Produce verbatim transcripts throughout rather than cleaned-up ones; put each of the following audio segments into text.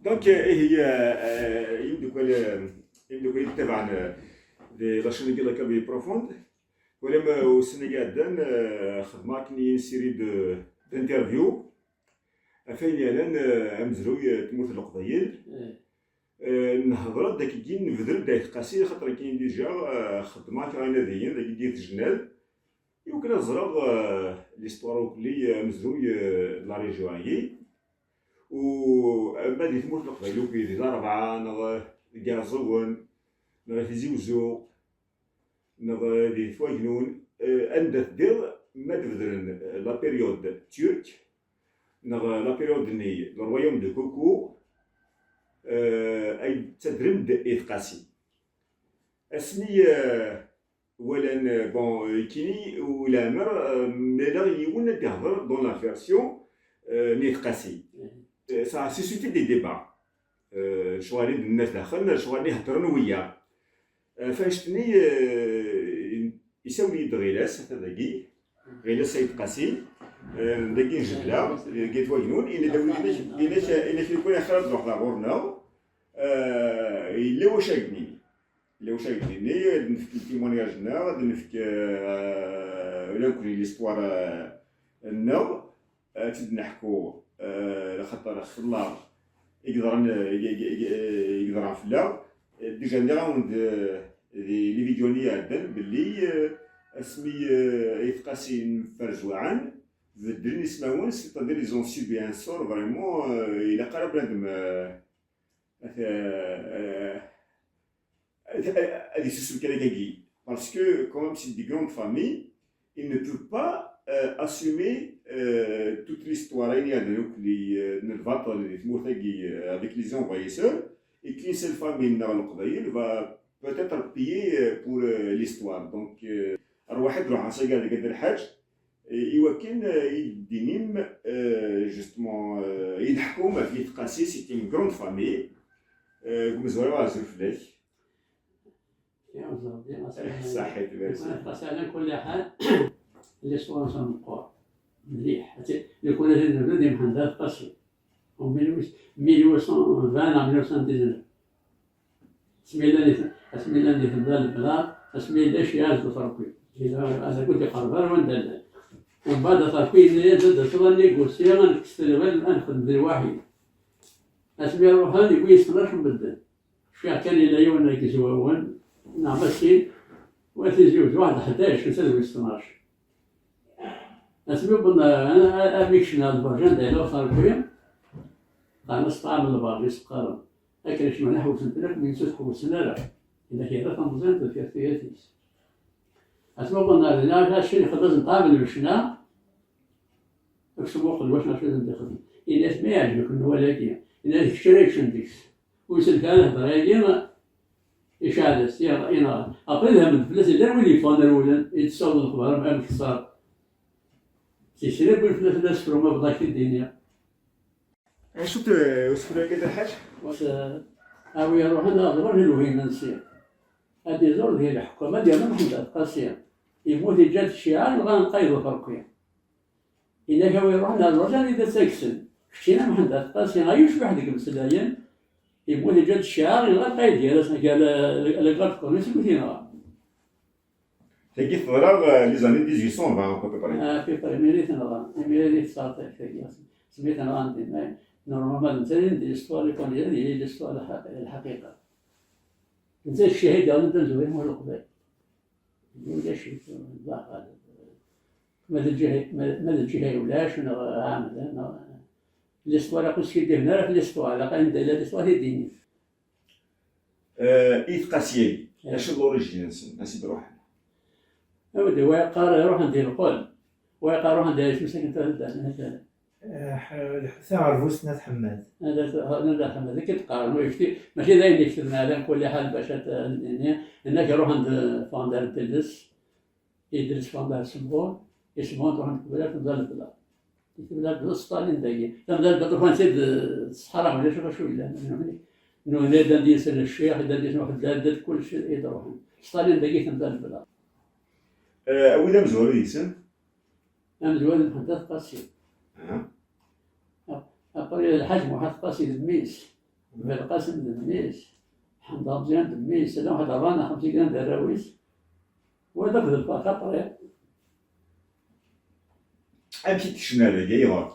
Donc, euh, ihi, euh, euh, imeddukal, euh, imeddukal yettabaɛen, euh, di la chaîne de la Caverne Profonde. Wala ma ussan-agi iɛeddan, euh, xedmeɣ akken une série de, d'interviews. Ɣef ayen yeɛnan, euh, amezruy, euh, tmurt n Leqbayel. Eh. Euh, nehḍer-d akkagi, nebder-d Ayt Qasi, xaṭer akken déjà, euh, xeddmeɣ akka inadiyen dagi di tjennad. Iwakken ad ẓreɣ, euh, l'histoire ukli, euh, amezruy, euh, de la région-agi. U, euh, ma di tmurt n Leqbayel ukli, di Larebɛa, neɣ, euh, deg Iɛeẓẓugen, neɣ Tizi Uzzu, neɣ, euh, di Twagnun, euh, anda teddiḍ, ma d-bedren, euh, la période turque, neɣ, euh, la période-nni, le royaume de Koko, euh, ay ttadren-d Ayt Qasi. Asmi, euh, walan, euh, bon, euh, kini, u leɛmer, euh, mlaleɣ yiwen ad d-ihder dans la version, euh, n Ayt Qasi. Euh, ça a suscité des débats. Euh, lecɣal i d-nnas daxel, lecɣal i heddren wiyaḍ. Euh, f annect-nni, euh, isawel-iyi-d Ɣilas, ata dagi. Ɣilas Ayt Qasi, euh, dagi n Jebla, dagi n Twagnun, yenna-d a win inek, inek, inek lukan axir ad d-truḥeḍ ar ɣur-neɣ, euh, yella wacu ad d-nini. Yella wacu ad d-nini, ad nefk le témoignage-nneɣ, ad nefk, euh, ula nekkni l'histoire, euh, nneɣ, ad tt-id-neḥku, euh, axaṭer xellaɣ i yeḍran, i, i, i, i yeḍran fell-aɣ. Déjà nniɣ-awen-d, euh, di les vidéos-nni iɛeddan belli, euh, asmi, euh, Ayt Qasi mferzuɛen, beddlen ismawen, c'est-à-dire ils ont subi un sort vraiment, euh, ilaq ara bnadem, euh, ad, euh, ad, ad yessusem kan akkagi. Parce que, quand même, c'est des grandes familles, il ne peut pas, euh, assumer, euh, toute l'histoire, ayen iɛeddan akk li, euh, n lbaṭel di tmurt-agi, euh, avec les envahisseurs, et qu'une seule famille neɣ Leqbayel va peut-être payer, euh, pour, euh, l'histoire. Donc, euh, rrwaḥ i d-ruḥen s-agi deg Dda Lḥaǧ, euh, iwakken, euh, i d-tinim, euh, justement, euh, i d-ḥkum ɣef Ayt Qasi, c'est une grande famille. Euh, deg umezwaru azul fell-ak. Saḥit, merci. Qasi ɛla kulli ḥal, l'histoire-nsen meqqer mliḥ. Lukan ad nebdu di Mḥend At Qasi. En mille huit cent vingt à mille neuf cent dix-neuf. Asmi llan di, asmi llan di temda lebla, asmi yella ccyaɛ seg uterki. Yella, ad akk d-iqerreb ar wanda llan. Umbeɛd aterki yenna-yas ad d-taseḍ ad négocier, ad nekkes talɣa, ad nexdem d lwaḥid. Asmi ruḥen, yewwi-yas tnac n medden. Cfiɣ kan yella yiwen deg Izwawen, neɣ ma sin, wa Tizi Uzzu, waḥed ḥdac, netta d wis tnac. Asmi wwḍen, a-, a-, armi kecmen ɣer lberǧ anda yella uterki, qqaren-as ṭṭɛam n lberǧ, i s-qqaren. Akken kecmen ad ḥewsen fell-ak, mi netta ur tḥewsen ara. Yella kra tameẓyant deffir tuyat-is. Asmi wwḍen ɣer dinna, acu ixellaẓen ṭṭɛam n lbecna, Aksum uqel wacu acu ad d-ixdem. Yenna-as ma yeɛǧeb-iken wawal-agi. Yenna-as kečč ara yeččen deg-s. Ur isellek ara lehder-agi, iceɛl-as, yenɣa. Aql-i idhamen fell-as, llan wid yeffɣen rewlen, i d-ssawḍen lexbar am, amek ṣṣar. Si sin wwin fell-as, ad as-fru ma bɣa ak-t-id-iniɣ. Acu-t usefru-agi a Dda Lḥaǧ? Awi iruḥen ad ɣren lwehim-nsen. Ad iẓur deg leḥkem, ad yernu Mḥend At Qasi. Yemmut iǧǧa-d cciɛa, yenɣa lqayed uferqi. Yenna-k a wi iruḥen ar lberǧ anida tt-kksen. Keččini a Mḥend At Qasi, ay ucbiḥ deg imeslayen, yemmut iǧǧa-d cciɛa, yenɣa lqayed gar-asen, gar le, le, le garde corps-nni, seg wi t-yenɣa. Tagi teḍra, euh, les années dix-huit cent vingt à peu près. À peu près, imir i tenɣa, imir i tesɛa tagi. Asmi tenɣan dinna, normalement, d netta i d l'histoire, i kan d l'histoire lḥaqiqa. Netta d ccahid, yeɣli d amezwaru n Leqbayel. Ulac-it, d aɣaleb. Ma d lǧiha, ma, ma d lǧiha ulac, neɣ ɛamden, neɣ l'histoire, ur skiddiben ara ɣef l'histoire, ilaq anda yella l'histoire i d-yini. Euh, Ayt Qasi-agi, acu d l'origine-nsen, ansi d-ruḥen? Awed, wa yeqqar ruḥen di lqel, wa yeqqar ruḥen di, isem-is akken, ta, ta, ta, Eh, ḥ-, taɣerbust n At Ḥemmad. N At, n At Ḥemmad, akken qqaren, ur yekti-, mačči d ayen yekteb Meɛlan kulli ḥal bac ad, ad nini, yenna-k ruḥen-d, ffɣen-d ar Delles, i Delles ffɣen-d ar Semɣun, i Semɣun ruḥen-d qbel ar Temda Lebla. I Temda Lebla ṣṭalin dagi. Temda Lebla ufan-tt-id, eh, ṣṣḥara, ulac acu yellan. Nuhni, nuhni, ddan deg-sen ccix, ddan deg-sen waḥed, ddan, ddan kullec i d-ruḥen. Ṣṭalin dagi Temda Lebla. Eh, awi d amezwaru deg-sen? Amezwaru d Mḥend At Qasi. Aha. Ap-, après Lḥaǧ Muḥ At Qasi d mmi-s. Belqasem d mmi-s, Ḥmed Ameẓyan d mmi-s, llan waḥed ṛebɛa neɣ xemsa kan d arraw-is, wa d akked lferq aṭriq. Amek i d-kecmen ar dagi, ayɣer?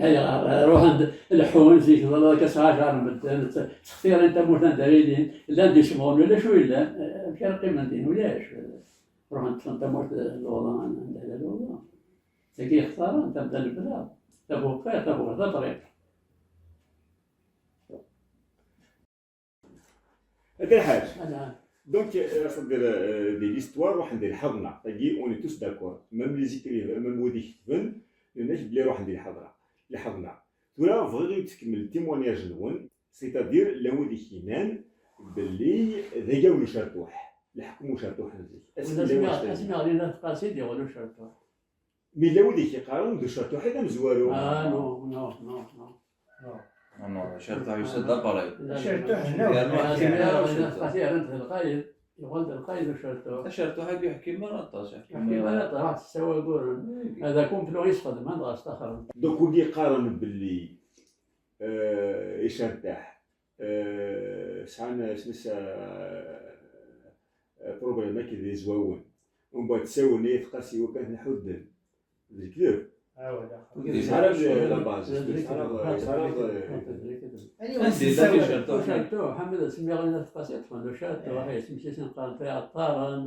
Ayɣer? Ruḥen-d leḥḥun, zik ẓriɣ akka sɛa ɛecṛa n medden, tt-, ttextirin tamurt anda ara ilin, llan d isemɣunen, ulac ur yellan, amek ara qqimen din? Ulac. Ruḥen ṭṭfen tamurt n lewḍa, anda llan lewḍa. Tagi yextaren, tamda lebla, tabuqqirt, tabuqqirt, aṭriq. Ata lḥaǧ. Ala. Donc, euh, c'est-à-dire, euh, di l'histoire, ruḥen di lḥaḍna. Tagi, on est tous d'accord. Même les écrivains, même wid iketben, yenna-k belli ruḥen di lḥaḍna. Lḥaḍna. Tura, bɣiɣ ad tkemmel témoignage-nwen, c'est-à-dire, llan wid i k-yennan belli d agaw n ucerṭuḥ. Leḥkem ucerṭuḥ n zik. Asmi llan asmi, wacerṭuḥ. Asmi ɣlin At Qasi, d-iɣel ucerṭuḥ. Mi llan wid i k-iqqaren d ucerṭuḥ i d amezwaru. Ah, non, non, non, non. Non. Non, non, le certain Youssef d aparay. Certain, non. Yerna Yerna Youssef d lqayed, yuɣal d lqayed ucerṭuḥ. Acerṭuḥ-agi ur yeḥkim ara aṭas, yeḥkim ara aṭas, ṛuḥ tessawaguren. Ad akumplu i sxedmen, dɣa staxren. Donc, wigi qqaren belli, euh, icerṭaḥ, euh, sɛan, isem-is, euh, problème akked yizwawen. Umbeɛd ssawlen i At Qasi iwakken ad ten-ḥudden. D lekdeb. Ah, ouais, d'accord. Ur yesɛi ara la base, ur yesɛi ara, ur yesɛi ara. Anda yella ucerṭuḥ? Ucerṭuḥ, ḥemmel asmi ɣlin At Qasi, ṭṭfen ucerṭuḥ, isem-is qqaren tiɛeṭṭaren,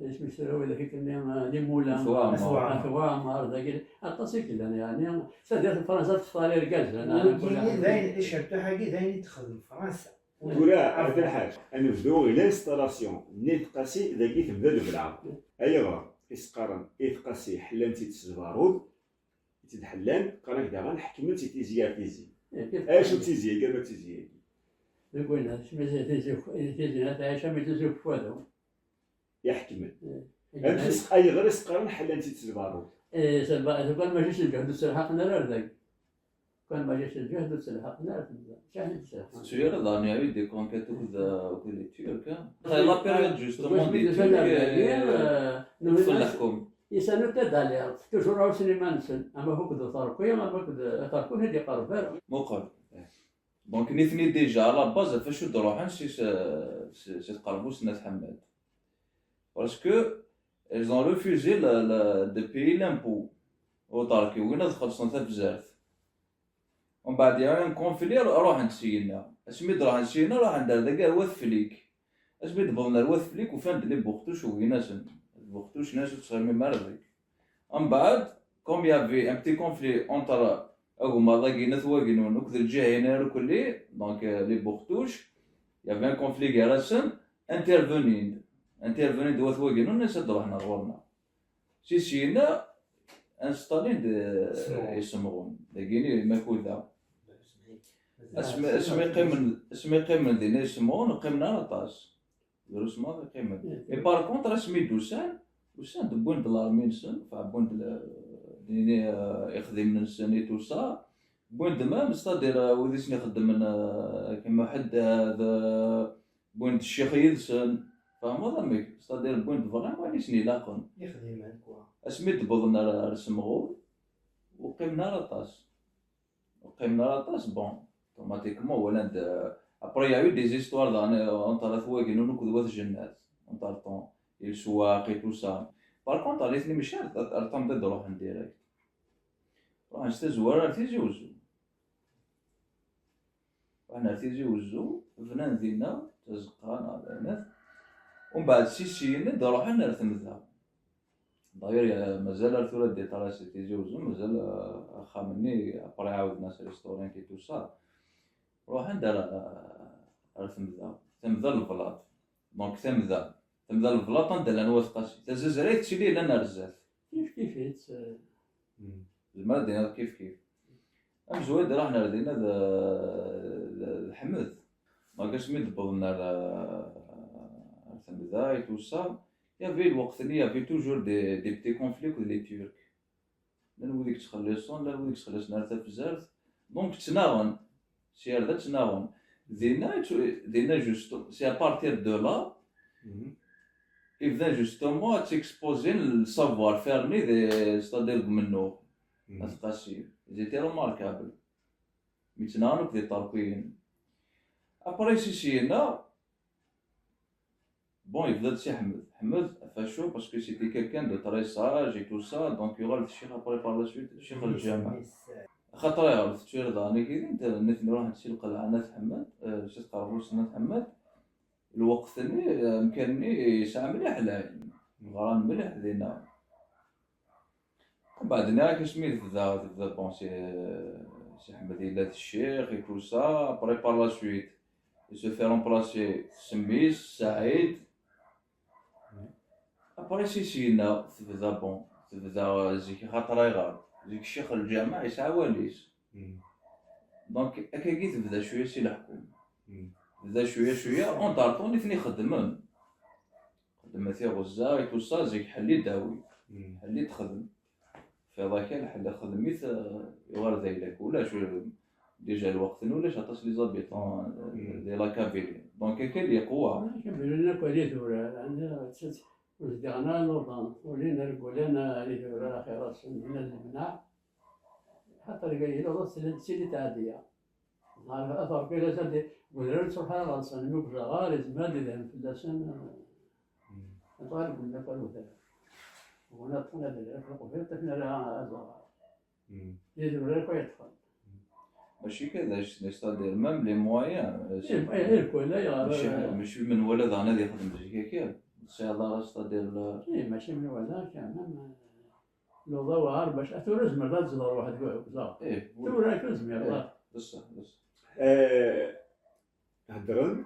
isem-is tura widak akken-nni, les moulins. At Waɛmer. At Waɛmer, dagi, aṭas i yellan, yeɛni, taddart n Fransa tefḍal irgazen. Wigi d ayen, icerṭuḥ-agi d ayen i d-texdem Fransa. Tura, Ɛebd Lḥaǧ, ad nebdu i l'installation n At Qasi dagi temda lebla. Ayɣer i s-qqaren At Qasi ḥellan-tt-id s lbarud, i tt-id-ḥellan, qqaren-ak daɣen ḥekmen-tt i tizi ar tizi. Acu d tizi-agi, ama d tizi-agi? Deg wayen, asmi tizi, tizi, tizi, ad tɛic am tizi ukeffadu. Iḥekmen. Amek i s-, ayɣer i s-qqaren ḥellan-tt-id s lbarud? Eh, s lba-, s lbarud mačči s lǧehd ur ttelḥaqen ara ar dagi. Kan mačči s lǧehd ur ttelḥaqen ara temda. Ur ttelḥaqen. Tettu ara daɣen il y a eu des conquêtes akked, akked les Turcs, hein. C'est la période justement des Turcs, euh, ṭṭfen leḥkum. Ils se notaient d'alerte. Toujours ɛussen iman-nsen. Ama akked Uṭerki, ama akked Uṭerki ur d-iqerreb ara. Muqel. Donc nitni déjà à la base ɣef acu d-ruḥen si, si, si tqerbust n At Ḥemmed. Parce que ils ont refusé le, le, de payer l'impôt. Uṭerki, win ad xellṣen tabzert. Umbeɛd, il y a eu un conflit, ruḥen-d syenna. Asmi d-ruḥen syenna, ruḥen-d ar dagi ar Wat Flik. Asmi d-wwḍen ar Wat Flik, ufan-d les Buxtouches, ugin-asen. Les Buxtouches, nnan-as ur tettɣimim ara dagi. Umbeɛd, comme il y avait un petit conflit entre agmaḍ-agi n At Wagnun akked lǧiha-ina irkelli, donc, euh, les Buxtouches, il y avait un conflit gar-asen, intervenin-d. Intervenin-d Wat Wagnun, nnan-as ad d-ruḥen ar ɣur-neɣ. Si syenna, installen-d, euh, isemɣun. Dagini, Makuda. Asmi, asmi qqimen, asmi qqimen dinna isemɣun, ur qqimen ara aṭas. Drus maḍi qqimen. Mais par contre, asmi d-usan, usan-d, wwin-d l'armée-nsen, enfin, wwin-d le-, dini, euh, ixdimen-nsen et tout ça. Wwin-d même, c'est-à-dire, euh, wid i sen-ixeddmen, euh, akken Muḥaddad, euh, wwin-d ccix yid-sen. Tfehmeḍ amek? C'est-à-dire, wwin-d vraiment ayen i sen-ilaqen. Ixdimen, quoi. Asmi d-wwḍen ar, ar Semɣul, ur qqimen ara aṭas. Ur qqimen ara aṭas, bon, automatiquement, walan-d, euh, après, il y a eu des histoires daɣen, euh, entre At Wagnun akked Wat Jennat, entre temps, i leswaq et tout ça. Par contre, nitni mačči ar, ar, ar Tamdint i d-ruḥen direct. Ruḥen s tazwara ar Tizi Uzzu. Ruḥen ar Tizi Uzzu, bnan dinna tazeqqa neɣ d ayen. Umbeɛd si syin i d-ruḥen ar Temda. D'ailleurs, ya-, mazal ar tura détails si Tizi Uzzu, mazal, euh, axxam-nni, après ɛawden-as restaurant et tout ça. Ruḥen-d ar, ar Temda. Temda n Leblaṭ. Donc, Temda. Temda n Leblaṭ, anda llan Wat Qasi. Tazazrayt d tili yellan ar zdat. Kif kif-itt, euh. Zemreɣ ad d-iniɣ kif kif. Amezwaru i d-iruḥen ar dinna d, d, d Ḥmed. Donc, asmi d-wwḍen ar, ar Temda et tout ça, il y avait lweqt-nni, il y avait toujours des, des petits conflits akked les Turcs. Llan wid i yettxelliṣen, llan wid i yettxelliṣen ar Tafzert. Donc, ttnaɣen. Si ar da ttnaɣen. Dinna, dinna, juste, c'est à partir de là, i bdan justement ad ttexposin le savoir-faire-nni, c'est-à-dire deg umennuɣ. At Qasi. Ils étaient remarquables. Mi ttnaɣen akk d Iṭerkiyen. Après, si syenna, bon, yebda-d Si Ḥmed. Ḥmed, facho, parce que c'était quelqu'un de très sage et tout ça, donc yuɣal d ccix après par la suite, ccix n lǧameɛ. Xaṭer ayɣer teččur daɣen akid, nitni ruḥen si lqelɛa n At Ḥmed, eh, si tqerrust n At Ḥmed, lweqt-nni, eh, amkan-nni yesɛa mliḥ lɛilm, ɣran mliḥ dinna. Mbeɛd nniɣ-ak asmi tebda, tebda, bon, Si, Si Ḥmed yella d ccix et tout ça, après par la suite, il se fait remplacer s mmi-s, Saɛid. Après si syenna tebda, bon, tebda zik, xaṭer ayɣer, zik ccix n lǧameɛ yesɛa awal-is. Donc, akkagi tebda cwiya si leḥkum. Tebda cwiya, cwiya, entre-temps, nitni xeddmen. Xeddmen tiɣezza et tout ça, zik ḥelli d-awi. Ḥelli d-xedm. Fiḍ akal, ḥelli xedm-it, eh, yuɣal d ayla-k. Ulac, eh, déjà lweqt-nni ulac aṭas les habitants, eh, di la Kabylie. Donc, akal yeqwa. Kambilen akk ad idurar, ɛni ur zdiɣen ara luḍan, ur llin ara ggulan ad idurar axir-asen, dinna d lemneɛ. Xaṭer yella luḍa sili tɛeddi. Ɣer at Ṛebbi la taddi, udrar ur ttruḥ ara ɣer-sen, mi uzaɣar izmer ad idhen fell-asen. Ɣer gullen akk ar udrar. Wuna ṭṭfen ad lḥeq leqbayel, ṭṭfen ara azaɣar. Yid udrar akk ay ṭṭfen. Mačči kan d acu, c'est-à-dire même les moyens, eh, c'est, eh, eh, quoi, là, il y a, mačči, euh, mačči menwala daɣen ad yexdem zik akka. Tesɛiḍ ara, c'est-à-dire, la, eh, mačči menwala, quand même, euh, luḍa weɛer bac, a tura zemreḍ ad tzedɣeḍ weḥd-k, ẓer. Eh, oui. Tura akka ur zmireḍ ara. Eh, d ṣṣeḥ, d ṣṣeḥ. Eh, heddren,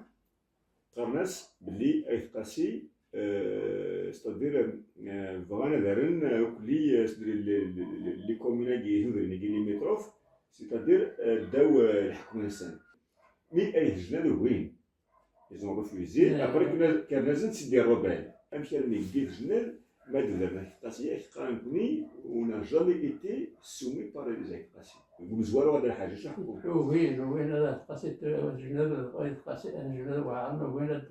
qqaren-as belli Ayt Qasi, eh, c'est-à-dire, eh, bɣan ad rren, eh, akk li, eh, c'est-à-dire, li, li, li, li commune-agi, tudrin-agi limitrophes, c'est-à-dire, eh, ddaw, eh, lḥekm-nsen. Mi ay tejna d ugin. Ils ont refusé. Après, kkren-asen-d c'est des rebelles. Amek armi deg Genève, ma d-udren Ayt Qasi, ak qqaren nekkni, on n'a jamais été soumis par les Ayt Qasi. Ur nezwar ara lḥaǧa, acu ḥekmen? Ugin, ugin ad Ayt Qasi, Genève, Ayt Qasi, Genève weɛren, ugin ad,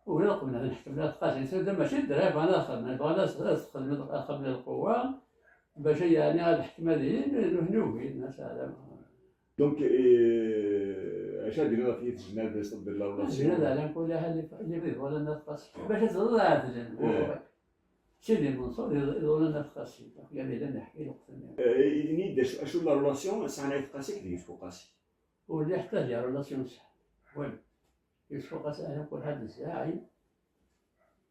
ugin ad qeblen ad ḥekmen Ayt Qasi. Tura mačči d ddra bɣan ad xedmen, bɣan ad xedmen, ad xedmen lqewwa, bac yeɛni ad ḥekmen dihin, nutni ugin, ma sɛeddan. Donc, eh, acu ad d-tiniḍ ɣef Ayt Genève, c'est-à-dire la relation? Genève, ɛla kulli ḥal, li, li, li, wala Ayt Qasi. Bac ad teẓreḍ ɛedlen. Eh. Sidi Menṣur, iḍ-, iḍulen Ayt Qasi. Akk yal yella neḥki lweqt-nni. Eh, ini-d acu, acu la relation sɛan Ayt Qasi akked Yusef Uqasi? Ur lliɣ ḥetta d relation sɛan. Walu. Yusef Uqasi, ɛla kulli ḥal d zzaɛi.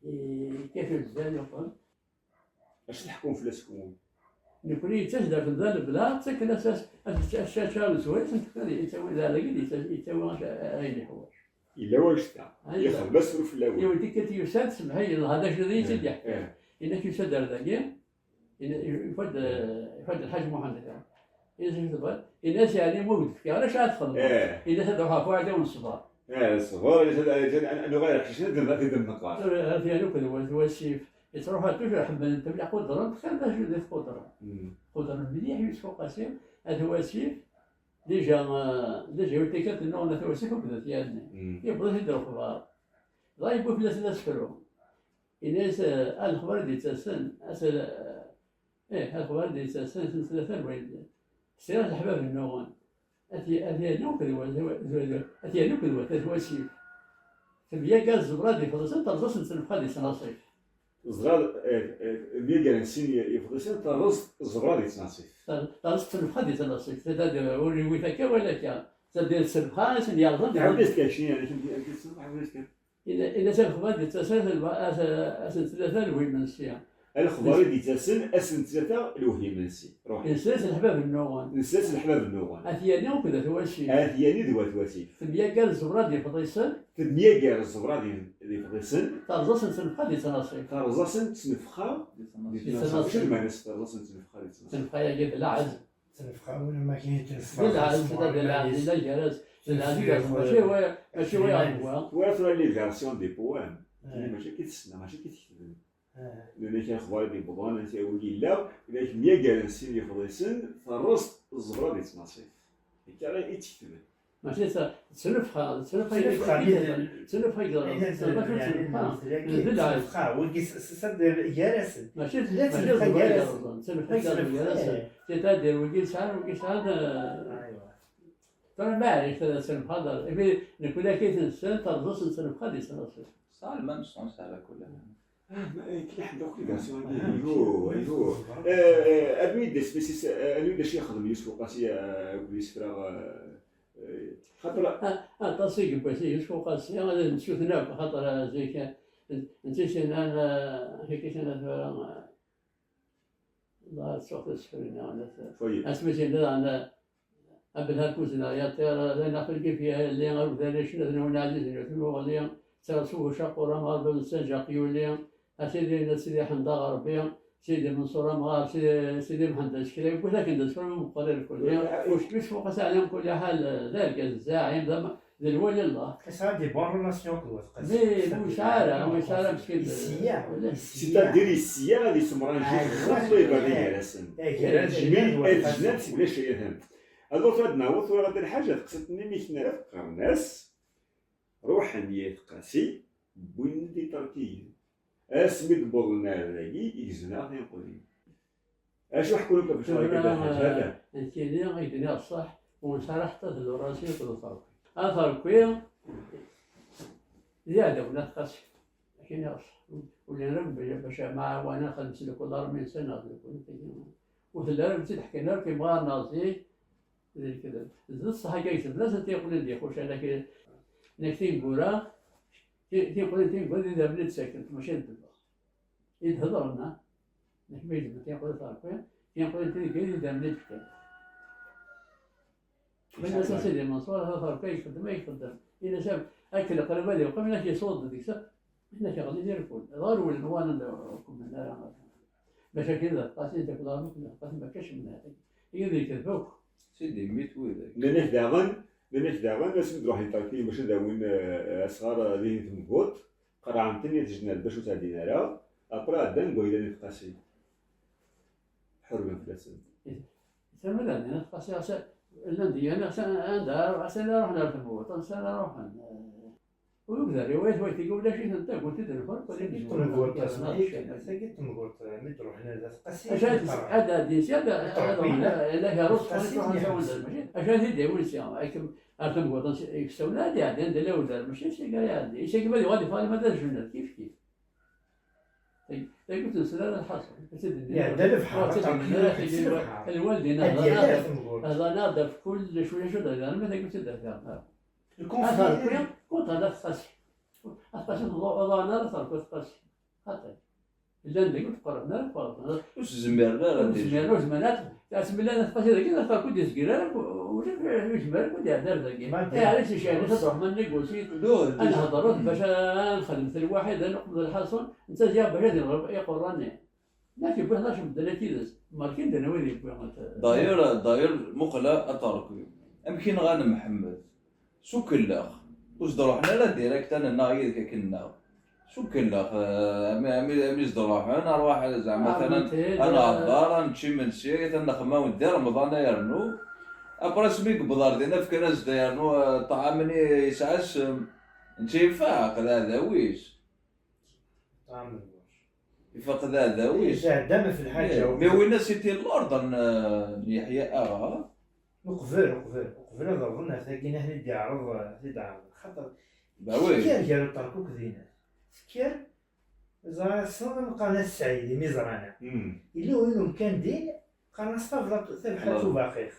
Yekkat uzzal, yeqqel. Acu tḥekkum fell-as kunwi? Nekkni yettas-d ɣer temda lebla, ttaken-as as-, as-, as-, as-, as-, amezway, yettawi, d ara-agi d-yetta-, yettawi ayen yeḥwaǧ. Yella wannect-a. Yexdem asefru fell-awen. Yiwen tikkelt yusa-d, semmeḥ-iyi, dɣa d acu d iyi-tt-id-yeḥka. Eh. Yenna-k yusa-d ar dagi, yenna-, yufa-d, eh, yufa-d Lḥaǧ Muḥend da. Yenna-as acu tebɣiḍ? Yenna-as yeɛni ma ur d-fkiɣ ara acu ad txedmeḍ? Eh. Yenna-as ad ruḥeɣ ɣef uɛdaw n ṣṣber. Eh, ṣṣber, yenna-as ad, ad, ad nuɣal ɣer ḥcic, ad, ad, ad d-nqar. Tura, atan akk d wa-, d wasif. Yettruḥu toujours ḥemmlen-t mliḥ, quddren-t, xir d acu di tquddren. Quddren mliḥ Yusef Uqasi, At Wasif, déjà, eh, déjà yiwet tikkelt nnuɣen At Wasif akked At Yanni. Yewweḍ-it-id lexbar. Dɣa yewwi fell-asen asefru. Yenna-yas, eh, a lexbar i d-yettasen, as-, eh, a lexbar i d-yettasen, ass n tlata n wayen. Sɛiɣ leḥbab nnuɣen. At y-, At Yanni akked wa-, wa-, wa-, At Yanni akked wa-, At Wasif. Temyagar ẓẓebra di Fḍisen, terẓa-sen ttnefxa di Tnaṣift. Ẓẓebra, eh, eh, myagaren sin y-, Ifḍisen, terẓ ẓẓebra di Tnaṣift. Ter-, terẓ ttnefxa di Tnaṣift. C'est-à-dire, ur yewwit akka wala akka. C'est-à-dire, ttnefxa i sen-yerẓan di Tnaṣift. Ɛawed-as-d kan cwiya, amek i d-, amek i d-, ɛawed-as-kan. Ila, ila s lexbar d-yettasen, ass, ass, ass n tlata lwi imensi. A lexbar i d-yettasen ass n tlata lwi imensi. Ruḥ. Nesla-s leḥbab nnuɣen. Nesla-s leḥbab nnuɣen. At Yanni akked At Wasif. At Yanni d Wat Wasif. Temyagar ẓẓebra di Fḍisen. Temyagar ẓẓebra di, di Fḍisen. Terẓa-sen ttnefxa di Tnaṣift. Terẓa-sen ttnefxa di Tnaṣift. Di Tnaṣift. Acu d lmeɛna-s terẓa-sen ttnefxa di Tnaṣift? Ttnefxa-agi d lɛezz. Ttnefxa win ma kan yettnefxa. D lɛezz, d lɛezz, d lɛezz, mačči wa, mačči wa. Tura les versions des poèmes. Mačči akka i t-ssneɣ, mačči akka i t-ketben. Nnan-ak lexbar i d-yewwḍen, ansi wigi yella, nnan-ak myagaren sin Yifḍisen, terreẓ ẓẓebra di Tnaṣift. Akka i tt-ketben. Mačči d ta-, d ttnefxa, d ttnefxa i d-, ttnefxa i d-, ttnefxa i d-, ttnefxa i d-, ttnefxa. D lɛezz. Ttnefxa, wigi s-, s-, s-, gar-asen. Mačči d, mačči d ttnefxa gar-asen. Ttnefxa i d-, gar-asen. C'est-à-dire, wigi sɛan, wigi sɛan, eh, Tura maɛlic, ad as-nemxaḍer. Imi nekk ula kif nessen, terẓus nessen mxaḍ yessen aṣil. Ça a le même sens على كل حال. Ah, mais euh, كي نحبوا كل garçon. ايوه ايوه. Anwi d asmis, anwi d acu yexdem Yusef Uqasi akked yisefra? Xaṭer aṭas i yewwas Yusef Uqasi ad nessuter akk, xaṭer zik netta i s-yennan, akka i s-yenna tura, ẓer ad sɛuɣ tisefrin, asmi s-yenna daɣen, Abelhak uzneɣ yaṭir, d ayen ɣef lkif yelli, a wid ara yecnuden a win ɛzizen ur tmuɣli, ttarasu ucaqur amɣar d unessaj aqyuli, a sidi yenna-d Sidi Ḥmed Aɣerbi, Sidi Menṣur amɣar, Sidi, Sidi Mḥend asekra, yewwi-t akken d asefru meqqer irkelli, ucekk-is fuq aseɛli mkul ḥal, d argaz zzaɛim, d ama-, d lwali Allah. Yesɛa des bonnes relations akked Wat Qasi. Mais ur yesɛi ara, ur yesɛi ara meskin. C'est-à-dire yesya ad yessemranji xaṭi iberri gar-asen. Mi ad jnan seg ulac iham. Alors ad naweḍ tura ɣer lḥaǧa teqsiṭ-nni mi kna qqaren-as ruḥen yat Qasi wwin-d iṭerkiyen. Asmi d-wwḍen ar dagi i geznen tinqulin. Acu ḥkun akk ɣef lecɣal-agi d lḥaǧ hada? Nekkini i d-nniɣ ṣṣeḥ ur nesɛi ara ḥetta d lurasi akked uterki. Aterki d iɛdawen at Qasi. Akken i ɣas ur llin ara bac amɛawan ad xedmen s lekul armi nsan neɣ d lekul tagi. Ur telli ara ur tt-id-ḥkan ara kif ɣer-neɣ zik d lekdeb. D ṣṣeḥ akka i yesbed-as ad t-yeqqlen d ixuc alak nek tineggura tineqqulin tineggura d idammen i d-sakent mačči d ddbex i d-hedren a nek ma yezmer tineqqulin terqi tineqqulin tineggura d idammen i d-fkan. Maca Sidi Manṣur, ata terka yexdem ay yexdem. Ini-as akken qrib ad yeqqim, inak yesweḍ deg-s. Inak yeɣli d irkul. Dɣa rewlen wanen ur kemmlen ara. Maca akken d aṭas i d-akked ɣer mukemmel aṭas ma kac mnat. Yid yekdeb akk. Sidi mmi-t widak. Nnan-ak daɣen, nnan-ak daɣen asmi d-ruḥen terkin bac ad awin asɣar dihin temguṭ, qerɛen-ten i tejnar bac ur ttɛeddin ara, après ɛeddan deg wayla n Tqasi. Ḥurben fell-asen. Tamala din, xas llan deg-, anda ara ruḥen ar tmurt, ansa ara ruḥen? Ur yebda riwayat way tigi ulac-iten tagut i d-nxur. Tagi d temgurt, tagi d temgurt mi d-ruḥen ar At Qasi. Acu ad d-tesɛedda din sya, ad ruḥen ala gar uṣfan i truḥen s awal d lmajid. Acu ad t-id-yawin sya, akken ar temgurt yeksawen ad iɛeddi anda lawel d lmajid, sya ara iɛeddi. Sya ma d-yuɣal yeffeɣ alma d ajenna, kif kif. Tagi ur tt-nesla ara lḥaṣun. Iɛedda lebḥer, ad tt-id-yini ara tagi, lwaldin hḍan-aɣ-d ɣef kullec, ulac ur d-hḍan, ma tagi ur tt-id-hḍan ara. Lkunfli. Kunṭa la tqasi. Tqasi tḍan ara terku tqasi. Xaṭi. Llan dagi ur d-qqaren ara, qqaren. Ur s-zmiren ara. Ur zmiren, ur zmiren ara. Asmi llan tqasi dagi, ad terku ur d-yezgir ara, ulac ur yezmir ara ad iɛeddi ar dagi. Ayɣer i s-icɛel At Ṛṛeḥman nni Gusi, ad nehder bac ad nexdem lwaḥid, ad neqbel lḥaṣun, netta ziɣ bac ad iɣleb iqurra-nni. Nek yewwi ḥdac medden akka yid-s, merkin d anwa i d-yewwi. D'ailleurs, d'ailleurs, muqel a Ṭerki. Amek i nɣan Mḥemmed? S ukellex. Ur s-d-ruḥen ara direct a nennaɣ yid-k akken nnaɣ. S ukellex, eh, ami, ami, ami s-d-ruḥen, arwaḥ zeɛma atan ad nehder, ad nečč imensi, atan nexmawen di Remḍan a yernu. Après asmi yewweḍ ar dinna fkan-as-d a yernu, eh, ṭṭɛam-nni yesɛa ssem. Netta ifaq, d aɛdaw-is. Ṭṭɛam n lbuṛj. Ifaq d aɛdaw-is. Iɛedda ɣef lḥaǧa. Mi win-as iti l'ordre n, n Yeḥya Aɣa. Uqbel, uqbel, uqbel ad awḍen ar tagi, ad ten-id-iɛreḍ, ad t-id-ɛerḍen. Xaṭer, tekker gar uṭerkuk d inat. Tekker, ẓer ass-a, qqaren At Sɛid, imi ẓran-aɣ. Yella wayen umkan din, qqaren-as tablaṭ, tabḥirt ubaqiq.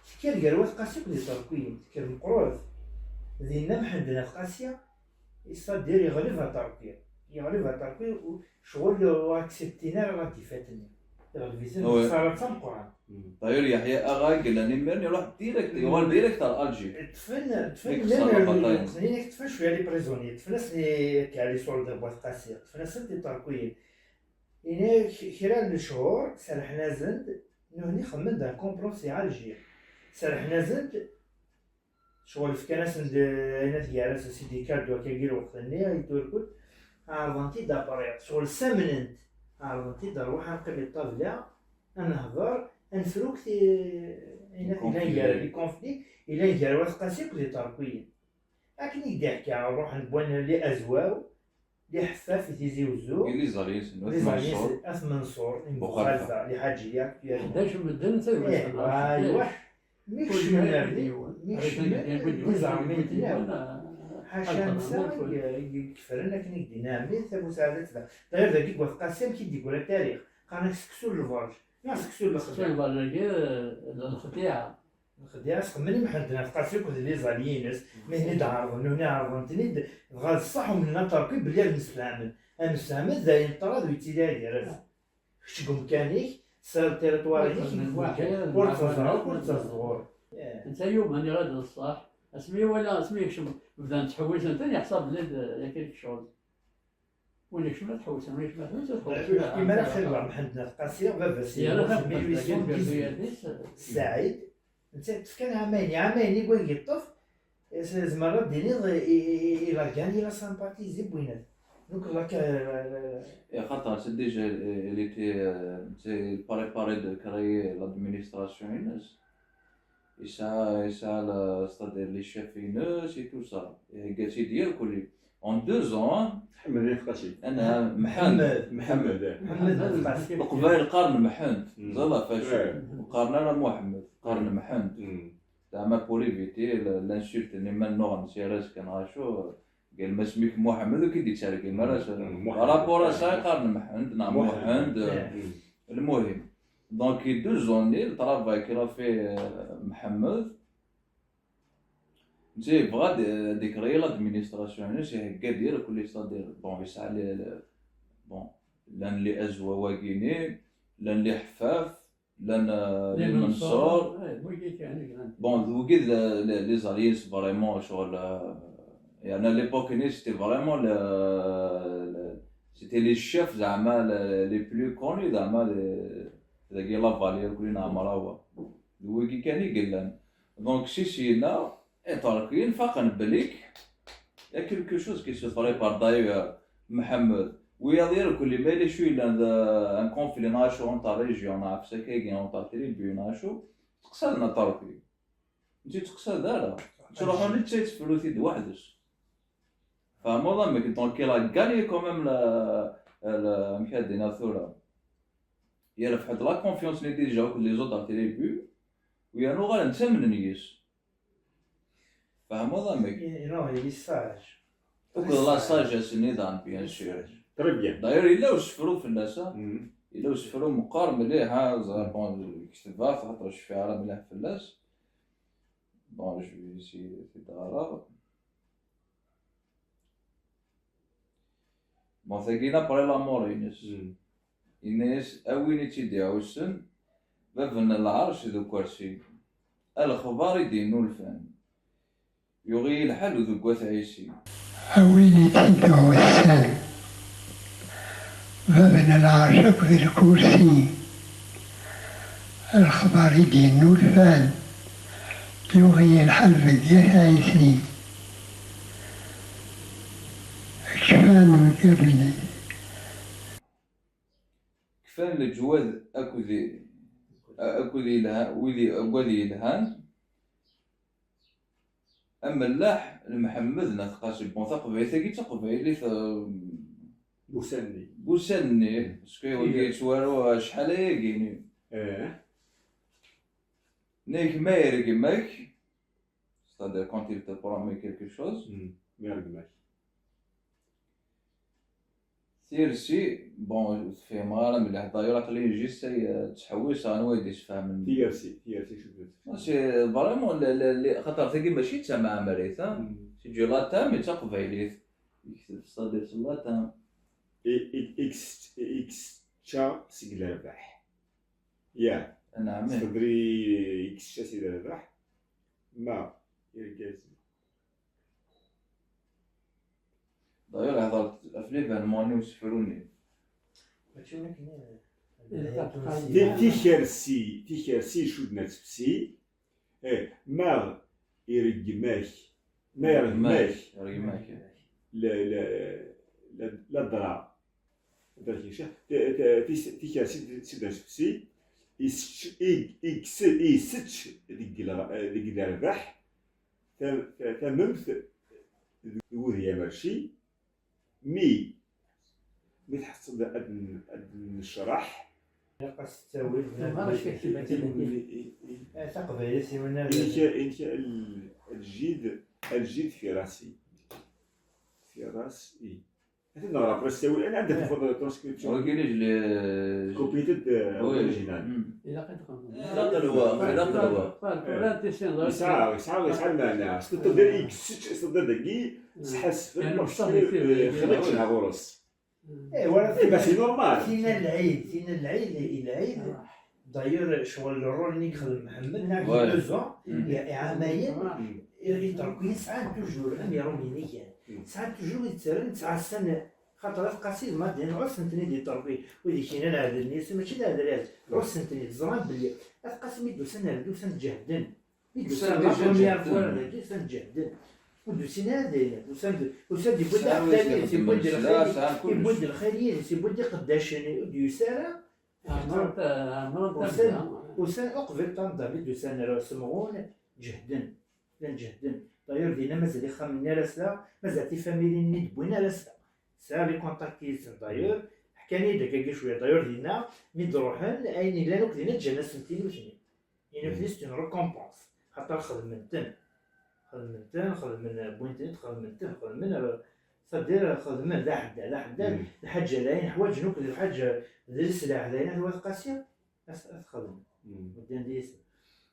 Tekker gar Wat Qasi akked Iṭerkiyen, tekker meqqret. Dinna Mḥend n At Qasi, c'est-à-dire yeɣleb Aṭerki. Yeɣleb Aṭerki, u-, ccɣel ur akseptin ara la défaite-nni. Yeɣleb-iten lexsara d tameqqrant. D'ailleurs, Yeḥya Aɣa i yellan imir-nni, iruḥ direct, yuɣal direct ar Alger. Ṭṭfen, ṭṭfen, même lweqt-nni, ṭṭfen cwiya les prisonniers, ṭṭfen-asen akka les soldats n Wat Qasi, ṭṭfen-asen-d Iṭerkiyen. Ini k-, kra n lechur, serḥen-asen-d, nutni xemmen-d un complot si Alger. Serḥen-asen-d, ccɣel fkan-asen-d ayen at gar-asen, c'est des cadeaux akkagi lweqt-nni, i turkut, ɛerḍen-t-id après, ccɣel ssamnen-t, ɛerḍen-t-id rwaḥ ad neqqim di ṭṭabla, ad nehder, ad nefruk ti-, ayen at yellan gar, les conflits, yellan gar Wat Qasi akked Iṭerkiyen. Akken i k-d-iḥka, ruḥen wwan les Azwaw, les Ḥeffaf i Tizi Uzzu, les Alliés, les Alliés, At Menṣur, Buxalfa, les Ḥaǧiya, ḥdac n medden, aywa, mi kecmen ar din, Mi kecmen d iẓermiyen, ḥaca netta i yeffren akken i k-d-yenna ɛemmi, tamusaɛdat da. Dayir dagi deg Wat Qasi amek i d-yegra tarix? Qqaren-ak seksu n lberǧ neɣ seksu n lexdeɛ? Seksu n lberǧ-agi, eh, d lexdiɛa. Lexdiɛa, sxedmen i Mḥend n At Qasi akked les alliés-ines, mi ten-id-ɛerḍen, nuni ɛerḍen-ten-id, dɣa d ṣṣeḥ umnen aṭerki belli ad msefhamen. Ad msefhamen, d ayen ṭṭrad ur yettili ara gar-asen. Kečč deg umkan-ik, tesɛiḍ territoire-ik, ur teẓra akk, ur teẓra akk. Netta yumen iɣil d ṣṣeḥ. Asmi iwala, asmi yekcem, bdan ttḥewwisen-ten, yeḥṣa belli d, d akka i yekcem. Win yekcem ad tḥewwsen, win yekcem ad tḥewwsen. Imar xelwa Mḥend n At Qasi, baba-s yemmut mil huit cent dix-huit. Saɛid, netta yeṭṭef kan ɛamayen, ɛamayen i wagi yeṭṭef, zemreɣ ad d-iniɣ, il a gagné la sympathie des Bouinat. Donc, la, la, la, la, Et Qatar, c'est déjà, il était, euh, c'est préparé de créer l'administration, Inès. Yesɛa, yesɛa la, c'est-à-dire les chefs-ines et tout ça. Ihegga-tt-id irkelli. En deux ans, Ḥmed At Qasi. Ana Mḥend. Mḥemmed. Mḥemmed At Qasi. Leqbayel qqaren Mḥend. Ẓala facu. Qqaren ara Muḥemmed. Qqaren Mḥend. Zeɛma pour éviter l'insulte-nni ma nnuɣen s yar azekka neɣ acu. Qal ma smek Muḥemmed ur k-id-yettergim ara. Par rapport à ça qqaren Mḥend neɣ Muḥend. Lmuhim. Donc, deux années, le travail qu'il a fait, euh, Mḥemmed, netta yebɣa ad, ad d-ikrey l'administration-ines, ihegga-d irkelli, c'est-à-dire, bon, yesɛa les, les, bon, llan les Azwaw-agi-ni, llan les Ḥeffaf, llan, euh, les Menṣur. Bon, d wigi d les, les alliés vraiment, ccɣel, euh, yeɛni à l'époque-nni, c'était vraiment le, le, c'était les chefs, zeɛma, les, les plus connus, zeɛma, les, dagi la vallée, irkelli n Ɛemrawa. D wigi kan i yellan. Donc, si syin-a, Iṭerkiyen faqen belli il y a quelque chose qui se prépare. D'ailleurs, Mḥemmed, wiyaḍ irkelli ma yella acu yellan d un conflit neɣ acu entre région neɣ ɣef sakagi entre tribus neɣ acu, teqsaden aṭerki. Ur tt-teqsad ara. Ttruḥun netta yettefru-t-id weḥd-s. Tfehmeḍ amek? Donc, il a gagné quand même la, la, amek ad d-iniɣ tura, yerbeḥ-d la confiance-nni déjà akked les autres tribus, u yerna uɣalen ttamnen yes. Tfehmeḍ amek? Yenɣa-yi sage. Akked la sagesse-nni daɣen, bien sûr. Très bien. D'ailleurs, yella usefru fell-as, ah. Yella usefru meqqar mliḥ, ah, ẓer, bon, ketbeɣ-t, xaṭer ur cfiɣ ara mliḥ fell-as. Bon, je vais essayer de t-id-ɣreɣ. Bon, tagi, après la mort-ines. Yenna-yas: "A win i tt-id-iɛussen, bab n lɛerc d ukersi, a lexbar i d-yennulfan, yuɣ-iyi lḥal deg wat Ɛisi." A win i tt-id-iɛussen, bab n lɛerc akked lkursi, a lexbar i d-yennulfan, yuɣ-iyi lḥal deg yat Ɛisi. Kfan wigad-nni. Kfan leǧwad akked i, akked yelha-, wid i, agad yelhan, amellaḥ n Mḥemmed n At Qasi. Bon, taqbaylit-agi d taqbaylit, euh, n ussan-nni. N ussan-nni, parce que wagi yettwaru acḥal ayagi-nni. Nek ma yergem-ak, c'est-à-dire quand il te promet quelque chose. Mi yergem-ak. Tiyersi, bon, ur tefhim ara mliḥ. D'ailleurs, aql-i juste ay, euh, ttḥewwiseɣ anwa i d-isefhamen. Tiyersi, tiyersi, acu d-, c'est vraiment le, le, le, xaṭer tagi mačči d tamɛemrit, ha? C'est du latin, mais d taqbaylit. Yekteb, c'est-à-dire, s latin. I, i, i, i, i yečča seg lerbaḥ. Ya. Anɛam. Ṣṣedri i yečča seg lerbaḥ. Ma irgazen. D'ailleurs, hḍeṛ ɣef l'événement-nni usefru-nni. Mačči akken, eh, ti-, tikersi, tikersi icudden ad tefsi, eh, ma ireggem-ak, ma ireggem-ak, ireggem-ak, la, la, la, la dra. Ti-, ti-, ti-, tikersi icudden ad tefsi, isečč-, i, i, isečč deg lɣ-, deg lerbaḥ, ta-, ta-, tamemt d wudi amerci, mi, mi tḥeṣṣel ad n-, ad necraḥ, Ilaq ad s-tettawi. Taqbaylit i win. Inka, inka, lǧid, lǧid firasi. Firasi. Atan neɣra après s ttawil. Anda tafeḍ la transcription? Wagi, je l'ai copié-d, euh, original. Ilaq ad txedmeḍ. Ilaq lweqt, ilaq lweqt. Yesɛa, yesɛa, yesɛa lmeɛna. S tedder i yessečč, s tedder dagi, sḥasfen, xḍič neɣ ɣur-s. Eh, wala. Eh, bah, c'est normal. Tina n lɛid, tina n lɛid, i lɛid. D'ailleurs, ccɣel, le rôle-nni yexdem Mḥemmed, neɣ deux ans, i, i ɛamayen, i, Iṭerkiyen sɛan toujours, am Iṛumyen kan. Sɛan toujours i ttren, ttɛassan, xaṭer At Qasi d Madyan, ɛussen-ten-id Iṭerkiyen. Wid ikinan ɛedlen yes-sen, mačči d aɛdal i ɛedlen. Ɛussen-ten-id, ẓran belli At Qasi mi d-usan ar da, usan-d jehden. Mi d-usan la première fois dagi, usan-d jehden. Ur d-usin ara d ayen, usan-d, usan-d, yewwi-d aɛeddal yid-s, yewwi-d lxir, yewwi-d lxir yid-s, yewwi-d iqeddacen, ur d-yusi ara. Ɛemrent, ɛemrent. Usan, usan uqbel Ṭṭandam i d-usan ar Usemɣun, jehden. Llan jehden. D'ailleurs, dinna mazal ixxamen-nni ara sla, mazal tifamilin-nni d-wwin ara sla. Sɛiɣ les contacts yid-sen, d'ailleurs, ḥkan-iyi-d akkagi cwiya. D'ailleurs, dinna, mi d-ruḥen, ayen yellan akk dinna ǧǧan-asen-t i nutni. I nutni, c'est une récompense. Xaṭer xedmen-ten. Xedmen-ten, xedmen, wwin-ten-id, xedmen-ten, xedmen, euh, c'est-à-dire, xedmen, d aḥeddad, d aḥeddad, lḥaǧa d ayen ḥwaǧen akk, d lḥaǧa, d leslaḥ d ayen, ad wat Qasi, ad, ad xedmen. Ddan deg-sen.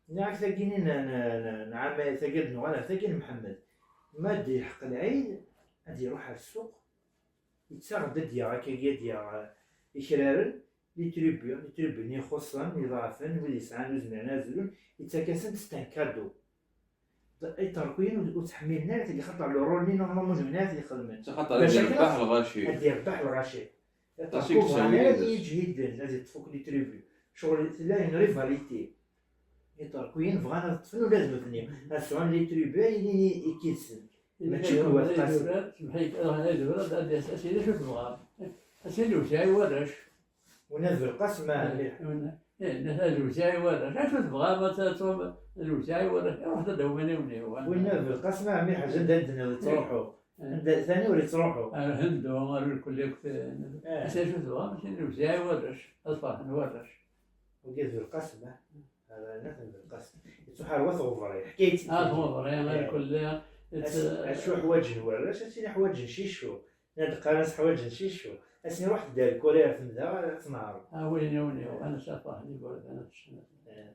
Nniɣ-ak tagi n, n, n, n ɛama, tagi ad nuɣal ar tagi n Mḥemmed. Ma d-ilḥeq lɛid, ad iruḥ ar ssuq, yettaɣ-d ad d-yaɣ akkagi, ad d-yaɣ, eh, ikraren, les tribus, les tribus-nni ixuṣṣen, iḍeɛfen, wid yesɛan ur zmiren ad zlun, yettak-asen-d, c'est un cadeau. D-, Iṭerkiyen ur, ur ttḥemmilen ara tagi, xaṭer le rôle-nni normalement ur zmiren ara ad t-ixedmen. Xaṭer ad yerbeḥ lɣaci. Ad yerbeḥ lɣaci. Iṭerkiyen ur bɣan ara ad yeǧhiden, ad yeṭṭef akk les tribus. Ccɣel tella une rivalité. Iṭerkiyen bɣan ad ṭṭfen ula d nutni, ad sɛun les tribus, ad ilin i, i yid-sen. Mačči d wat Qasi. Semmeḥ-iyi, ad, ad, ad, ad, ad, ad, acu tebɣam? Ad s-yini lewseɛ i warrac. Winna d Belqasem, ah, mliḥ. Winna, eh, nna-, lewseɛ i warrac. Acu tebɣam ad, ad, ad, lewseɛ i warrac? Iruḥ-d ad d-awin iwniwen. Winna d Belqasem, ah, mliḥ, anda ad d-tenniḍ yettruḥu. Eh. Anda tani ur yettruḥu. Ar Hendu, ar lkulli akk, eh, acu tebɣam? Acu lewseɛ i warrac? Ad ferḥen warrac. Wagi d Belqasem, ah. Ala, nna-ten Belqasem. Yettruḥ ar wat Ɣebri. Ḥkayet. Ah, Ɣebri, eh, ar kulli. Acu ḥwaǧen warrac, ad tili ḥwaǧen cicu. Nna d-qqaren-as ḥwaǧen cicu. Ass-nni ruḥet-d ar Kuri ar temda, ad tnehṛem. Ah, win, win, win, ad ferḥen igerdan, ad ččen. Eh.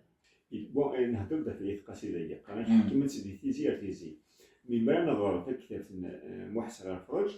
Bon, eh, nhedder-d ɣef At Qasi dagi. Qqaren ḥekmen-tt di tizi ar tizi. Mi ara neɣer taktabt n, eh, Muḥ Sɣir Ferrej,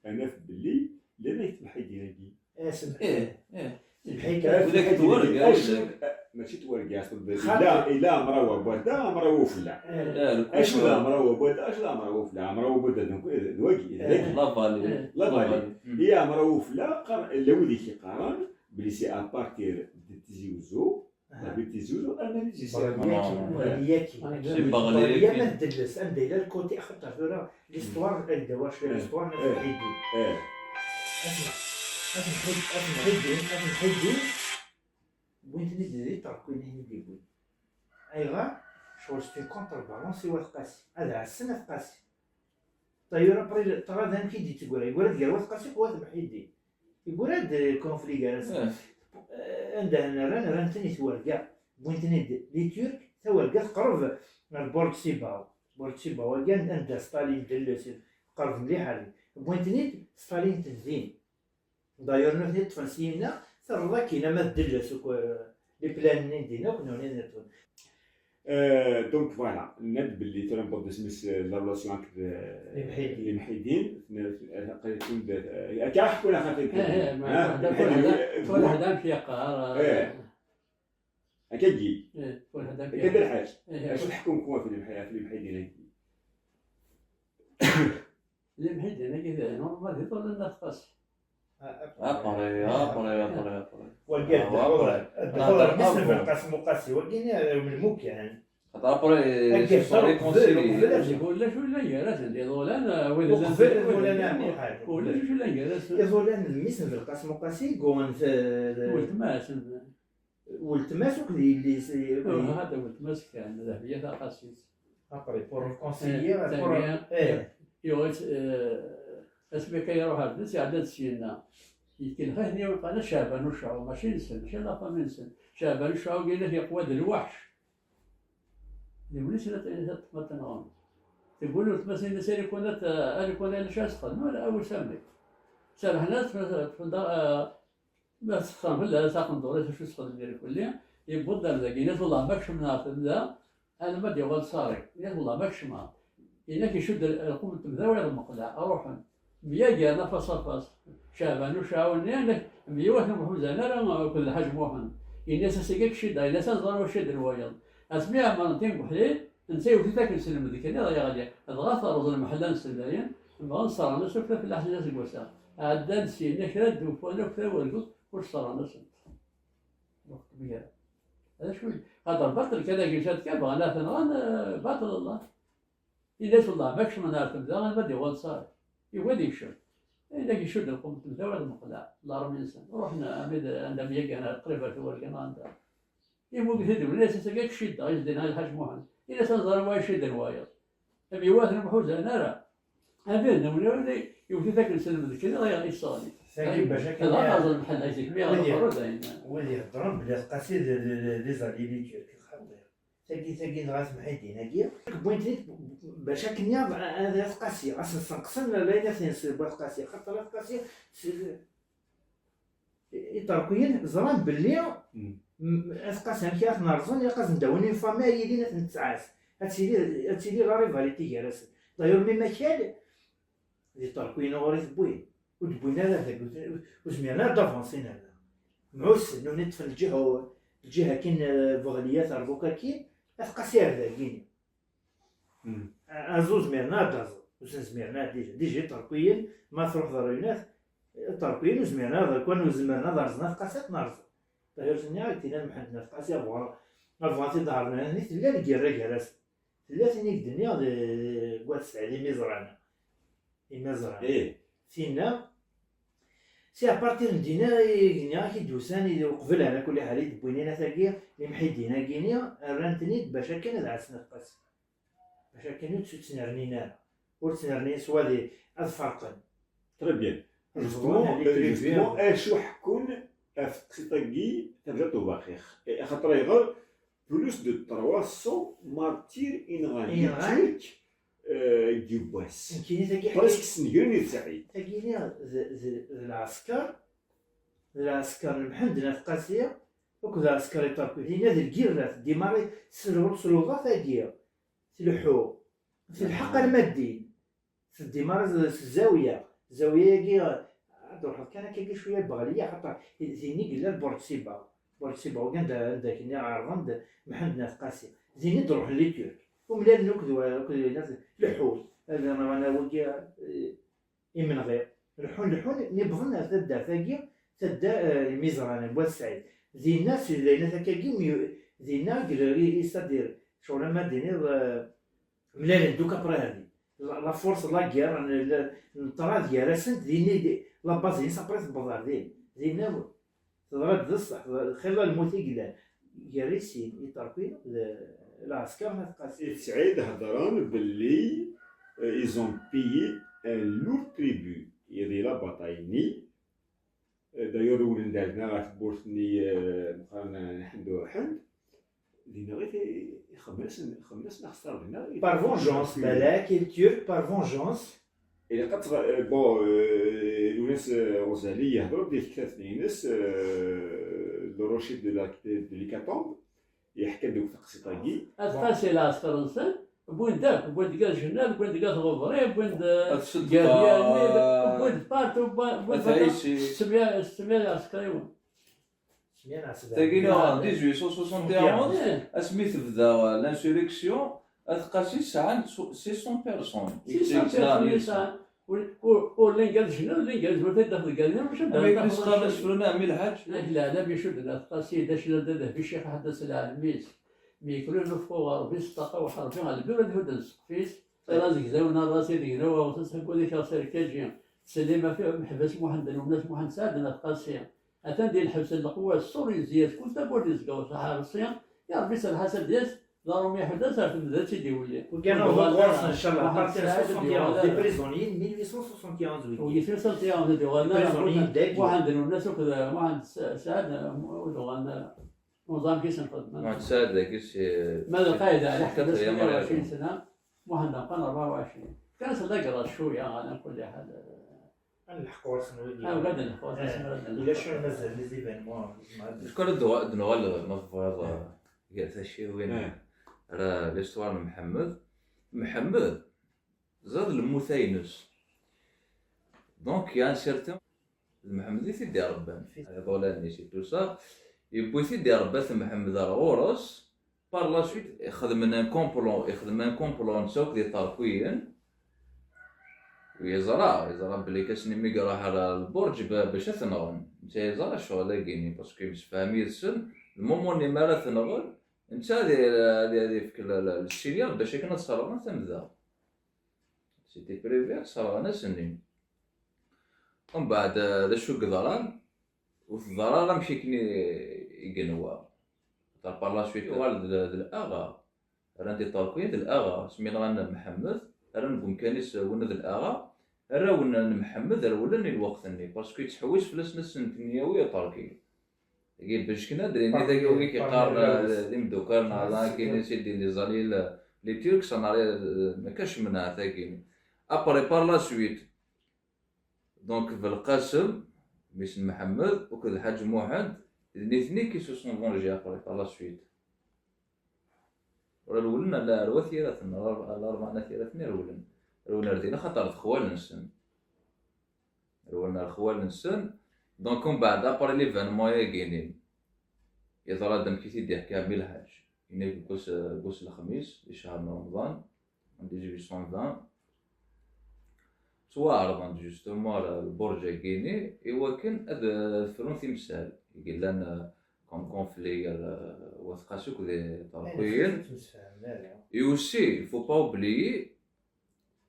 ad naf belli llan At Mḥidin-agi. Eh, semḥ-iyi. Eh, eh. Semḥ-iyi. At Mḥidin-agi, acu, eh, mačči d wargaz, illa, illa Amraw Abada, Amraw Ufella. Eh. Acu d Amraw Abada, acu d Amraw Ufella? Amraw Abada d, d wagi, d dagi. La Vallée. La Vallée. Iya, Amraw Ufella, qqar-, llan wid i k-iqqaren belli c'est à partir de Tizi Wezzu, Aha. David Tizi Wezzu, arma d Tizi Wezzu. Bravo, yaki, bravo, yaki. Ah, c'est Bravo, Baghdad, yaki. Yaki. Ma d Delles, anda yella le côté, axaṭer tura, l'histoire, mm, ad d-awaɣ cwiya, eh, l'histoire n At Mḥidin. Eh. At Mḥ-, At Mḥid-, At Mḥidin, At Mḥidin, wwin-ten-id d Iṭerkiyen i d-yewwin. Ayɣer? Ccɣel c'est une contrebalance i Wat Qasi. Ad ɛassen At Qasi. D'ailleurs, après, teɣriḍ amek i d-yetteggra. Yeggra-d gar Wat Qasi akked Wat Mḥidin. Yeggra-d, eh, conflit gar-asen. Eh. Eh, anda rran, rran-ten i twerga. Wwin-ten-id les Turcs, tawerga teqreb ar Burǧ Sibaw. Burǧ Sibaw, wagi an-, anda Stalin, Delles, teqreb mliḥ ar din. Wwin-ten-id, Stalin-ten din. D'ailleurs, nutni ṭṭfen syenna, terreḍ akkin, ama d Delles akk, eh, les plans-nni n din akk, nutni ad ṭṭfen. Euh, donc voilà, nenna-d belli tura newweḍ-d asmi-s, euh, la relation akked, euh, Lemḥidin. Lemḥidin, n-, n-, aql-iken d, euh, akka ḥkun axaṭi Lemḥidin. Eh, eh, ma, ah, waḥda, Lemḥidin, waḥda, waḥda amek yeqqar, eh. Eh. Akkagi. Eh, waḥda amek yeqqar. Akka d lḥaǧ. Eh, eh. Acu tḥekkum kum ɣef Lemḥi-, ɣef Lemḥidin-agi? Lemḥidin-agi d normal, d iḍulan n At Qasi. Ah, après, après, après, après. Wagi ad d-ḥuḍer, ad d-ḥuḍer mmi-s n Belqasem Uqasi, wagi n lmukan. Xaṭer après, agi ad ḥuḍer uqbel, uqbel ad d-ulac ula gar-asen d iḍulan, eh, wid llan uqbel Mawlana Muḥ Ḥaǧ. Ulac ula gar-asen. Iḍulan n mmi-s n Belqasem Uqasi, gguɣen f-, weltma-s. Weltma-s akked yelli-s, eh, ah, hada weltma-s kan, Dehbiya Taqasit. Après, pour réconcilier, eh, pour, tagi, eh, yuɣ-itt, eh, asmi akka iruḥ ar dens, iɛedda-d syenna. Ikellex-iten yiwen qqaren-as Ceɛban Uceɛɛu, mačči nsen, mačči d la famille-nsen. Ceɛban Uceɛɛu, yella yeqwa d lweḥc. D win i s-, i s-, i s-, ma tenɣem. Teggull weltma-s-ines, "Alikun ad, alikun ad nečč ad s-texdem, wala awi-s a mmi." Serrḥen-as, ṭṭfen da, eh, ma tesxerxer fell-as aqendur-is, acu s-texdem irkelli, yewweḍ-d ar dagi, yenna-t, "Wellah ma kecmen ɣer temda, alamma d-yuɣal ṣṣari." Yenna-t, "Wellah ma kecmeɣ." Yenna-k icudd lqum n temda, wayeḍ meqleɛ, ruḥen. Myagaren afaṣ afaṣ. Ceɛban Uceɛɛu-nni, yenna-k, myiwaten ur ḥuzan ara akked Lḥaǧ Muḥend. Yenna-as, "Ass-agi ad k-ciddeɣ." Yenna-as, "Ad nẓer wa cidden wayeḍ." Asmi ɛemmren tin deg uḥlil, netta yewwet-it akken s lmedk-nni, dɣa yeɣli. Dɣa terreẓ lemḥella-nsen dayen, bɣan sserɣen-as akk tafellaḥt-nni aseggas-a. Ɛeddan syin kra d-ufan akk tawergut, ur sserɣen-asent. Lweqt mgara. D acu i, xaṭer baṭel kan, agi kan bɣan ad t-nɣen, eh, baṭel Allah. Yenna-as, "Wellah ma kecmen ar temda, alma d-yuɣal ṣṣari." Yugi ad yekcem. Yenna-k icudd lqum n temda, wayeḍ meqleɛ, larmi-nsen. Ruḥen armi d anda myagaren, qrib ar Tuwerga neɣ anda. Immug-it-id, yenna-as, "Ass-agi ad k-ciddeɣ, i s-d-yenna Lḥaǧ Muḥend." Yenna-as, "Ad nẓer wa icudden wayeḍ." Myewwaten ur ḥuzan ara. Abrid n umnawli yewwet-it akken s lmedk-nni, dɣa yesseɣli. Tagi bac akken dɣa terẓ lemḥella-is, mi wid yeɣleq ye-, uqerru dayen. Wid iheddren belli At Qasi d, d, d, d les alliés turcs, xaṭi. Tagi, tagi dɣa temḥiddin-agi, wwin-ten-id bac akken yaḍ, ad At Qasi, ad sen-ssenqsen layen ad ten-yesselbu At Qasi, xaṭer At Qasi s-, Iṭerkiyen ẓran belli, mm, m-, At Qasi amek ara ten-rẓen, ilaq ad sen-d-awin une famille ad yilin ad ten-tettɛas. Ad tili, ad tili la rivalité gar-asen. D'ailleurs, même akal, d Iṭerkiyen ɣur i tewwin. Ur d-wwin ara deg, ur zmiren ara ad avansin ar da. Mɛussen, nutni ṭṭfen lǧiha, lǧiha akin, eh, Buɣliyat ar ḍuk akin, At Qasi ar dagini. Mm. A-, aẓ ur zmiren ara ad d-aẓen. Ur sen-zmiren ara déjà. Déjà Iṭerkiyen, ma truḥeḍ ɣer Yunat, Iṭerkiyen ur zmiren ara ad, kan ur zmiren ad rẓen At Qasi, ad ten-rẓen. D'ailleurs, tenniɣ-ak, tinna n Mḥend n At Qasi, abɣa, abɣa ad t-id-ɛerḍen, nitni tella lgirra gar-asen. Tella tin i k-d-nniɣ d, deg Wat Sɛid, imiẓran. Imiẓran. Ih. Tinna, si à partir n dinna i, i, i d-usan, i, uqbel ara kulli ḥal i d-wwin inat-agi, limḥiddin-agi-ni, rran-ten-id bac akken ad ɛassen At Qasi. Bac akken ur tt-, ur ttnernin ara. Ur ttnernin s wadi ad ferqen. Très bien. Justement, euh, justement, acu ḥekkun ɣef teqsiṭ-agi, tabrat ubaxix? Eh, axaṭer ayɣer plus de trois cents martyrs i nɣan les Turcs, euh, deg yiwwas. Nekkini tagi presque ḥkayet, snegren i tesɛid. Tagini d, d, d lɛesker, d lɛesker n Mḥend n At Qasi akked lɛesker iṭerki. Dinna d lgirra, teddi maḍi s, s luḍa tagi. Tleḥḥu. Telḥeq arma d din. Teddi maḍi s, s zzawya. Zzawya-agi, ad truḥeḍ kan akkagi cwiya Beɣliya, xaṭer din i yella Lburǧ Sibaɣ. Lburǧ Sibaɣ, anda, anda akken i ɛerḍen-d Mḥend n At Qasi. Din i d-ruḥen les Turcs. Umlalen akked wa-, akked winna leḥḥun. Ad, ad, ad, wagi, eh, imenɣi. Leḥḥun, leḥḥun, mi wwḍen ar taddart-agi, tadda, eh, Imiẓranen, Wat Sɛid. Dinna, si, dinna takagi, mi, dinna, gre-, i, i, c'est-à-dire, ccɣel ama d-tiniḍ, eh, mlalen-d akk après din. La, la force, la guerre, n, la, n ṭṭrad gar-asent, din i d, la base-ines après tewweḍ ar din. Dinna, teḍra-d d ṣṣeḥ, xilla lmut i yellan. Gar i sin, Iṭerkiyen d lɛesker n At Qasi. I tesɛid heddren belli, euh, ils ont payé un lourd tribut. Iḍ la bataille-nni, euh, d'ailleurs, rewlen-d ar da ɣer tewwurt-nni, euh, meqqar n Ḥend Uḥend. Dinna i t-, ixemmen-asen, xemmen-asen axeṣṣar dinna. Par vengeance, balak, i Turcs, par vengeance. Ilaq ad tɣ-, euh, bon, euh, Lwennas, euh, Ɣezali yehder di tektabt-ines, euh, Le Rocher de la, de l'Hécatombe, yeḥka-d akk taqsiṭ-agi. At Qasi lɛesker-nsen, wwin-d akk, wwin-d gar Jennad, wwin-d gar Tɣebri, wwin-d, euh, gar Yerni, wwin-d partout, wwin-d, wwin-d settemya, settemya lɛesker-iwen. Tagi neɣ dix-huit cent soixante et onze, asmi tebda l'insurrection, At Qasi sɛan six cents personnes. Six cents personnes i sɛan. Ur, ur, ur llin gar Jennad, ur llin gar Zmert, ad d-tafeḍ gar Jennad, maca ad d-tafeḍ asefru-nni ɛemmi Lḥaǧ. Ak leɛlam icudden At Qasi, d acnad d adehbi, ccix ḥedd s lɛelm-is. Mi yekrun ufqu ɣer Ṛebbi s ṭṭaqa uḥerbi, ɣer lbir ad hudden ssqef-is. Ala zegzawen arras ideg nawa ɣur-s asaggad ikeṛ s rkaji. Ttsellim ɣef Meḥbas Muḥend, Lwennas Muḥend Sɛid n At Qasi. Atan di lḥebs n leqwas, ṣṣur yezzi-as, kul tawwurt yezga ɣur-s aḥersi. Ya Ṛebbi serreḥ-as ad d-yas, Ḍarumi ḥedd asertem d ad tt-id-iwelli. Ur ggan ɣur-s, inchallah, à partir de soixante et onze, des prisonniers de mille huit cent soixante et onze, oui. Des prisonniers de Muḥend Lwennas akked Muḥend Saɛid, ur d-uɣalen ara. Ur neẓri amek i sen-xedmen. Muḥend Saɛid dagi si... Ma d lqayda, ɛni ḥedd ass tmanya u ɛecrin sna, Muḥend Amqan rebɛa u ɛecrin. Fkan-as lagraḍ cwiya, ɛla kulli ḥal. Ad nleḥq ɣur-sen wigi. Ah, ad nleḥq ɣur-sen, eh, ad nleḥq. Ulac ur mazal les événements. Nezmer ad d-, nezmer ad d-nuɣal, ma tebɣiḍ, eh, gar tacciwin, eh, ar l'histoire n Mḥemmed. Mḥemmed, ẓriɣ d lmut-a-ines. Donc, il y a un certain d Mḥemmed i t-id-iṛebban. Iḍulan-is et tout ça, yewwi-t-id iṛebba-t Mḥemmed ar ɣur-s. Par la suite, xedmen un complot, ixdem un complot netta akked iṭerkiyen. Yeẓra, yeẓra belli Kassim mi iruḥ ar lburǧ ba-, bac ad t-nɣen. Netta yeẓra ccɣel-agi-nni, parce que yemsefham yid-sen, le moment-nni mi ara t-nɣen, netta ad, ad, ad yefk le, le, le signal bac akken ad sserɣen tamda. C'était prévu, sserɣen-asen-in. Umbeɛd, eh, d acu i yeḍran? Ur teḍra ara amek akken i, i yenwa. Xaṭer par la suite, yuɣal d, d l'aga. Rran-t iṭerkiyen d l'aga. Asmi nɣan Mḥemmed, rran deg umkan-is winna d l'aga. Arraw n, n Mḥemmed rewlen i lweqt-nni, parce que yettḥewwis fell-asen ad sen-ten-yawi iṭerki. Dagi bejken ad d-nini dagi wigi k-iqqaren, eh, d imeddukal neɣ d akken i s-id-, les alliés, les Turcs, ça n'a rien, eh, ma kac menɛet-agi. Après, par la suite, donc, Belqasem, mmi-s n Mḥemmed, akked Lḥaǧ Muḥend, d nitni qui se sont vengés après, par la suite. Ur rewlen ala ar wat yiraten, ar, ar Larebɛa n At Yiraten i rewlen. Rewlen ar din axaṭer d xwal-nsen. Rewlen ar xwal-nsen. Donc, umbeɛd, après l'événement-agi-nni, yeḍra-d amek i t-id-yeḥka ɛemmi Lḥaǧ. Ini deg wass, deg wass n lexmis, di ccher n Remḍan, en dix-huit cent vingt, ttwaɛerḍen-d justement ar lburǧ-agi-nni i wakken ad, ad frun timsal i yellan, euh, comme conflit gar, euh, wat Qasi akked iṭerkiyen. Et aussi, il faut pas oublier,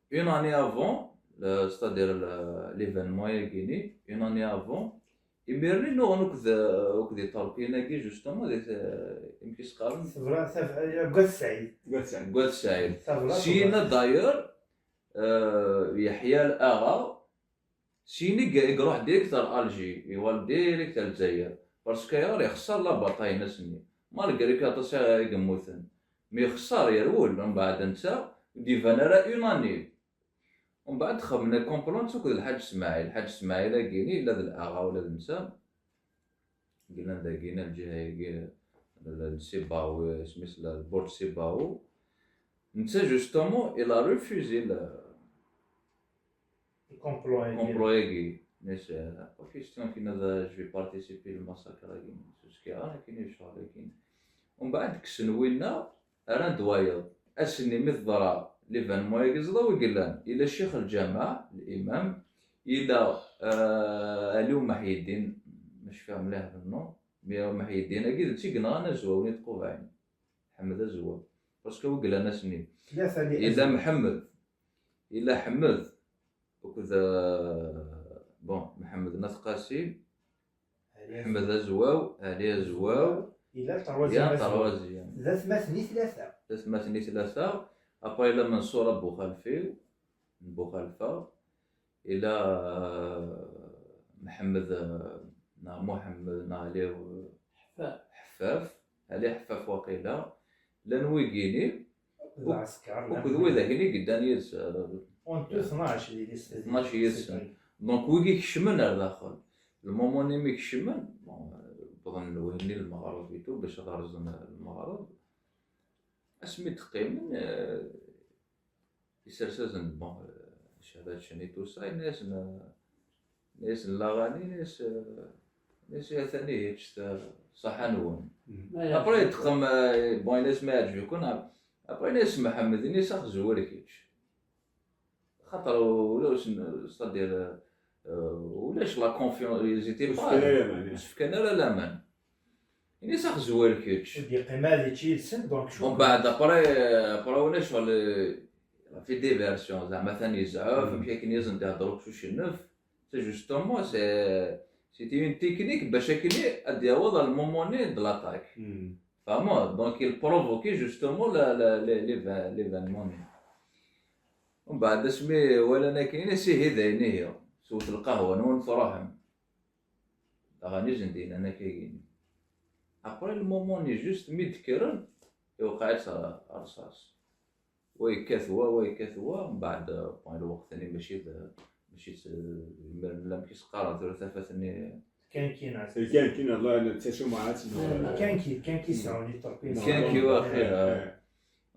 une année avant, le, c'est-à-dire le, l'événement-agi-nni, une année avant, imir-nni nnuɣen akked, akked iṭerkiyen-agi, justement, di t-, amek i s-qqaren? Tebra-, tab-, eh, deg Wat Saɛid. Deg Wat Saɛid. Deg Wat Saɛid. Tabrat. Syin-a, d'ailleurs, euh, Yeḥya Laɣa, syin i i iruḥ direct ar Alger, iwal direct ar Lezzayer. Parce que ayɣer? Ixṣer la bataille-nni. Malgré que aṭas i yemmuten. Mais ixṣer, yerwel, umbeɛd netta, ur d-iban ara une année. Umbeɛd xedmen complot akked Lḥaǧ Smaɛil. Lḥaǧ Smaɛil-agi-nni yella d l'aga ula d netta. Yellan dagi, lǧiha-agi, l-, l-, Sibawi, isem-is l-, lburǧ Sibawi. Netta, justement, il a refusé le complot-agi. Complot-agi. Nnan-as, euh, pas question akken ad, je vais participer le massacre-agi. Ur skiɛen akken i lecɣal-agi. Umbeɛd kksen winna, rran-d wayeḍ. Ass-nni mi teḍra l'événement-agi, ẓḍa wi yellan, yella ccix lǧameɛ, l'imam, yella, euh, Ali Umeḥyeddin, ma cfiɣ mliḥ le nom, mais Umeḥyeddin-agi d netta i yenɣan Azwaw n At Qubɛin, Ḥmed Azwaw. Parce que wi yellan ass-nni, yella Mḥemmed, yella Ḥmed, akked, euh, bon, Mḥemmed n At Qasi, Ḥmed Azwaw, Ali Azwaw, yella troisième. D atmaten i tlata. D atmaten i tlata. Après, yella Menṣur Abu Xalfi, n Buxalfa, yella, euh, Mḥemmed, euh, neɣ Muḥemmed, neɣ Ali, euh, Ḥeffaf. Ḥeffaf, Ali Ḥeffaf waqila. Llan wigini, akked widak-nni i yeddan yid-s, euh, tnac yid-sen. Donc, wigi kecmen ar daxel. Le moment-nni mi kecmen, bon, euh, wwḍen lwehni lmeɣreb et tout, bac ad rẓen lmeɣreb. Asmi d-qqimen, euh, isers-asen-d, bon, euh, cehdat ceni tout ça, yenna-yasen, euh, yenna-yasen laɣani, yenna-yas, euh, yenna-yas atan ihi ččet, euh, ṣaḥa-nwen. Après teqqim, euh, bon, yenna-yas ma yeɛǧeb-iken, après yenna-yas Mḥemmed, yenna-yas axezwel kečč. Xaṭer ulac, c'est-à-dire, euh, ulac la confiance, ils étaient pas, ur s-fkan ara laman. Ini-as axezwal kečč. Ur d-yeqqim ara yečč yid-sen, donc cukkeɣ. Umbeɛd, après, après ulac la, la fait diversion, zeɛma atan yezɛef, amek akken i asen-d-ihedder uqcic-nnef. C'est justement, c'est, c'était une technique bac akken ad d-yaweḍ ar le moment-nni de l'attaque. Vraiment, donc il provoquait justement la, la, la, l'éve- l'événement-nni. Umbeɛd asmi walan akken, ini-as ihi d ayen ihi, swet lqahwa-nwen truḥem. Daɣen i sen-d-yennan akka-gini. Après le moment-nni juste mi d-kkren, iwqeɛ-itt rrṣaṣ. Wa yekkat wa, wa yekkat wa, mbeɛd, bon, lweqt-nni mačči d, mačči d, imiren amek i s-qqaren tura tafat-nni. Kan kina. Kan kina, Allah, nettasumɛat. Kan ki, kan ki sɛun iṭerpin. Kan ki, wa axir.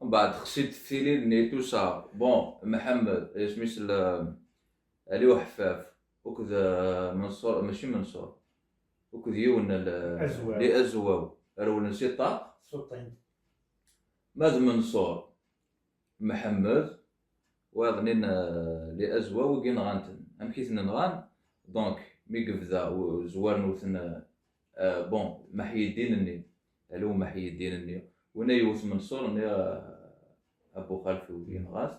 Mbeɛd xsit tilin-nni tout ça. Bon, Mḥemmed, isem-is l-, Ali Uḥeffaf, akked, eh, Menṣur, mačči Menṣur, akked yiwen n l-, Azwaw. Li Azwaw, rewlen si ṭṭaq. Suṭin. Ma d Menṣur, Mḥemmed, wayeḍ-nni n, eh, Li Azwaw, wigi nɣan-ten. Amek i ten-nɣan? Donc, mi yebda u-, zwaren-uten, eh, eh, bon, Meḥyeddin-nni, Alu Meḥyeddin-nni, win ay yewwet Menṣur-nni, eh, Abu Xalfi, wigi nɣa-t.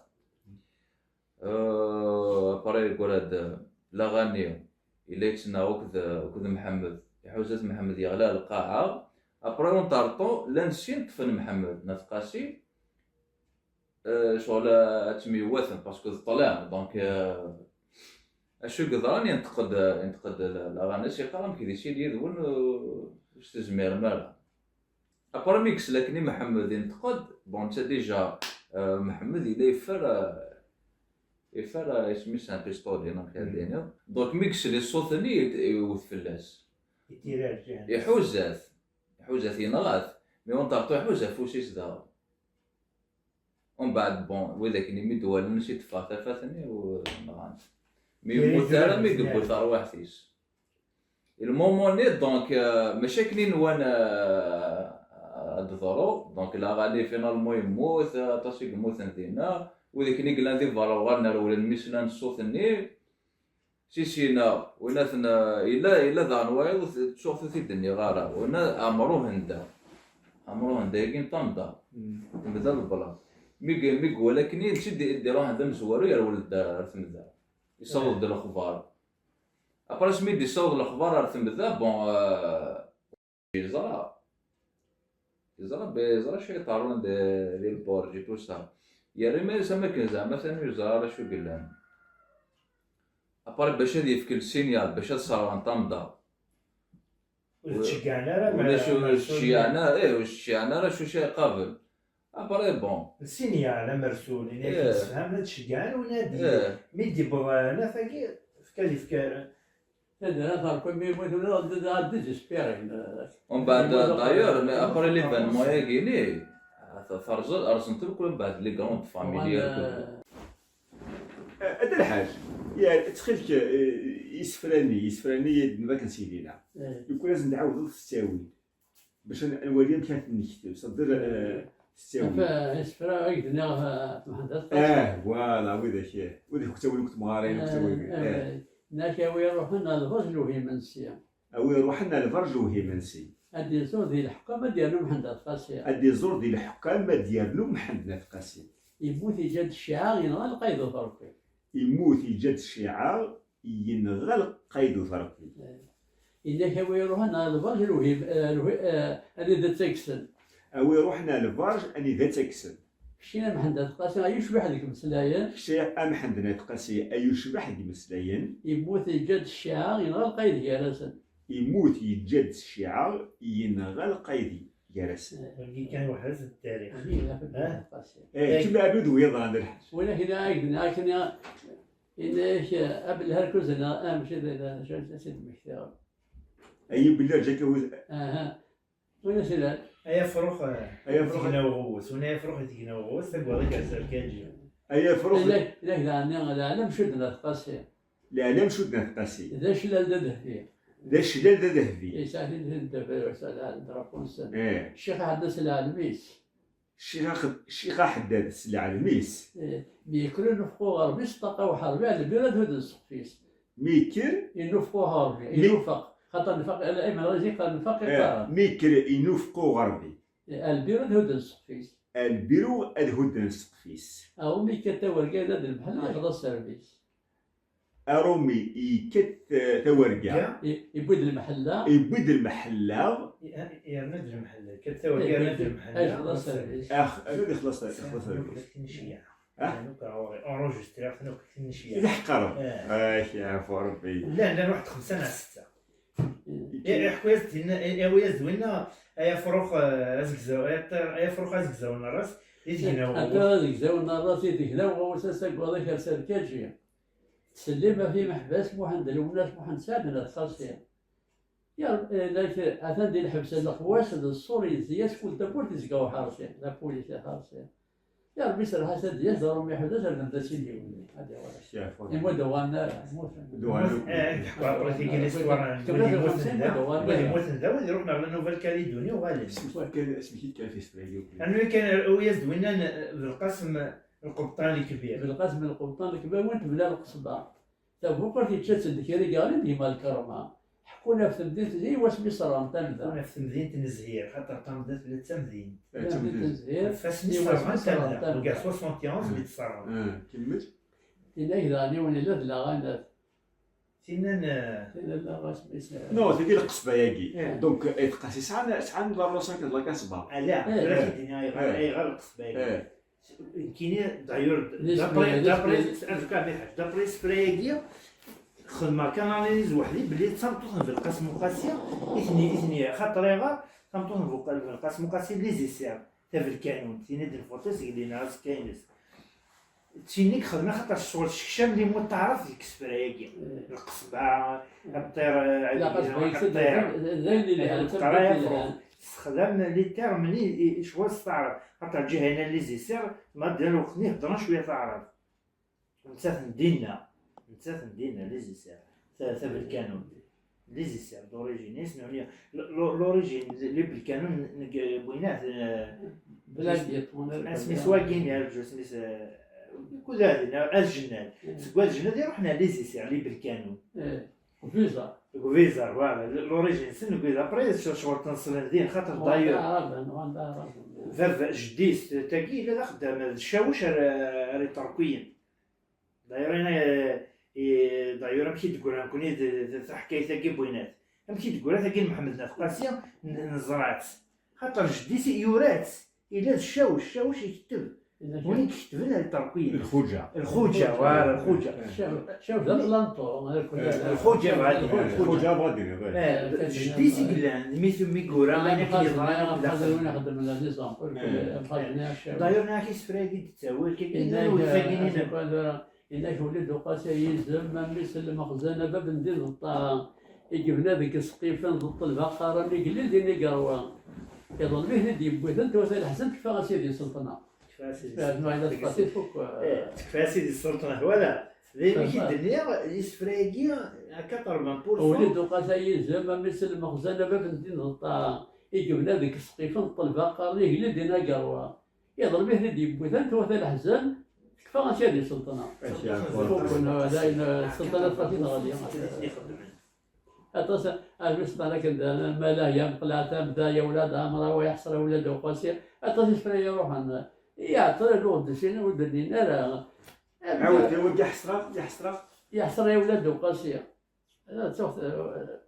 Eh, après, yeggara-d Laɣani, yella yettnaɣ akked, akked Mḥemmed. Iḥuza-t Mḥemmed, yeɣli ar lqaɛa. Après, un temps, llan sin ṭṭfen Mḥemmed n At Qasi, eh, ccɣel ad ttemyewwaten, parce que d ṭṭlam, donc, eh, acu i yeḍran, yenṭeq-d, yenṭeq-d La-, Laɣani, as-yeqqar, amek d isil yid-wen, eh, ur s-tezmirem ara. Après mi yesla akken i Mḥemmed yenṭeq-d, bon, netta déjà, eh, Mḥemmed yella yeffer, eh, yeffer, eh, isem-is un pistolet, amek ara d-iniɣ. Donc mi yesli ṣṣut-nni, yewwet fell-as. Iḥuza-t. Iḥuza-t, yenɣa-t. Mais un temps iḥuza afus-is daɣen. Umbeɛd, bon, widak-nni mi d-walin si teffeɣ tafat-nni, u nɣan-t. Mi yemmut ara, mi yewwi tarwiḥt-is. Le moment-nni, donc, euh, mačči akken i nwan, euh, ad d-teḍru. Donc, Laɣani, finalement, yemmut, aṭas i yemmuten dinna. Widak-nni yellan di berra uɣalen rewlen mi slan ṣṣut-nni. Si sina, win aten, yella, yella daɣen wayeḍ, ur t-, ttuɣ ur t-id-nniɣ ara. Win a-, Ɛmer Uhenda. Ɛmer Uhenda-agi n Tamda. Temda lebla. Mi g-, mi iwala akken i, d-, d-iruḥen d amezwaru, yerwel-d ar Temda. Yessaweḍ-d lexbar. Après, asmi d-yessaweḍ lexbar ar Temda, bon, euh, yeẓra. Yeẓra, yeẓra acu yeḍran di, di lburǧ et tout ça. Yerra iman-is am akken zeɛma atan ur yeẓra ara acu yellan. Après, bac ad yefk lsinyal, bac ad sserɣen Tamda. Ur ttceggiɛen ara, ulac, ur ttceggiɛen ara, eh, ur ttceggiɛen ara acu iqabel. Après, bon. Lsinyal amersul, ini akken sefhamen ad ttceggiɛen, win ad d-, mi d-yewweḍ, eh, naf-agi, fkan, yefka. Taddart ɣer Ṛebbi, mi yemmut ula d, d, d désespéré. Umbeɛd, d'ailleurs, mais après l'événement-agi-ni, terẓel, rẓent akk umbeɛd les grandes familles. Uɣal, eh, eh, a Dda Lḥaǧ, ya, ttxil-k, eh, isefra-nni, isefra-nni i d-nefk akken s yidina. Eh. Lukan ad sen-d-ɛawdeḍ s ttawil. Bac ad nwali amek ara ten-nekteb, s-, d-, eh, s ttawil. Ɣef, eh, isefra i d-nniɣ, eh, Mḥend At Qasi. Eh, voilà, widak, eh, widak ur ttawin akk temɣarin, ur ttawin, eh, eh. Nnak a wi iruḥen ar lberǧ lewhi imensi. A wi iruḥen ar lberǧ lewhi imensi. Ad d-iẓur di leḥkem ad d-yernu Mḥend At Qasi. Ad d-iẓur di leḥkem ad d-yernu Mḥend At Qasi. Yemmut yeǧǧa-d cciɛa yenɣa Lqayeḍ Uterqi. Yemmut yeǧǧa-d cciɛa yenɣa Lqayeḍ Uterqi. Eh. Yenna-k a wi iruḥen ar lberǧ lewhi, eh, lewhi, eh, anida tt-kksen. A wi iruḥen ar lberǧ anida tt-kksen. Keččini a Mḥend At Qasi, ay ucbiḥ deg imeslayen. Keččini a Mḥend At Qasi, ay ucbiḥ deg imeslayen. Yemmut yeǧǧa-d cciɛa yenɣa Lqayeḍ gar-asen. Yemmut yeǧǧa-d cciɛa yenɣa Lqayeḍ gar-asen. Wagi kan weḥd-s d tarix. Wagi kan weḥd-s d tarix. Eh, kemmel Ɛbid wiyaḍ ɣer Dda Lḥaǧ. Wala kra akken, akken, yenna-ak, eh, Abel Herkuz, neɣ amek i d, d, d, d, d, Ay belli rǧa-k a wid. Aha. Win as-ilan? Ay afrux, eh, ay afrux, tegna uɣewwes. Win ay afrux i tegna uɣewwes, taggaḍ i yerza lkaǧi. Ay afrux. Ilak, ilak daɣen, leɛlam cudden At Qasi. Leɛlam cudden At Qasi. D aclal d adehbi. D aclal d adehbi. Yesɛa tin, tin, d drapeau-nsen. Eh. Ccix Aḥeddad s lɛelm-is. Ccix Ax-, Ccix Aḥeddad s lɛelm-is. Eh, mi yekker inufeq uɣerbi s ṭṭaqa uḥerbi, Ɛelbir ad hudden ssqef-is. Mi yekker? Inufeq uɣerbi, mi- inufeq. Xaṭer nfaq, ala, imenɣi zik qqaren nfaq, eh, iqqaren. Mi yekker inufeq uɣerbi. Eh, Ɛelbir ad hudden ssqef-is. Ɛelbir ad hudden ssqef-is. Aɣumi yekka tawerga d lemḥel, eh, yerḍa sserbis. Arumi yekkat, eh, tawarga. Yewwi-d lemḥella. Yewwi-d lemḥella. Yerna-d lemḥella. Yekkat tawarga, yerna-d lemḥella. Ax-, ad ixelleṣ, ixelleṣ tawarga. Enregistriɣ-ten akk tinecya. Iḥeqq Rebbi. Ak yeɛfu Rebbi. Llan, llan waḥed xemsa neɣ setta. Iḥku-yas-d dinna, yawi-yas-d winna, ay afrux, eh, azegzaw, ay afrux azegzaw n ras, di tegnaw. Ata azegzaw n ras, di tegnaw, ɣawes asaggaḍ akers arkaǧi. Ttsellim ɣef yimeḥbas Muḥend Lwennas, Muḥend Saɛd n At Qasi. Ya, eh, la, atan di lḥebs n lexwas d ṣṣur yezzi-as kul tawwurt izga uḥersi, la police iḥersi. Ya Rebbi serreḥ-as ad d-yas d aṛumi ḥud-as ar d-as iniwen. Ad iwala. Imud uɣalen ara. Imud, eh, ad yeḥku après tigi l'histoire n wid yemmuten da. Wid yemmuten da, wid iruḥen ɣer la Nouvelle-Calédonie uɣalen. Isem-ik kan, isem-ik kan f isefra-agi. Rnu kan, awi-yas-d winna n Belqasem Lqebṭan Lkbir. Belqasem Lqebṭan Lkbir, win tebna lqesba. Tabuqert yečča-tt-id kra yeɣlin d gma Lkerma. Ḥekkun ɣef temdint-nni i wasmi ṣerɣen tamda. Ḥekkun ɣef temdint n Zhir, xaṭer tamda tella d tamdint. Tamdint n Zhir. Ɣef wasmi ṣerɣen tamda, deg soixante et onze mi tt-ṣerɣen. Kemmel. Tinna-k daɣen yiwen yella d laɣanat. Tinna n, tinna n laɣas mi s-, non, tagi lqesba-yagi. Donc, eh, At Qasi sɛan, sɛan la relation akked la Casbah. Ala, tura k-id-iniɣ ayɣer, ayɣer lqesba-yagi. Nekkini, d'ailleurs, d'après, d'après, azekka mi ḥaǧ, d'après isefra-agi, xedmeɣ kan analyse weḥd-i belli d tameṭṭut n Belqasem Uqasi i ten-, i ten-, xaṭer ayɣer tameṭṭut n Buq-, Belqasem Uqasi, les Issers, tabelkanun, tin i d-nvuṭi seg lina azekka-ines. D tin i ixedmen, xaṭer ccɣel tekcem les mots n taɛrabt deg isefra-agi. Lqesba, ṭṭir, eh, la Casbah, ṭṭir, d ayen yelhan, d ṭṭir, tesexdam les termes-nni i, i ccɣel s taɛrabt. Xaṭer ǧiha-nni les Issers, ma d lweqt-nni heddren cwiya taɛrabt. Nettat n dinna, nettat n dinna, les Issers, ta-, tabelkanun. Les Issers d'origine, isem, yeɛni, l-, l-, l'origine, les Belkanun, n-, n-, winat, eh, asmi s wagin, yerǧu asmi s, eh, kud ad, At Jennad. Seg At Jennad i ruḥen les Issers, les Belkanun. Gvizar. Gvizar, voilà. L-, l'origine-nsen Gvizar. Après, c-, ccɣel tenṣlen din, xaṭer d'ailleurs. Baba, jeddi-s, tagi, yella d axeddam, d Cawec ara, ara iṭerkiyen. D'ailleurs, ina, i, d'ailleurs, amek i d-teggra nekkni d, d, d taḥkayt-agi n winat. Amek i d-teggra tagi n Mḥemmed n At Qasi, n-, neẓra-tt. Xaṭer jeddi-s yura-tt. Yella d Cawec, Cawec iketteb. Win i iketben ar iṭerkiyen. Lxuǧa. Lxuǧa, voilà, lxuǧa. Cawec, Cawec d aplanṭu. Eh, lxuǧa, bɣa d-, lxuǧa, bɣa d-iniḍ, eh. Eh, jeddi-s i yellan, mi t-, mi yura, ayen akken yeḍran, win ixeddmen la nizam. D'ailleurs, nniɣ-ak isefra-agi d-ttawi, akka kan, yenna-k, yenna-k Wlid Uqasi yizem, a mmi-s n lmexzen, a bab n din d ṭṭaɛa, i yebna deg Isqifen d ṭṭelba qqaren, igellil din i yerwa. Iḍelm-it-id yewwi-ten, twata leḥzen, tekfa a sidi sselṭna. Tekfa a sidi sselṭna. Tekfa a sidi sselṭna, voilà. D ayen i k-id-nniɣ, isefra-agi, à quatre-vingts pour cent. Wlid Uqasi yizem, a mmi-s n lmexzen, a bab n din d ṭṭaɛa, i yebna deg Isqifen d ṭṭelba qqaren, igellil din i yerwa. Iḍelm-it-id yewwi-ten, twata leḥzen, tekfa a sidi sselṭna. Fukken, d ayen, sselṭna tfat-it ɣelli. Aṭas, armi s-qqaren akken d, ma la ya meqleɛ tamda, ya wlad Ɛemrawa, yeḥṣer ya wlad Uqasi, aṭas isefra iruḥen, iɛeṭṭel aluɣ d sin ur d-nnin ara. Ɛawed, wagi ḥesreɣ, ḥesreɣ. Yeḥṣer ya wlad Uqasi. Ad tuɣ, eh,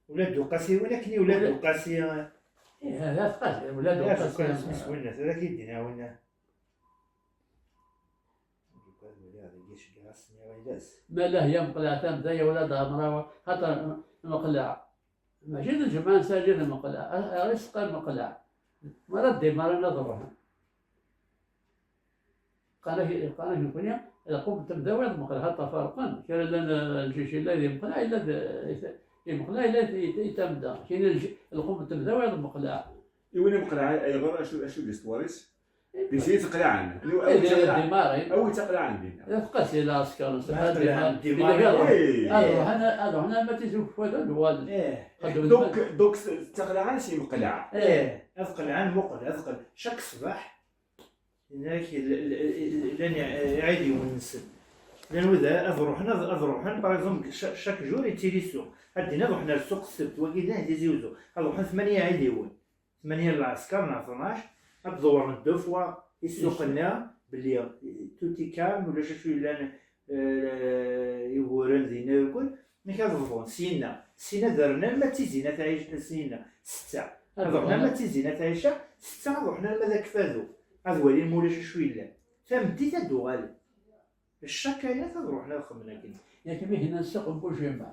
Wlad Uqasi, win akken i wlad Uqasi. Ih, d At Qasi, wlad Uqasi. Isem-is winna, tura k-id-iniɣ winna. Ma la ya meqleɛ tamda, ya wlad Ɛemrawa, xaṭer meqleɛ. Mačči d lǧemɛa n Saɛid meqleɛ, a, a, i s-qqar meqleɛ. Ma ara d-imaren ad ruḥen. Qqaren-ak, qqaren-ak nekkni, lqum n temda wayeḍ meqleɛ, xaṭer ferqen. Kra llan, eh, lǧic yella d imeqleɛ, yella d, eh, imeqleɛ, yella d, i, i tamda. Kini lj-, lqum n temda wayeḍ meqleɛ. I win imeqleɛ, ayɣer, acu, acu d l'histoire-is? Di sin i ttqlaɛen. Awi ttqlaɛen dinna. Awi ttqlaɛen dinna. Tqasi lɛesker-nsen. Ad ruḥen, ad ruḥen arma d Tizi Uzzu ad uɣalen. Donc, donc, ttqlaɛen s imeqleɛ. Ad qelɛen, muqel, ad qel-, chaque ṣṣbeḥ. Yenna-ak, l-, l-, l-, llan iɛidiwen-nsen. Llan wid ad ruḥen, ad, ad ruḥen, par exemple, cha-, chaque jour yettili ssuq. Ad d-iniḍ ruḥen ar ssuq ssebt, wagi d Tizi Uzzu. Ad ruḥen tmanya iɛidiwen. Tmanya n lɛesker neɣ tnac, ad d-ḍewren deux fois i ssuq-nni, belli tout est calme, ulac acu yellan, eh, iwuran dinna yakk, amek ad bḍun? Syenna, syenna ad rren arma d Tizi n At Ɛic-, syenna, setta. Ad Ad rren rren arma d Tizi n At Ɛica, setta ad ruḥen arma d Akfadu. Ad walin ma ulac acu yellan. Tameddit ad d-uɣalen. Chaque année ad ruḥen ad xedmen akken. Yak mi kna ssuq n Bujima.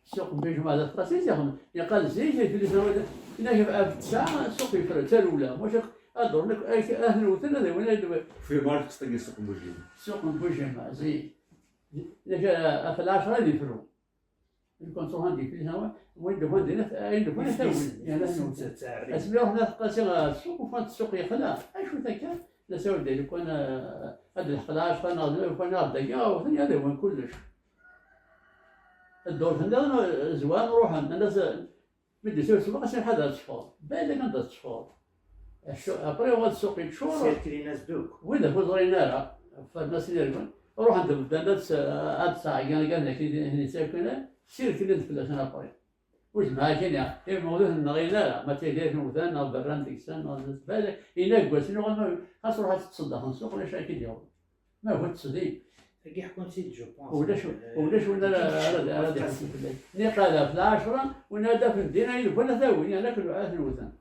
Ssuq n Bujima d aṭas i t-ixdem. Yeqqal zik, ay fell-as awal, kna ɣef ttesɛa, ssuq yefra, d tarewla. Maca ad ḍurren akk, ak-, ad ten-wten, ad awin, ad fi mar teqsṭ-agi ssuq n Bujima. Ssuq n Bujima, zik. Yak, ɣef lɛecṛa ad yefru. Lukan truḥ anda yefli, win d-ufan dinna, ayen d-ufan ad t-awin. Yerna ad ten-wten. Asmi ruḥen ad qasi ɣer ssuq, ufan ssuq yexla. Acu akka? La sawal deg lukan, eh, ad d-leḥq lɛecṛa neɣ lukan ad d-agi, awten ad awin kullec. Ddurt nniḍen, eh, zwan ruḥen, nnan-as, eh, mi d-isawel ssuq, as-inḥader ad teffɣeḍ. Balak anda tetteffɣeḍ. Acu, après uɣal ssuq yeččur. Sirkilin-as-d akk. Wid akk ur ẓrin ara, ffren-asen irden, ruḥen-d medden ad s-, ad sɛeggin, akken i d-yettakken, sirkilin-d fell-asen après. Ur zmireɣ akken ya, imeɣluten nneɣ ara, ma d Tizi n Wdan, neɣ berran deg-sen, neɣ balak, inna deg wass-nni, uɣal ma, xas ruḥ ad tettṣeddaxen ssuq, ulac ara k-id-yaweḍ. Ma hu tesdi. Tagi ḥkun-tt-id, je pense. Ulac, ulac win ara, ara, ara d-iḥussen fell-ak. Niqal ɣef lɛecṛa, win ara d-afen din, ay d-wwin ad t-awin, yerna akken ad t-wten.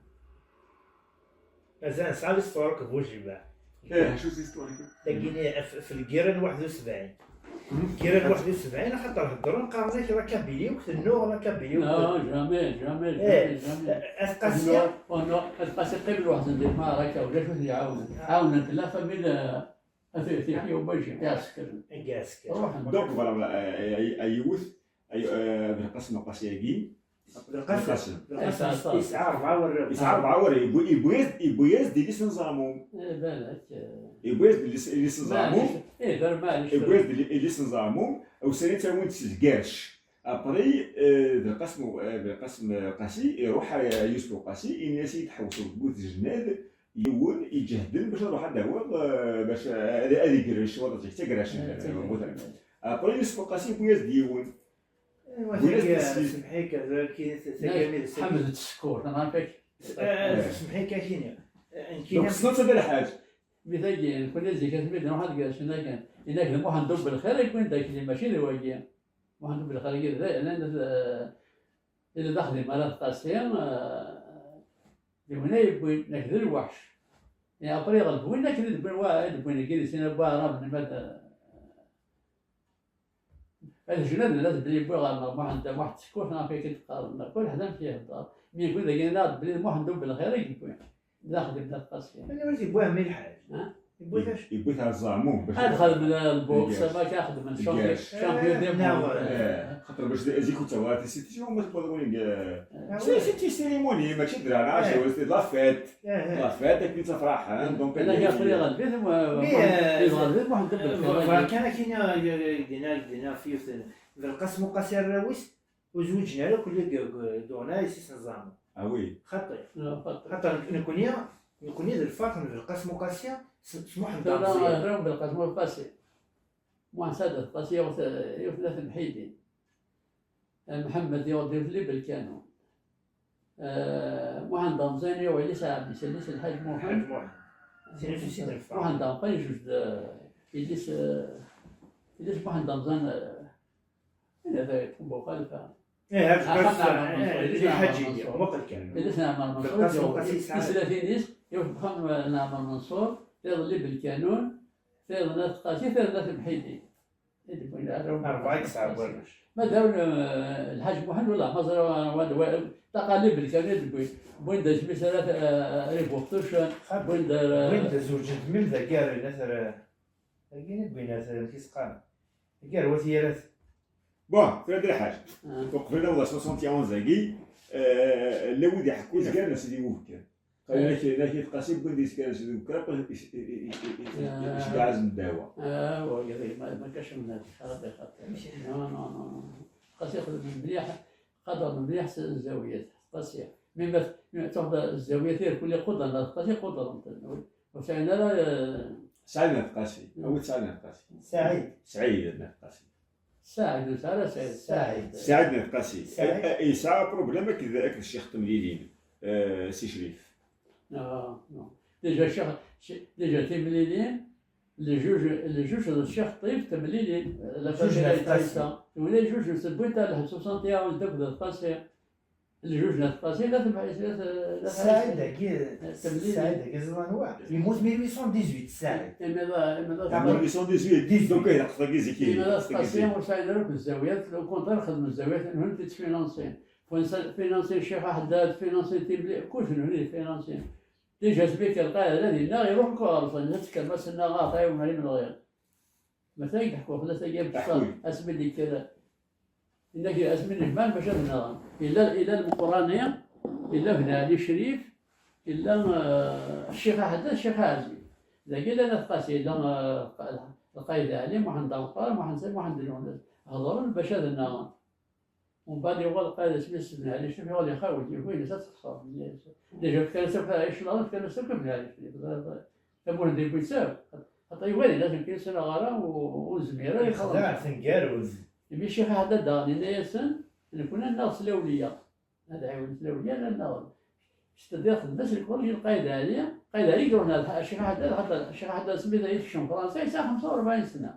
Mazal nesɛa l'histoire akked Bujima. Ih, acu s l'histoire-agi? Dagi-nni f-, f lgirra n waḥed u sebɛin. Lgirra n waḥed u sebɛin, axaṭer heddren, qqaren-ak la Kabylie akk tennuɣ, la Kabylie akk. Non, jamais, jamais, eh, jamais, jamais. At Qasi. Non, oh non, At Qasi qqimen weḥd-sen di lmaɛraka, ulac win t-iɛawnen. Ɛawnen-t la famille, euh, Ati, ati, ati, Ubaji, iɛsekren. Iɛsekren. Ruḥen. Donc, voilà, voilà, euh, euh, euh, yiwet, euh, euh, Belqasem Uqasi-agi. Belqasem. Belqasem. Belqasem yesɛa, yesɛa rebɛa warraw. Yesɛa rebɛa warraw. Yewwi-, yewwi-yas-d, yewwi-yas-d yelli-s n Zaɛmum. Eh, balak, eh. Yewwi-yas-d yelli-s, yelli-s n Zaɛmum. Maɛlic, eh, d ar maɛlic. Yewwi-yas-d yelli-, yelli-s n Zaɛmum, ussan-a ttawin-t s lgerc. Après, euh, Belqasem, euh, Belqasem, euh, Qasi, iruḥ, euh, Yusef Uqasi, ini-as i tḥewseḍ deg wet jnad, yiwen iǧehden bac ad ruḥ ad d-awiḍ, euh, bac, euh, ad, ad igerrec waṭas, d tagract, eh, d tagract. Après, Yusef Uqasi yewwi-as-d yiwen. Win as-d-yesli. Semḥ-ik, ad, ad, ad, ad, Ḥmed Tsekkurt, neɣ amek? Eh, semḥ-ik, akini. Eh, nekkini. Donc, ssneḍ-tt a Dda Lḥaǧ? Mi tagi, nekkni zik asmi d-nruḥ ad gerrcen akken. Inak d Muḥend U Belxir i yewwin d akli, mačči d wagi. Muḥend U Belxir-agi d, d, d, d axdim ara tqasi, eh, d win ay yewwin, nekk d lweḥc. Et après, ɣelb win akken i d-wwin, wa, i d-wwin deg idis-in, Abu Ɛrab, ma d, ad jnaden, ad belli yewwi ɣer Muḥend, Muḥend Sekkurt, neɣ akken i qqaren, kul ḥed amek ihedder. Mi yewwi dagi, nniɣ-d belli d Muḥend U Belxir i yewwi. D axdim n At Qasi. Anwa i t-yewwi ɛemmi Lḥaǧ? Ha? Yewwi-t acu? Yewwi-t ar Zaɛmum, bac ad xedmen lbuks, lgerc. Ama akka xedmen champion, champion du monde. Eh, xaṭer bac zik ur ttawiɣ ara tisitision, ma tewwiḍ win, eh, c'est, c'est une cérémonie, mačči d lɛerc, c'est la fête. La fête, akken ttafraḥen, donc, ala, eh, yefri ɣelbit, eh, yefri ɣelbit, Muḥend Belxir. Bɣiɣ kan ad k-iniɣ, eh, dina, dina, f yiwet n, Belqasem Uqasi arraw-is, ur zwiǧen ara akk deg, deg, deg uɣna yessi-s n Zaɛmum. Ah oui. Xaṭi. Ah, xaṭi. Xaṭer nekni, nekni d lferq n Belqasem Uqasi s, s Muḥend Tura, Amezyan. Tura Belqasem Uqasi. Muḥend Saɛid Qasi yuɣ-t, yuɣ-t At Mḥidin. Eh, Mḥemmed yuɣ-d yuɣ-t Libelkanu. Eh, Muḥend Amezyan yuɣ yelli-s n ɛemmi-s, yelli-s n Lḥaǧ Muḥend. Lḥaǧ Muḥend. Sin ufus i d-neffeɣ. Muḥend Amezyan yejbed, eh, yelli-s, eh, yelli-s Muḥend Amezyan, eh, Ina da yeṭṭef Buxalifa. Eh, Belqasem, eh, Lḥaǧi, muqel kan. Belqasem Uqasi yesɛa tislatin-is, yiwet deg uxxam n Ɛmer Menṣur, tiḍ n Belkanun, tiḍ n At Qasi, tiḍ n At Mḥidi. I d-wwin arraw n Rebɛa i yesɛa warrac. Ma d awen, eh, Lḥaǧ Muḥend, wala, ma ẓriɣ, wa, wa, ṭaqa n Belkanun i d-wwin. Wwin-d asmi s ara, eh, Ribuxtuc, wwin-d, eh, wwin-d zewǧen-d mim d agar, eh, Dagi i wwin ar, amek i s-qqaren? Dagi ar wat Yirat. Bon, tura d lḥaǧ. Ah. Uqbel ad awḍeɣ soixante et onze-agi, eh, llan wid iḥekkun zgaren a Sidi Wubekkan. Qalu, eh, nak, nak At Qasi wwin-d izgaren a Sidi Wubekkan, après is-, i-, i-, i-, i-, i-, ah, isbeɛzen ddawa. Ah, wa, ma, ma kac mnat, xaṭi, xaṭi. Non, non, non, non. Qasi xedmen mliḥ, qadren mliḥ s zzawiyat. Qasi. Mi ma, mi ma tuɣeḍ zzawiyat irkul iqudren, Qasi iqudren. Ur sɛin ara, eh, Saɛid n At Qasi. Mm. Awi-d Saɛid n At Qasi. Saɛid. Saɛid n At Qasi. Saɛid, ur sɛi ara Saɛid. Saɛid. Saɛid n At Qasi. Saɛid. Eh, eh, yesɛa problème akked, akked ccix n temlilin, eh, Si Crif. Non, non. Déjà, ccix, ci-, déjà timlilin, Ljuj, ljuj d Ccix Ṭṭif temlilin. La famille At Qasi. Wala ljuj n Sebwit ar lḥebs soixante et un d akked At Qasi. Ljuj n At Qasi la temḥis, la t-, la temḥis. Saɛid-agi, temlilin. Saɛid-agi ẓran wa. Yemmut mille huit cent dix-huit, Saɛid. Imi d, imi d Mille huit cent dix-huit, donc ilaq tagi zik. Imi d At Qasi ur sɛin ara akk zzawiyat, au contraire xedmen zzawiyat nhun tittfinansin. Finansin Ccix Aḥeddad, finansin timli, kullec nhun tittfinansin. Déjà asmi k-, lqaɛida dinna iruḥ kul ɣer-sen, ad tekker ma s-nnaɣ aɛṭay umar imenɣi. Mata i d-ḥkuɣ fell-as agi am ttṣar, asmi d-yekker, inna-k asmi nejmaɛ bac ad nnaɣen. Illa, illa lmeqrani, illa Ben Ɛli Crif, illa, eh, Ccix Aḥeddad, Ccix Ɛazib. Dagi llan At Qasi, illa, eh, lqaɛida Ɛli, Muḥend Amqar, Muḥend Sali, Muḥend Lwennas. Hedren bac ad nnaɣen. Umbeɛd yuɣal lqaɛida asmi s-, Ben Ɛli Crif yuɣal ixawel, yugi-as ad texṣer. Déjà fkan-as akk iclaɣen, fkan-as akk Ben Ɛli Crif. Tamurt n Dibwit akk. Xaṭer yugi ad yini akken ur sinaɣ ara u-, ur nezmir ara. Yexdeɛ tengarut. Imi Ccix Aḥeddad daɣen yenna-yasen, nekkni ad naɣ s lawliya. Ad ɛiwnen s lawliya, ad naɣen. C'est-à-dire, tedda-s lkurj i lqaɛida Ɛli, lqaɛida Ɛli i iruḥen ar Ccix Aḥeddad, xaṭer Ccix Aḥeddad asmi d ay tekcem Fransa, yesɛa xemsa u rebɛin sna.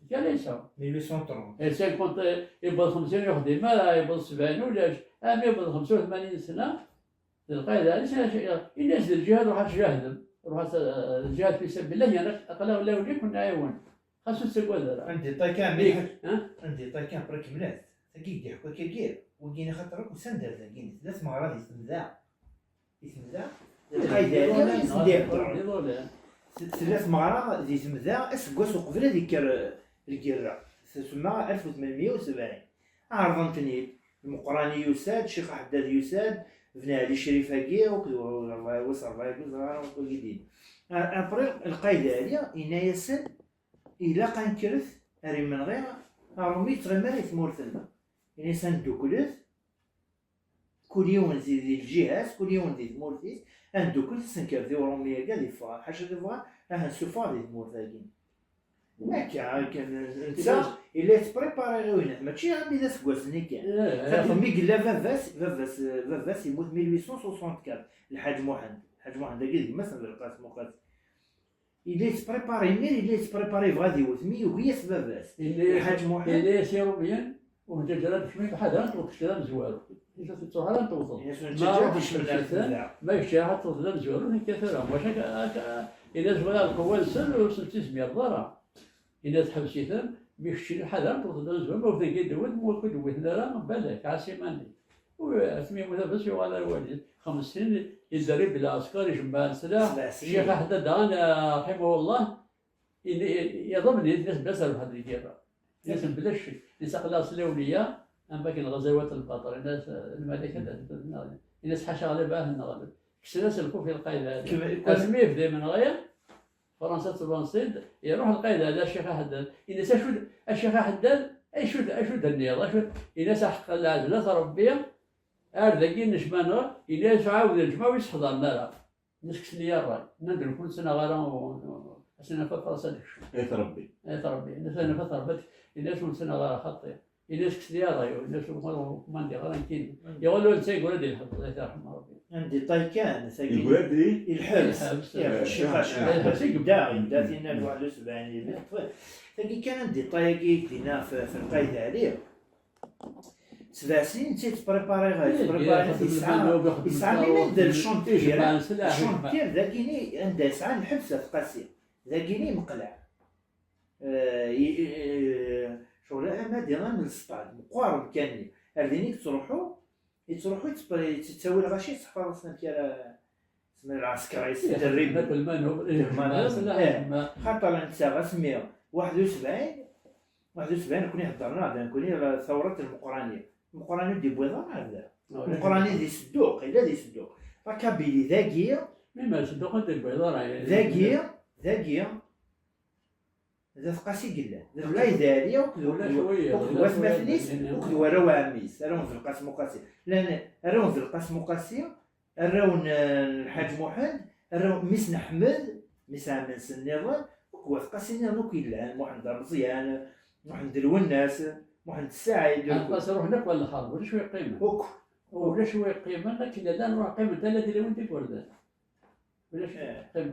Kan ay yesɛa. Mille huit cent trente. Et cinquante, yewweḍ xemsin ur yexdim ara, yewweḍ sebɛin ulac. Armi yewweḍ xemsa u tmanyin sna, d lqaɛida Ɛli, sna, ini-as d lǧihad, ruḥ ad tjahdem. Ruḥ ad, d lǧihad fi sabillah, yerna aql-aɣ la uli kun nɛiwen. Xas ur tettagad ara. Anda iṭakan, ha? Anda iṭakan, après kemmlet. Tagi i d-iḥekku akkagi, wagi xaṭer akk s anda ar dagi, tella tmeɣra di temda. Di temda, lqaɛida Ɛli i sen-d-iheddren. Tella tmeɣra di temda, aseggas uqbel ad ikker, eh, lgirra. Tusemma alef u tmenmiyya u sebɛin. Ɛerḍen-ten-id. Lmeqrani yusa-d, Ccix Aḥeddad yusa-d, Ben Ɛli Crif-agi, akked wa-, wa-, wis ṛebɛa-agi, ur ẓriɣ ara wagi din. A-, après, lqaɛida Ɛli, yenna-yasen, ilaq ad nekkret ar imenɣi, aṛumi yettɣimi ara i tmurt-nneɣ. Ini-as ad nedduklet, kul yiwen di, di lǧiha-s, kul yiwen di tmurt-is, ad nedduklet, ad s-nenker di uṛumi-agi ad iffeɣ, ḥaca ad iffeɣ, ad t-nessufeɣ di tmurt-agi. Akka, akken, netta, yella yettprépari i winna, mačči armi d aseggas-nni kan. Xaṭer mi yella baba-s, baba-s, baba-s yemmut mille huit cent soixante-quatre, Lḥaǧ Muḥend. Lḥaǧ Muḥend-agi d gma-s n Belqasem Uqasi. Yella yettprépari imir, yella yettprépari, yebɣa ad iwet, mi yugi-as baba-s. Yenna-yas, Lḥaǧ Muḥend. Yenna-yas i Iṛumyen, ur neǧǧaǧ ara deg-k, mi tḥadar ad tewwet kra amezwaru. Ur tettruḥ ara ad tewteḍ. Yenna-yas ur neǧǧaǧ ara deg-k, ma kečč ara ad tewteḍ amezwaru, ur nekkat ara. Maca akka, akka, yenna-yas bɣiɣ lqewwa-nsen, ur sen-ttizmireḍ ara. Yenna-yas ḥbes-iten, mi keččini ḥader, tewteḍ amezwaru, ma ur ten-id-tewwiḍ, ma ur ken-id-wwiten ara, balak, ɛass iman-ik. U asmi yemmut baba-s yuɣal ar walid. Xems snin yedder i Belɛesker, ijemmeɛ sslaḥ. Sbeɛ snin. Ccix Aḥeddad daɣen, eh, raḥimahullah, ini-, iḍemn-it, ini-as bla s rrbeḥ di lgirra. Ini-as bla ccek. Ini-as aql-aɣ s lawliya, am wakken ɣazawat lbaṭel. Ini-as, eh, lmalika d, d, d, ini-as ḥaca ɣliba ad neɣleb. Kksen-as lxuf i lqayda. Kem-, kem- Asmi yebda imenɣi, Fransa tettbanṣi-d, iruḥ lqayda d Ccix Aḥeddad. Ini-as acu d, a Ccix Aḥeddad, acu d, acu d-tenniḍ, acu d, ini-as aḥeqq lɛedl at Ṛebbi, ar dagi necma-neɣ, ini-as ɛawed lǧemɛa ur yi-sseḥḍaren ara. Nna-s kksen-iyi ṛṛay. Nnan-d nekkni ur nettnaɣ ara, u-, u-, asen nafa Fransa ad nekcem. Ayt Ṛebbi. Ayt Ṛebbi. Nna-s nafa Ṛebbi, ini-as ur nettnaɣ ara xaṭi. Ini-as kkes-d i ṛṛay-iw, ini-as ur, ur, ur kmandiɣ ara nekkini. Iɣil ur netta yeggra di lḥeḍ, Allah yerḥem Ṛebbi. Anda iṭay kan, tagi. Yeggra di? I lḥebs. I lḥebs. Ih, eh, ccix, eh, ccix, eh, yedda, yedda tinna n waḥed u sebɛin yemma yeṭṭef. Tagi kan anda iṭay-agi i k-d-inna f, f lqayed Ɛli. Sebɛa snin netta yettprépari, yettprépari, yesɛa, yesɛa même d le chantier, le chantier dagini anda yesɛa lḥebs At Qasi. Dagini meqleɛ. Eh, i, i, i, ccɣel ama d iɣan n lsṭad, meqqar umkan-nni. Ar din i yettruḥu, yettruḥu, yettpr-, yettawi lɣaci, yettḥfar-asen amek ara, semma lɛesker-is, ih, derrib. Akk lmanu, ih, lmanu, lmanu, eh, xaṭer netta ɣas mi, waḥed u sebɛin, waḥed u sebɛin, nekkni heddren-aɣ-d, nekkni tawrat n Lmeqrani. Lmeqrani ur d-yewwiḍ ara ar da. Lmeqrani di Sedduq, yella di Sedduq. La Kabylie dagi, mi ma Sedduq ur d-yewwiḍ ara, dagi, dagi, d At Qasi i yellan. D lqayed Ɛli akked, akked watmaten-is, akked warraw n ɛemmi-s, arraw n Belqasem Uqasi. Llan arraw n Belqasem Uqasi, arraw n, n Lḥaǧ Muḥend, arraw n mmi-s n Ḥmed, mmi-s n ɛemmi-nsen nniḍen, akked wat Qasi nniḍen akk yellan, Muḥend Ameẓyan, Muḥend Lwennas, Muḥend Ssaɛid, Ɛebas, ruḥen akk ɣer lḥerb, ulac wi yeqqimen. Akk. Ulac wi yeqqimen, akken llan ruḥ qqimen tala tilawin tigerdan. Ulac wi yeqqimen.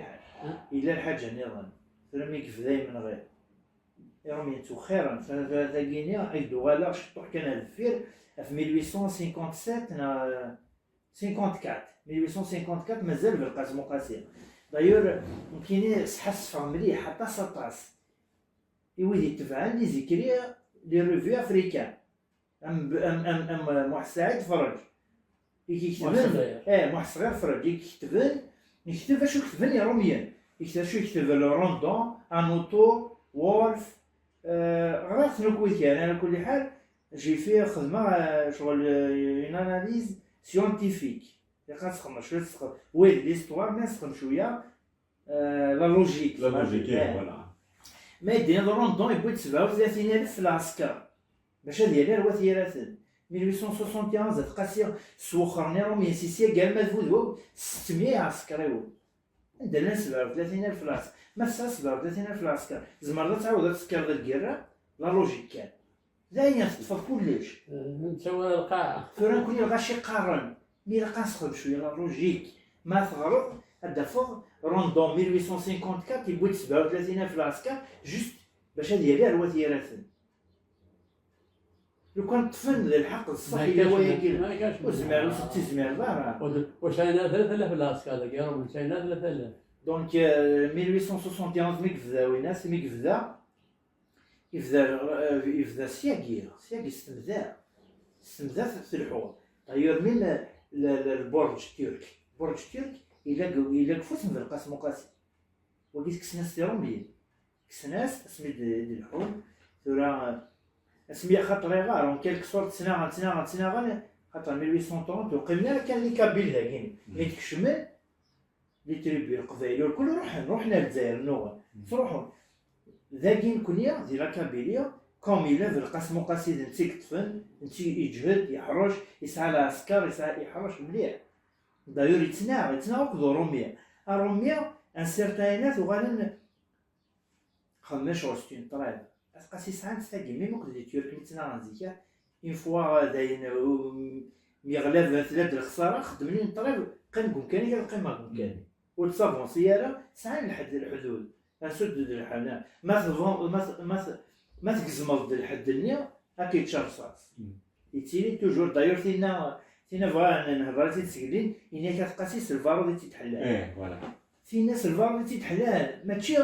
lḥal. Yella lḥaǧa nniḍen. Tura mi yebda imenɣi, Iṛumyen ttwexxiṛen. Tagini ad d-uɣaleɣ ciṭuḥ kan ar deffir, ɣef mil huit cent cinquante-sept neɣ cinquante-quatre, mil huit cent cinquante-quatre, mazal Belqasem Uqasi. D'ailleurs, nekkini sḥassfeɣ mliḥ, aṭas, aṭas, i wid itebɛen les écrits, les revues africaines. Am, am, am, am Muḥ Saɛid Ferrej. I k-iketben, eh, Muḥ Ṣɣir Ferrej, i k-iketben, yekteb acu ketben Iṛumyen. Yekteb acu yekteb le Rondon, Anoto, Wolf, eh, ɣriɣ-ten akk wid kan, ala kulli ḥal, j'ai fait, xedmeɣ, eh, ccɣel, eh, une analyse scientifique. Ilaq ad txedmeḍ cwiṭ, txedmeḍ, oui, l'histoire, mais txedmeḍ cwiya, eh, la logique. La logique, eh, voilà. Ma yeddin Rondon yewwi-d sebɛa u tlatin alef lɛesker bac ad yali ar wat Yiraten. Mil huit cent soixante et onze, at Qasi swexxren Iṛumyen si syagi arma d Budwaw, settemya iɛsekriwen. Anda llan sebɛa u tlatin alef lɛesker? Ma tesɛiḍ sebɛa u tlatin alef lɛesker, tzemreḍ ad tɛawdeḍ ad tekkreḍ lgirra? La logique kan. D ayen teṭṭfeḍ kullec. Netta wala lqaɛa. Tura nekkni lɣaci qqaren, mi ilaq ad nessexdem cwiya la logique. Ma teɣreḍ, ad d-tafeḍ Rondon mil huit cent cinquante-quatre yewwi-d sebɛa u tlatin alef lɛesker, juste bac ad yali ar wat Yiraten. Lukan ṭṭfen d lḥeqq d ṣṣeḥ, yella wayagi. Ur zmireɣ, ur s-ttizmireḍ ara. Ur sɛin ara tlata alaf lɛesker dagi, ur sɛin ara tlata alaf. Donc, euh, mil huit cent soixante et onze mi yebda winna, mi yebda, yebda, euh, yebda syagi, syagi s temda, s temda telḥu. D'ailleurs, même, euh, le, le, lbuṛǧ turk, lbuṛǧ turk, yella deg, yella deg ufus n Belqasem Uqasi. Wagi tekksen-as tiṛumyin. Kksen-as asmi d-, d-lḥun. Tura, asmi axaṭer iɣar, en quelque sorte, ttnaɣen, ttnaɣen, ttnaɣen, xaṭer mil huit cent trente, ur qqimen ara kan les Kabyles dagi. Mi d-kecmen, les tribus, Leqbayel, ur kul ruḥen, ruḥen ar Lezzayer, nnuɣen. Ttruḥun. Dagi nekni, di la Kabylie, comme yella Belqasem Uqasi d netta i yeṭṭfen, netta i yeǧhed, yeḥṛec, yesɛa lɛesker, yesɛa, yeḥṛec mliḥ. D'ailleurs, yettnaɣ, yettnaɣ akked Uṛumi. Aṛumi, un certain ina, uɣalen xedmen ccɣel, c'est une trêve. At Qasi sɛan tagi, même akked les Turcs mi ttnaɣen zik, une fois, euh, dayen, euh, myeɣlaben, tella-d lexsara, xedmen une trêve, qqim deg umkan-ik, ad qqimeɣ deg umkan-iw. Ur ttavansé ara, sɛan lḥed, lḥdud. Ansud d lḥana. Ma tebɣu-, ma t-, ma t-, ma tgezmeḍ-d lḥedd-nni, ad k-yečč rrṣaṣ. Yettili toujours, d'ailleurs, tinna, tinna bɣa n-, nhedder i tt-id-seglin, ini-ak At Qasi s lbarud i tt-id-ḥellan. Eh, voilà. Tinna s lbarud i tt-id-ḥellan, mačči,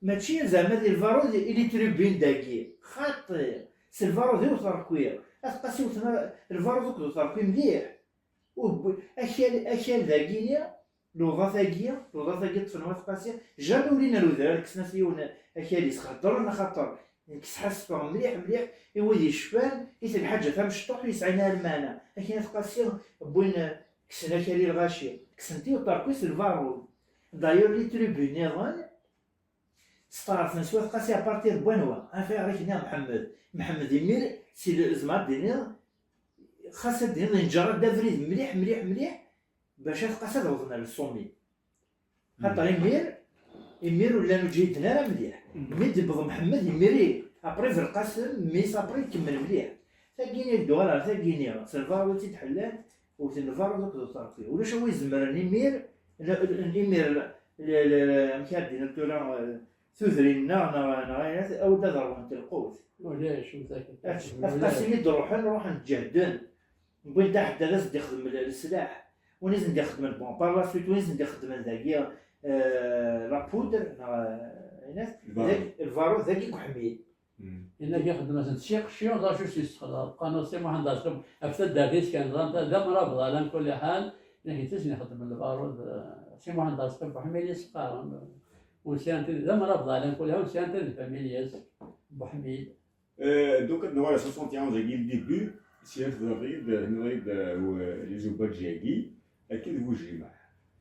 mačči zeɛma di lbarud i les tribunes dagi. Xaṭi, s lbarud i uterkwi. At Qasi wten lbarud akked uterkwi mliḥ. Ur wwi-, akal, akal dagini, luḍa tagi, luḍa tagi ṭṭfen Wat Qasi, jamais ulin ar udrar, kksen-as yiwen akal-is, heddren, axaṭer nekk sḥassfeɣ mliḥ, mliḥ i wid yecfan, i t-, lḥaǧa tamecṭuḥt ur yesɛin ara lmeɛna. Akken At Qasi wwin, kksen akal i lɣaci, kksen-t i uṭerkwi s lbarud. D'ailleurs, les tribus nniḍen, Steɛṛfen s Wat Qasi à partir n wanwa? Ɣef ayɣer i k-nniɣ Mḥemmed? Mḥemmed imir, si le-, tzemreḍ ad d-tiniḍ, xas ad d-tiniḍ, inǧer-d abrid mliḥ, mliḥ, mliḥ, bac At Qasi ad awḍen ar le sommet. Xaṭer imir, imir ur llan ur ǧhiden ara mliḥ. Mi d-yewweḍ Mḥemmed, imir i, après Belqasem, mmi-s, après ikemmel mliḥ. Tagini ad d-uɣal ɣer tagini, s lbarud i tt-id-ḥellan, wten lbarud akked uterkwi. Ulac a wi izemren imir, l-, l-, imir, l-, l-, l-, amek ara d-iniɣ tura, eh, tudrin-nneɣ, neɣ, neɣ ayen, awi-d ad ṛwunt lqut. Ulac, ulac. At, at Qasi mi d-ruḥen, ruḥen ǧehden. Wwin-d aḥeddad ad s-d-ixdem l-, leslaḥ. Win i sen-d-ixedmen, bon, par la suite, win i sen-d-ixedmen dagi, eh, la poudre, neɣ, eh, ayen, lbarud. Dagi, lbarud, dagi deg uḥmil. Yenna-k ixeddem-asen-d s yiqecciyen, d acu s-yessexleḍ? Qqaren-as Si Muḥend Aẓeṭṭa, ɣef taddart-is kan, ẓran d amrabeḍ ala n kulli ḥal, yenna-k d netta i sen-ixeddmen lbarud, eh, Si Muḥend Aẓeṭṭa Buḥmil i s-qqaren, eh, ur sɛin tid, d amrabeḍ ala n kulli ḥal, ur sɛin tid d familya-s, Buḥmil. Euh, donc, ad nuɣal à soixante et onze-agi, le début, sya tebdiḍ-iyi-d, tenniḍ-iyi-d, euh, les Ubadji-agi, akka d Bujimaɛ.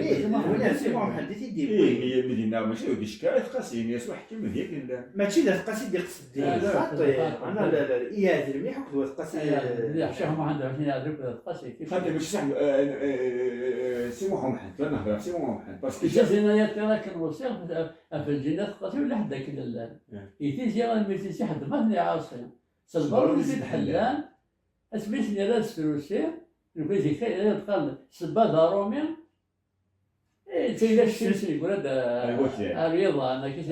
Ih, d win ara Si Muḥ Mḥend i t-id-yewwin. Ih, mi dinna mačči d At Qasi, ini-as: "Ḥkim d yak llan." Mačči d At Qasi i d-iqsed din, xaṭi. Ana la, la, la, iɛdel mliḥ akked At Qasi, Ccix Muḥend Ɛusin iɛdel akked At Qasi. Xaṭi, mačči Si Muḥ Mḥend, la nehder Si Muḥ Mḥend, parce que Ǧǧet-ina yat akken wṣiɣ, ɣef lǧinat At Qasi ula ḥedd akken llan. I tizi almi tizi ḥedd ma ten-iɛaṣi. S lbaṛud i t-id-ḥellan, asmi i sen-yerra s trusi, nekk zik ay qqaren sebba d aṛumi, eh, d tayla s sin yeggra-d ar yiḍan, akka s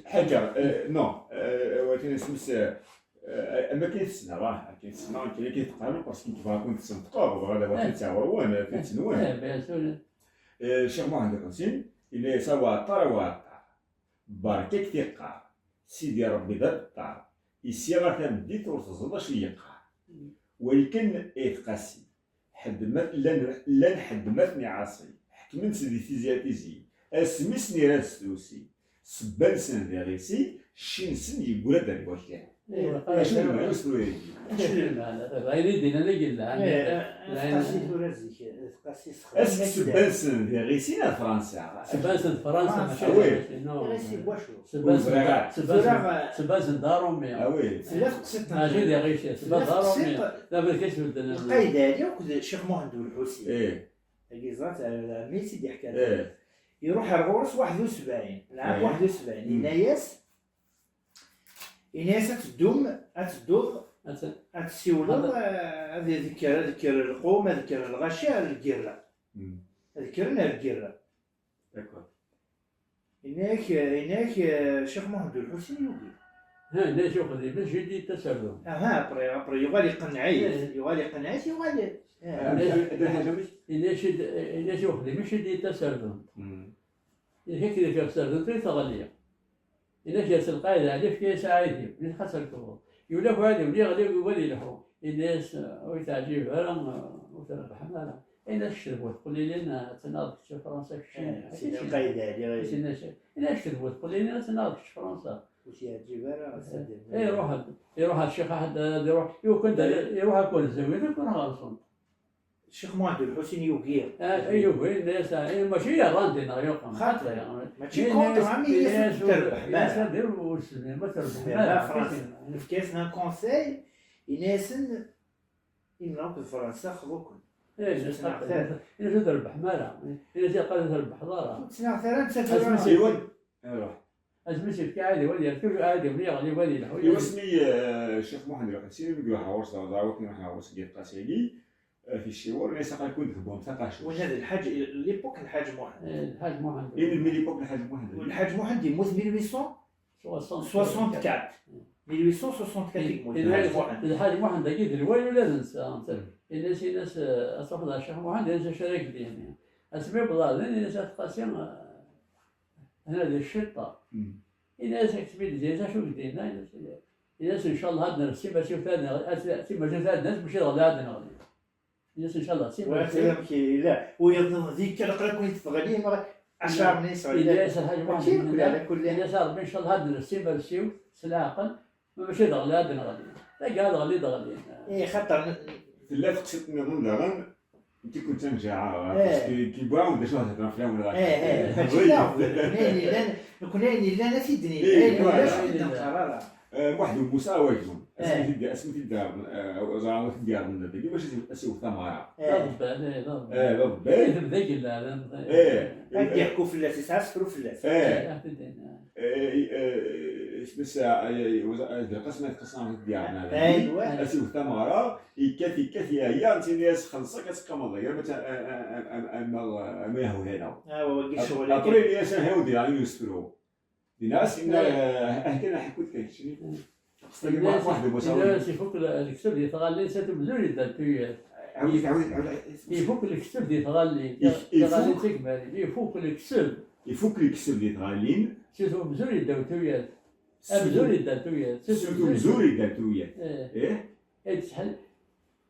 Ḥaǧa, eh, non, eh, wakken isem-is, eh, am akken i tessneḍ, ah, akken i tessneḍ, akken i t-qqaren, parce que tebɣa kun tessenṭqeḍ, tebɣa ad awatin ttɛawarwen, ad t-id-tenwen. Eh, bien sûr. Eh, Ccix Muḥend Lḥusin, yenna-yas: "A Waɛṭar, a Waɛṭar, berka-k tiqqar, Sidi Ṛebbi d abeṭṭar, i s-yaɣa tameddit ur teẓẓeḍ acu yeqqar." Walikan At Qasi, ḥedd ma, llan, llan ḥedd ma ten-iɛaṣi, ḥekmen-tt di tizi ar tizi, asmi sen-irra s trusi, sebba-nsen d iɣisi, cci-nsen yeggra-d ar wakal. Acu n lmeɛna usetru-agi? Acu n lmeɛna? D ayen i d-yenna d ayen yellan. Tqasi tura zik, tqasi sexdem. Est-ce que sebba-nsen d iɣisi neɣ Fransa? Sebba-nsen d Fransa, mačči d iɣisi, non. Iɣisi n wacu? Ur ẓriɣ ara. Sebba-nsen d Aṛumi. Ah oui. Tella teqsiṭ n, mačči d iɣisi, sebba d Aṛumi. D abrid i s-bedden. Lqayed Ɛli akked Ccix Muḥend Ulḥusin. Ih. Agi ẓrat, ɛemmi i tt-id-iḥkan. Ih. Iruḥ ar ɣur-s waḥed u sebɛin, lɛam waḥed u sebɛin, yenna-yas, ini-as ad teddum, ad tedduḍ, ad tessiwleḍ, eh, ad d-kker, ad d-kker lqum, ad d-kker lɣaci ar lgirra. Ad kkren ar lgirra. D'accord. Ini-ak, ini-ak, eh, Ccix Muḥend Ulḥusin yugi. Ha, ini-as i uxeddim-is, jidi tasardunt. Aha, après, après, yuɣal iqenneɛ-it, yuɣal iqenneɛ-it, yuɣal, eh. Ini-as i uxeddim-is, jidi tasardunt. Ini-ak, akken i tasardunt, i teɣli. Ini-as: "Yers lqayed Ɛli, efk-as aɛidiw, nitni xas rekbeḍ." Yulak uɛidiw-nni, yeɣli, yugi ad yelḥu. Ini-as: "Ur yi-teɛǧib ara, ur trebbḥem ara." Ini-as: "Kečč d bu tqellilin, ad tennaɣ d kečč Fransa, kečč." Ini-as: "Kečč d bu tqellilin, ad tennaɣ d kečč Fransa." Ur t-yeɛǧib ara. Iruḥ-d, iruḥ-d ccix Aḥed, ad iruḥ, iruḥ akk ar zzawir, akk iruḥ ɣer-sent. Ccix Muḥend Ulḥusin yugi. Ah, yugi, yenna-yas, ah, eh, mačči yerran dinna, yuqem. Xaṭi, mačči contre, am ini-as ur terbeḥ ara. Ini-as ur terbeḥ ara. Nefka-yasen un conseil, ini-asen, imra akked Fransa xḍu-ken. Eh, ini-as ur trebbḥem ara. Ini-as ilaq ad trebḥeḍ ara. Ur ttnaɣet ara, netta tura. Asmi s-, iruḥ. Asmi s-yefka aɛidiw ad yerkeb, aɛidiw-nni yeɣli ad yelḥu. I wasmi, eh, Ccix Muḥend Lḥusin, mi iruḥ ɣur-s, d akken iruḥ ɣur-s deg At Qasi-agi, eh, ticciwin, yenna-yas: "Aql-ken tebbumt taqacuct." Winna d lḥaǧ, l'époque n Lḥaǧ Muḥend. Eh, Lḥaǧ Muḥend. I melmi l'époque n Lḥaǧ Muḥend? Lḥaǧ Muḥend yemmut mille huit cent soixante-quatre. Mille huit cent soixante-quatre i yemmut Lḥaǧ Muḥend. Lḥaǧ Muḥend-agi d lwali ula d netta. Yenna-yas, yenna-yas, eh, ad truḥeḍ ɣer Ccix Muḥend, yenna-yas acu ara k-d-yini. Asmi wwḍeɣ din, yenna-yas At Qasi, eh, Hna di cciṭṭa. Ini-as: "Ad k-tt-id-zzi, acu k-d-yenna?" Ini-as: "Incallah ad nerr timaziwt ad neɣli, ad, timaziwt ad nerr, mačči d ɣella ad neɣli." Yes, inchallah, si merci. Wa amek yella? Wiyaḍ nniḍen di kra qra kun teɣlim, acar nni yesɣel. Yes, Lḥaǧ Muḥend. Mačči mkul ala kulli. Yes, Ṛebbi, inchallah, ad nres imersiw s leɛqel, ma mačči d ɣelli ad neɣli. Tagi ad ɣelli d ɣelli. Eh, xaṭer n- Tella teqsiṭ nniḍen daɣen, n tikkelt tanjaɛa, eh, parce que qui boit ou déjà هضرنا في الأول. Eh, eh, mačči d aɣbel. Nekni ayen yellan, nekni ayen yellan ad t-id-nini. Eh, ayen yellan voilà. Ur t-id-neqqar ara. Eh, Muḥend Musa Awagnu. Eh. Asmi t-id, asmi t-id-daɣen, eh, ẓra ur t-id-daɣen dagi, bac ad s-iwet tameɣra. Eh. D aḍebbal, eh, d aḍebbal. Eh, d aḍebbal. Eh, d amdagel, eh, d am-, eh. Eh. Ad d-yeḥku fell-as, yesɛa asefru fell-as. Eh. Eh, ad t-id-nini. Eh, eh, isem-is, eh, eh, Belqasem Ayt Qasi ad t-id-yaɣen, eh, dagi. Aywa. Ad s-iwet tameɣra, yekkat, yekkat, yeɛya, netta yenna-yas xelleṣ-ak ad teqqimeḍ dagi, ama, ama, ama, ama, ama yehwa hana. Ah, wagi ccɣel. Après, yenna-yas, ah, ur d-yeɛni usefru. Dinna as-yenna, eh, ah, kan aḥekkut kan keččini. Aqesṭ-agi waḥed, waḥed n usawi. Yenna-as ifuk le-, lekseb di tɣalli, s at umzur yedda n tuyat. Ɛawed, ɛawed, ɛawed. Ifuk lekseb di tɣalli. If-, tɣalli ifuk? D tagmarin. Ifuk lekseb. Ifuk lekseb di tɣalli. S at umzur yedda n tuyat. Amzur yedda n tuyat. S at umzur yedda n tuyat. Eh. Eh? Eh, tseḥḥel-,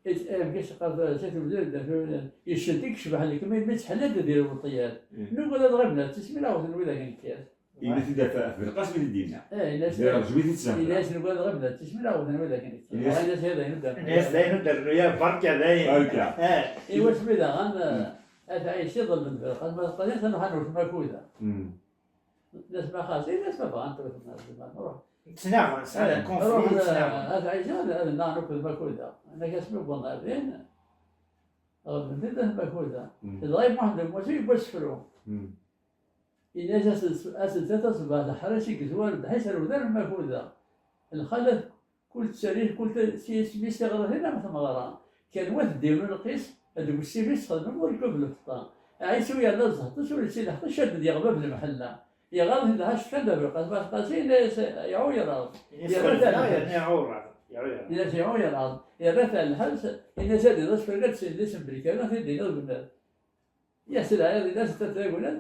eh, eh, amek i s-qqar tura, s at umzur yedda n tuyat. Yeccent i yecbeḥ lekmam, mi tseḥḥel-d di lweṭyat. Eh. Nugi ad ɣibna d tismin, aɣ-ten widak n kkir. Yenna-t-id ɣef, ɣef Belqasem i t-id-yenna. Eh, yenna-as, di Rejwit i t-sehla. Yenna-as, nugi ad ɣibna d tismin, aɣ-ten widak n kkir. Yenna-as, yenna-as, ay d ayen ur d-rnu. Yenna-as, d ayen ur d-rnu, ya barka, d ayen. Barka. Eh. I wasmi daɣen, eh, mm, At Ɛisa iḍelmen Belqasem, ma teqqel-it, ad nruḥ ad nwet Makuda. Mm. Nnas ma xas, eh, nnas ma bɣant wetma, zman, ruḥ. Ttnaɣen, sɛan, eh, conflit, ruḥen, ttnaɣen. Eh, At Ɛisa, ad, ad nnaɣen akked Makuda. Anak asmi wwḍen ɣer din, ɣelben-t-id At Makuda. Mm. Dɣa i Muḥend Musa yewwi asefru. Mm. Yenna-as, asen, asen tlata ṣṣbeḥ leḥris i yezwar ddḥis ar udar n Makuda. Lxalat Kul tserrit, kul ta-, s yisem-is tiɣratin am tmeɣra. Kan wa teddin ur lqis, ad deg ussif-is txedmem ur ikub lfeṭṭa. Ɛisa u yerna zzheṭ-is ur yettileḥ ticad d yeɣbab lemḥella. Yeɣɣar di lḥac kan d abelqas, ma tqasi, yenna-yas, iɛuyraḍ. Yenna-yas, yerra-t ar lḥebs. Yerra-t ar lḥebs, yenna-yas, iɛuyraḍ. Yerra-t ar lḥebs, yenna-yas, ad d-iḍes fell-ak ad tsellem belkana, ad t-id-iniḍ bnad. Yas lɛiḍ, yenna-as, "Anta taguna?"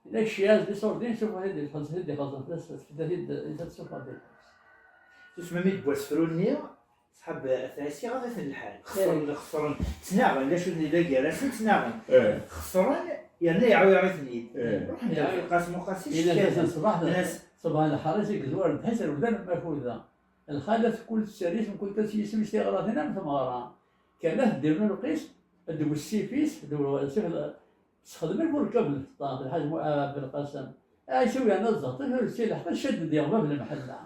Yenna-ak, "Cci-as d iṣurdiyen, sufeɣ-t-id, ixelleṣ-it-id, ixelleṣ-it, tfedda-t-id, tfedda-t-id, sufeɣ-t-id." Tusma mi d-wwasefru-nni, ṣṣḥab At Ɛisa iɣaḍ-iten lḥal. Xesren, eh, xesren, ttnaɣen, d acu d-nella gar-asen, ttnaɣen. Eh. Xesren, yerna iɛuyer-iten-id. Eh. Ruḥen-d ɣer Belqasem Uqasi, yenna-as, ckan. Ṣṣbeḥ, yenna-as, ṣṣbeḥ n lḥaṛa-s i yezwar ddḥis ar udar n Makuda. Lxalat kul tserrit, mkul ta s yisem-is tiɣratin am tmeɣra. Kan ad ddin lqis, d wessif-is, d wessif, sexdem ak ur kabel teṭṭan, Lḥaǧ Mu-, ah, Belqasem. Ɛisa u yerna zzheṭ-is ur yettileḥ, ccad d yeɣbab lemḥella.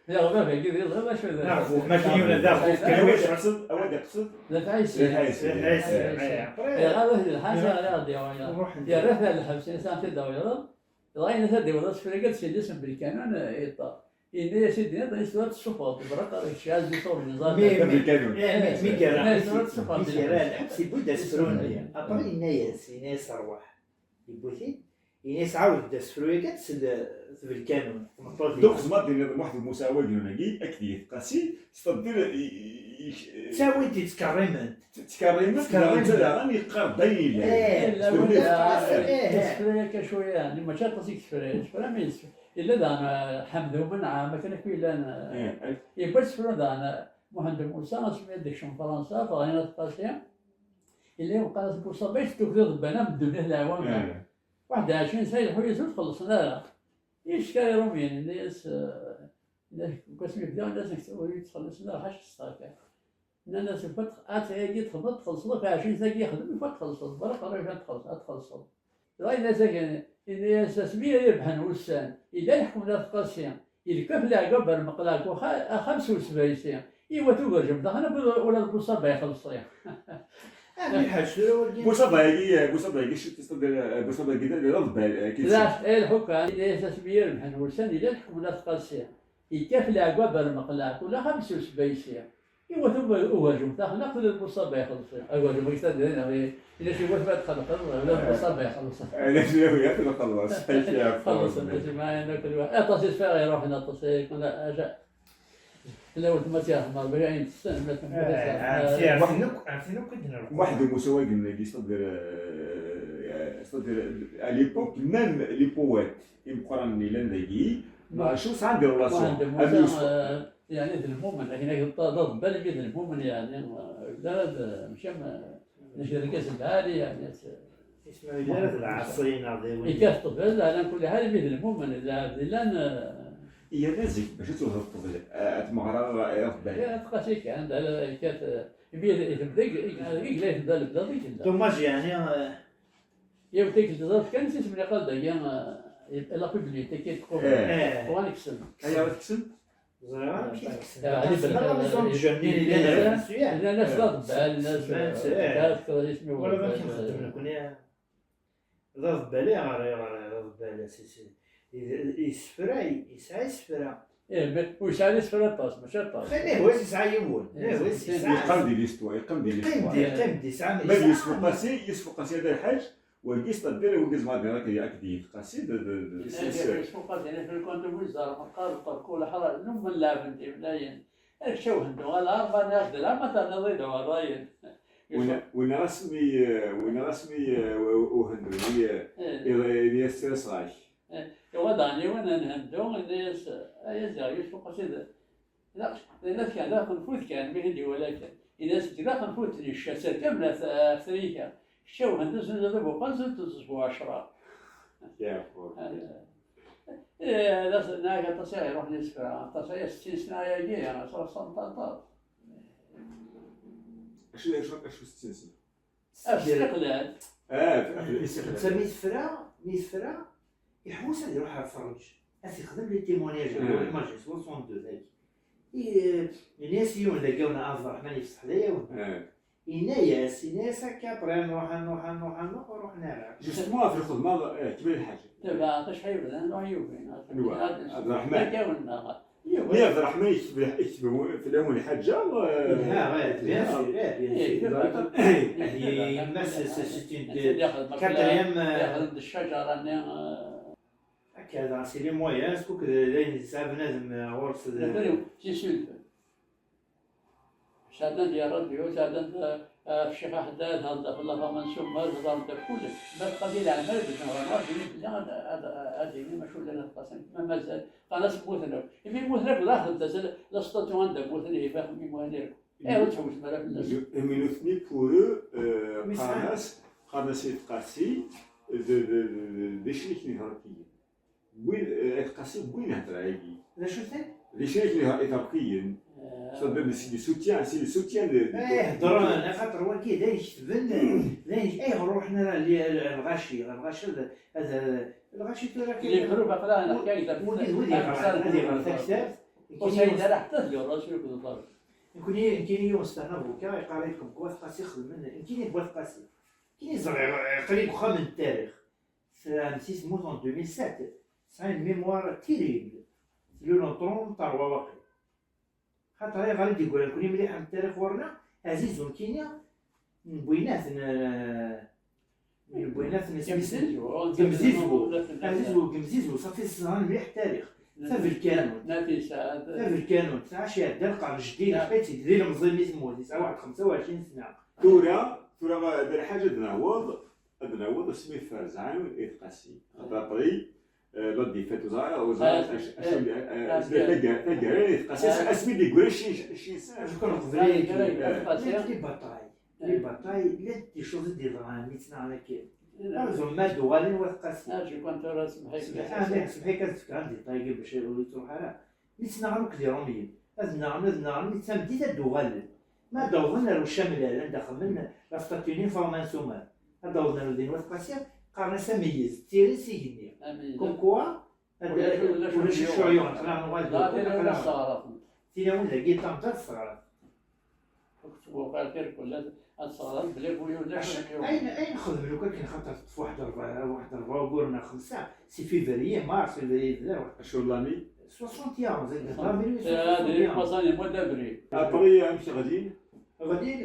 Yeɣbab-agi d iẓri d acu d. Aɣbub, ma kien yuna d aɣbub, kan. Awa d-iqsed, awa d-iqsed? D At Ɛisa. D At Ɛisa. D At Ɛisa. Yeɣab-it di lḥaǧa, yeɣab-it di lḥaǧa. Yerra-t ar lḥebs, yenna-as, "Anta d-tawiḍ?" Dɣa yenna-as, "Ad d-iwweḍ asefru-agi ad tsellem belkana, yeṭṭer." Yenna-yas i d-yenniḍ, "Yeswa tessufɣeḍ, berraq ara kečč, ɛazz iṣurdiyen, ẓer." Mi, mi, eh, mi, mi yerra, mi yerra lḥebs, yewwi-d asefru-nni. Après yenna-yas, yenna-yas, "Rwaḥ." Yewwi-t-id, yenna-yas, "Ɛawed-d asefru-agi, ad tsel tbelkanun." Tmeṭṭut-nni. Donc, tzemreḍ d-tiniḍ Muḥend Musa Awagnu-agi, akked At Qasi, c'est-à-dire, i, i, i, ttawin-t-id, ttkerrimen-t. Ttkerrimen-t, ttkerrimen-t, daɣen yeqqar-d ayen yellan. Eh, eh, asefru-agi cwiya, yeɛni mačči aṭas i yesfra, yesfra, mais yesfra. Yella daɣen, eh, Ḥmed Umenɛam, akken akk yellan, eh, eh, yewwi asefru daɣen, eh, Muḥend Musa, asmi ad d-ikcem Fransa, ffɣen At Qasi, yella yeqqar-as Buṣabayt, tuklid ḍebban am ddunit leɛwam. Eh. Waḥed ɛecrin sna ileḥḥu-yas ur t-xellṣen ara. Yecka Iṛumyen, yenna-yas, eh, yenna-yas, deg wasmi bdiɣ, yenna-yas, nekk ur yi-ttxelliṣen ara, ḥaca s ṣṣeḥ kan. Nnan-as, "Ufa-, ad tagi txedmeḍ, txellṣeḍ, akk ɛecrin sna i yexdem, ufa-, ad txellṣeḍ, wala qerrib ad txelṣ-, ad txellṣeḍ." Dɣa yenna-as, yenna-yas, "Asmi ara rebḥen wussan, yella leḥkem n At Qasi, yelkaf leɛgab ar Meqlaq, uxa-, axxam s usbaysi, iwat ugerjem daxel, ula d Buṣaba ixelṣ-it." Ah, mi lḥaǧ, tura wagi. Buṣaba-agi, Buṣaba-agi, c'est-à-dire, Buṣaba-agi d, d aḍebbal, eh, qui... La, eh, lḥukam, yenna-yas, "Asmi ara rebḥen wussan, yella leḥkem n At Qasi, yekkat leɛgab ar Meqlaq, ula axxam s usbaysi, iwat uba-, ugerjem daxel, ula d Buṣaba ixelṣ-it." Agerjem-agi, c'est-à-dire, yenna-yas, "Iwat ma txelqeḍ, ula d Buṣaba ixelṣ-it." Eh, la, la, la, la, la, la, la. Xelṣen, aṭas i sfiɣ iruḥen, aṭas i kuna, aja-, Tella weltma Tt Yeɛmer, bɣiɣ ayen tessen, ma temmut. Eh, eh, eh, ɛerfin akk, ɛerfin akk i d-nruḥ. Waḥed umussu ayen-agi, c'est-à-dire, euh, c'est-à-dire, à l'époque, même les poètes imeqqranen yellan dagi, ma acu sɛan des relations. Muḥend Musa, am Yusef, eh, yeɛni d lmumen, akken ad yeṭṭal d aḍebbal, imi d lmumen, yeɛni, eh, d ara d, mačči am, eh, Nekk d argaz lɛali, yeɛni, s- Ismaɛil ara d lɛaṣi neɣ d win. Yekkat ṭṭbel, ala kulli ḥal, imi d lmumen, d lɛebd llan, eh, Yerna zik, bac ad twehdeḍ ṭṭbel, eh, ad tmeɣreḍ iḍebbal. Ya, tqasi kan, d ala yekkat, eh, imi d, i tebda, i, i, i yella yebda lebda, i yella. Dommage, yeɛni, eh, Yiwet i yeldi ẓẓerf kan, si semliqal dagi, eh, la publicité qui est pour, Eh. Pour un excellent. Aya ad teksem? Ẓriɣ amek i teksem. Eh, Ɣas Belqim, la maison de jeunes, eh, nni, eh, nni, nni, nni, nnan-as d aḍebbal, nnan-as, semman-tt, eh, eh. Ɣas tkḍa isem-iw, wala d amek eh, nxeddem nekkni. D aḍebbal, ayɣer, ayɣer d aḍebbal, si, si, i, isefra, yesɛa isefra. Eh, mais ur yesɛi isefra aṭas, mačči aṭas. Xi, mais wi yesɛa yiwen, eh, mais wi yesɛa. Yeqqim di l'histoire, yeqqim di l'histoire. Yeqqim di, yeqqim di, yesɛa, mais yesɛa. Yusef Uqasi, Yusef Uqasi d lḥaǧ, wagi s ṭaddal, wagi s madra, akked, akked Yiqasi, d, d, d, s, s. Yusef Uqasi, la fréquente bu zzar, meqqar, ṭerkul, ḥra, num n lɛebd, imlayen. Kečč a Uhendu, ala, ma nniɣ-ak-d, ala, ma terniḍ-id ɣer rrayen. Win, win ɣas mi, win ɣas mi, eh, u-, Uhendu, mi, eh, eh, i, i, i as-ttiraṣ ɣer-k. Eh, iwa daɣen yiwen n Hendu, yenna-yas, ay aziɣ, Yusef Uqasi, d, d, d, d, d aqenfut kan, mi t-id-iwala kan. Yenna-yas, d aqenfut n cca, serkam ɣef, ɣef trika. Kečč a Uhendu, znuzu d abuqal, znuzu d bu ɛecra. Ya, eh, Eh, d as-, nniɣ-ak aṭas i ɣ-iruḥen isefra, aṭas aya, settin sna ayagi, soixante ans. Acu, acu, acu settin sna? Istiqlal. Ah, istiqlal. Netta mi tefra, mi tefra, iḥewwes ad iruḥ ɣer Ferruǧ. Ad t-ixdem les témoignages, eh, imagine, soixante-deux dagi. I, eh, yenna-yas yiwen dagi, Ɛebderreḥman, yefseḥ d ayawen. Eh. Yenna-yas, yenna-yas akka, après nruḥ, nruḥ, nruḥ, nruḥ, ur ruḥen ara. Justement, ɣef lxedma, eh, kemmel lḥaǧa. Tabaɛt, acḥal yebdan, nruḥ yugi. Anwa? Ɛebderreḥman. Akka wennaɣ. Yugi. Mi Ɛebderreḥman yekteb, yekteb fell-awen lḥaǧa, eh, yelha, eh, bien sûr, eh, bien sûr. Eh, yemma-s, c'est, c'est une quatrième, eh, yexdem d ccaǧara-nni, eh. Akka, dɣa, c'est les moyens, est-ce que d ayen yesɛa bnadem, eh, ɣur-s d. Sɛeddan di rradyu, sɛeddan, eh, ɣef Ccix Aḥeddad, hḍeṛ ɣef Lafa Mansuma, hḍeṛ-d ɣef kullec. Ma tebqa di leɛmer, di ǧenɣar, ǧini fell-i ad, ad, ad d-ini macu llan ad qqasen, ma mazal. Qqaren-as mmuten akk. Imi mmuten akk, d axdem-as la statue anda mmuten, ihi fahmi muhan irku. Eh, ur tḥewwsem ara fell-as. Imi nutni, pour eux, eh, qqaren-as, qqaren-as i Tqasi, d, d, d, d, d icrik n Iherkiyen. Win, eh, At Qasi, win hedreɣ-agi. D acu-ten? D acu-ten Iṭerkiyen? Eh. C'est le, c'est le soutien, c'est le soutien de, de, eh, heddren, axaṭer wagi d ayen ketben, d ayen, ayɣer ur ruḥen ara li-, lɣaci, lɣaci ad, ad, lɣaci tura kan. Wid, wid yeɣran, ad yeɣren taktabt. Ur sɛin ara ḥetta ad yeɣren acu akked uḍar. Nekkini, nekkini yiwen s un avocat, yeqqar-iyi-d comme quoi At Qasi xedmen, nekkini d At Qasi. Nekkini ẓriɣ, aql-i deg uxxam n tarix. Tram si tmurt en deux mille sept, tesɛa une mémoire terrible. Tlul en trente-trois waqil. Xaṭer ayɣer i d-yeggran nekkni mliḥ am tarix ɣur-neɣ, Ɛzizu nekkini, n Bwinat n, n Bwinat n Smisen, Gemzizu, Gemzizu. Ɛzizu Gemzizu, ṣafi ẓran mliḥ tarix. Tabelkanut. Nafisa. Tabelkanut, tesɛa ciɛedda lqern jeddi, yeḥka-tt-id d ilemẓi mi temmut, yesɛa waḥed xemsa u ɛecrin sna. Tura, tura d lḥaǧa ad naweḍ, ad naweḍ asmi ferzen At Qasi. Xaṭer après, eh, la défaite, ur ẓriɣ, ur ẓriɣ acu, acu, eh, eh, taggara n At Qasi, asmi d-yeggran cci, cci, cci. Acu kan qbel ayagi, les batailles, les batailles, llant des choses i d-yeḍran mi ttnaɣen akken. Arzu ma d-uɣalen Wat Qasi. Acu kan tura, semḥ-ik. Semḥ-ik, ad d-fkeɣ détail bac ur yettruḥ ara. Mi ttnaɣen akk d Iṛumyen, ad nnaɣen, ad nnaɣen, mi d tameddit ad d-uɣalen. Ma d-awḍen ar Ucamlal, anda xedmen la statue n Ifaḍma n Sumer, ad d-awḍen ar din Wat Qasi, qqaren-as ameyyez, d tiri s igenni. Ameyyez. Comme quoi, ad, ulac, ulac, ulac acu yuɣen, aql-aɣ nuɣal d aql-aɣ. Tilawin dagi, tamda tesseɣrat. Ur k-tewwiḍ ara tirkul, ad, ad teɣreḍ belli bu-, ulac acu, ayen, ayen xedmen akk akken, xaṭer teṭṭef waḥed rebɛa, waḥed rebɛa ugur neɣ xemsa, si février, mars, février, d lawan. Acu n l'année? Soixante et onze, soixante et onze, soixante et onze. Après, amek ɣlin? Ɣlin,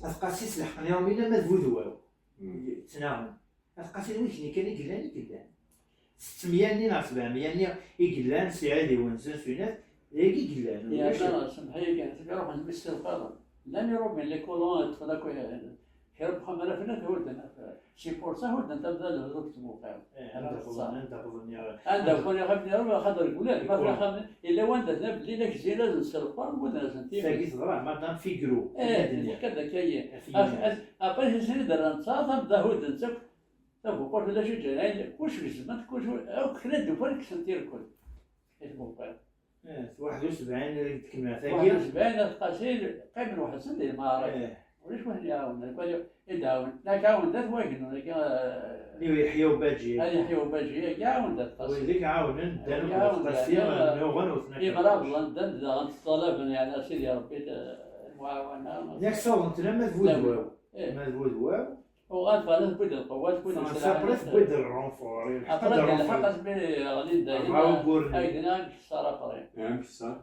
At Qasi s leḥqen Iṛumyen ama d Budwaw. Hmm. Ttnaɣen. At Qasi d wigni kan i yellan, i yellan. Settemya-nni neɣ sebɛemya-nni i yellan, si Ɛid Iwensen, s winat, d ayagi i yellan. Ulac. Semḥ-iyi kan, ruḥen mi sselqaḍen. Llan Iṛumyen, les colons, ṭṭfen akk, eh, Kra n wexxam ara fell-ak hudden. C'est pour ça hudden tamda lehdur deg tmuqam. Anda qḍen, anda qḍen ya. Anda qḍen ya xaben ya Rebbi, axaṭer deg wulad, ma fi axxam, yella wanda tna belli la k-zzin azen s lqern, wudden azen timi. Tagi teḍra, Madame Figaro. Eh, tefka-d akka yi. Après, sini d-rran ttaṛ, tamda hudden-tt akk, tabuqurt, ulac i ǧǧan, ayen, kullec gezmen-t, kullec, akk kra d-ufan kksen-t irkel. I tbuqqirt. Eh, waḥed u sebɛin i d-tkemmel tagi. Waḥed u sebɛin, at Qasi, qqimen weḥd-sen di lmeɛraka. Eh. Ulac win iɛawnen, wali i d-ɛawnen. Nekk ɛawnen dat wagnu, nekk, eh, Yeḥya Ubaǧi. Ad Yeḥya Ubaǧi, agi ɛawnen dat Qasi. Wid i iɛawnen, ddan akked Qasi, eh, nnuɣen u tnakken. Imrabḍen, ddan daɣen ṭṭalaben, yeɛni, a Sidi Ṛebbi, eh, lmuɛawana. Yak ssawḍen-ten ama d Budwaw. Eh. Ma d Budwaw. Uɣal ffɣen tewwi-d lqewwa, tewwi-d Fransa après tewwi-d le renfort. Après, d lḥeqq asmi ɣlin dayen, agdin ad nkessar après. Ad nkessar.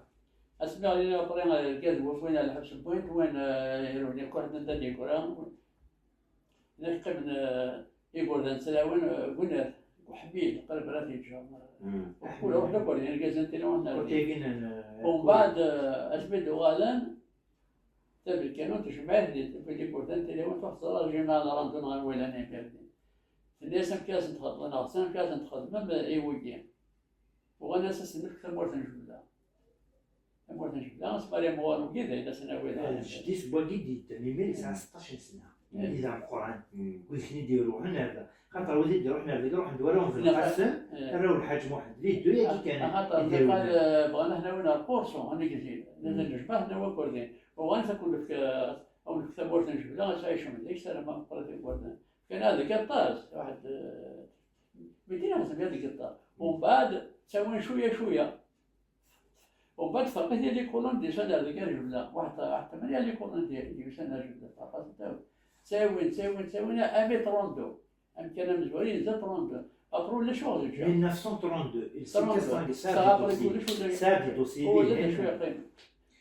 Asmi ɣlin après, argaz wwin ar lḥebs, wwin-t, wwin, eh, iruni kkuḥden d adigura. Nek qqimen, eh, igerdan ttlawen, eh, gwnat, uḥbil, qrib ara t-yeǧǧa. Kul ruḥ d agerdan, irgazen tlawen. Umbeɛd, eh, asmi d-uɣalen, Tabelkanut tejmeɛ-it-id, tewwi-d igerdan, tilawin, truḥ teẓra Ǧimal Randun ɣer Wayla n Iqirdi. Tenna-yas: "Amek i asen-txedmeḍ, neɣ amek i asen-txedmem i wigi?" Uɣalen-as asen-nefk tamurt n Jebla. Tamurt n Jebla, asmi ara yameɣ wigi, d ayla-s n Awil. Ah, d jeddi-s n wagi i d-yeddan, imir yesɛa seṭṭac n sna. Eh. Wid d ameqqran, wid i d-iruḥen ar da. Xaṭer wid i d-iruḥen ar dagi, ruḥen-d warraw n Belqasem, eh, arraw n Lḥaǧ Muḥend. D iddu-yagi kan. Axaṭer i d-iruḥen. Bɣan ad ten-awin ar Qurṣu, ad negzil. Netta n Jebla, ad ten-nawi akkurdin. Uɣalen ad wen-nefk, ad wen-nefk tamurt n Jebla, ad tɛicem deg-s, alamma meqqrit igerdan. Fkan-aɣ deg aṭas, waḥed, eh, mitin alef u meyya deg aṭas. Umbeɛd, ttawin cwiya, cwiya. Umbeɛd tferq-it yal ikulun d-yusan ar deg ar Jebla. Waḥed, waḥed tmanya yal ikulun d-, d-yusan ar Jebla, tferq-asen tawet. Ttawin, ttawin, ttawin, armi trente-deux. Amkan amezwaru yenza trente-deux. Après ulac ur yeǧǧa. Mille neuf cent trente-deux, il s'est trente-deux. Sɛa après kullec ulac. Sɛa des dossiers. Ulac d acu yeqqimen.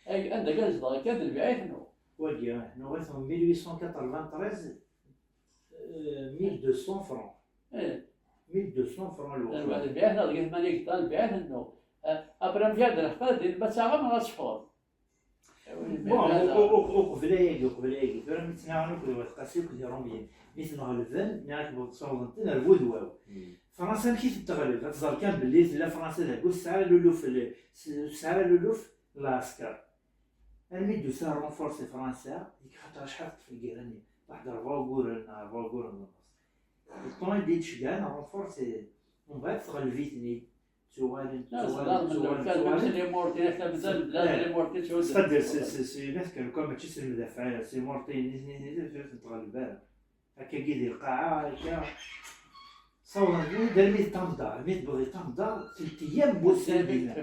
Ay, anda kan zedɣeɣ akka d lbiɛit-nneɣ. Wagi, nuɣ-it en mille huit cent quatre-vingt-treize, euh, mille deux cents francs. Eh. Mille deux cents francs lweqt. Lbiɛit-nneɣ deg tmanya hektar, lbiɛit-nneɣ. Eh, après amkan d lḥeqqa, din ma ttaɣem ɣas ffɣeḍ. Bon, u-, u-, u-, uqbel ayagi, uqbel ayagi, tura mi ttnaɣen akked Wat Qasi akked Irumyen, mi ten-ɣelben, nniɣ-ak ssawḍen-ten ar Budwaw. Fransa amek i ten-teɣleb? Ad tẓer kan belli tella Fransa dagi, ur tesɛi ara luluf, ur tesɛi ara luluf n lɛesker. Armi d-tusa renfort si Fransa, deg xaṭer acḥal teṭṭef lgirra-nni, waḥed rebɛa uguren, neɣ rebɛa uguren d nneṣ. Le temps i d-iceggan renfort, mbeɛd tɣelb-iten-id. Ttuɣalen, ttuɣalen, ttuɣalen, ttuɣalen. Ttqadar s, s, s, naf kan, comme mačči s lmedafaɛ, s imurtiyen, nitni, nitni, ur ten-tɣelleb ara. Akkagi di lqaɛa, akka. Sawḍen, d armi d tamḍa, armi tebɣi tamḍa, telt eyyam n wussan dinna.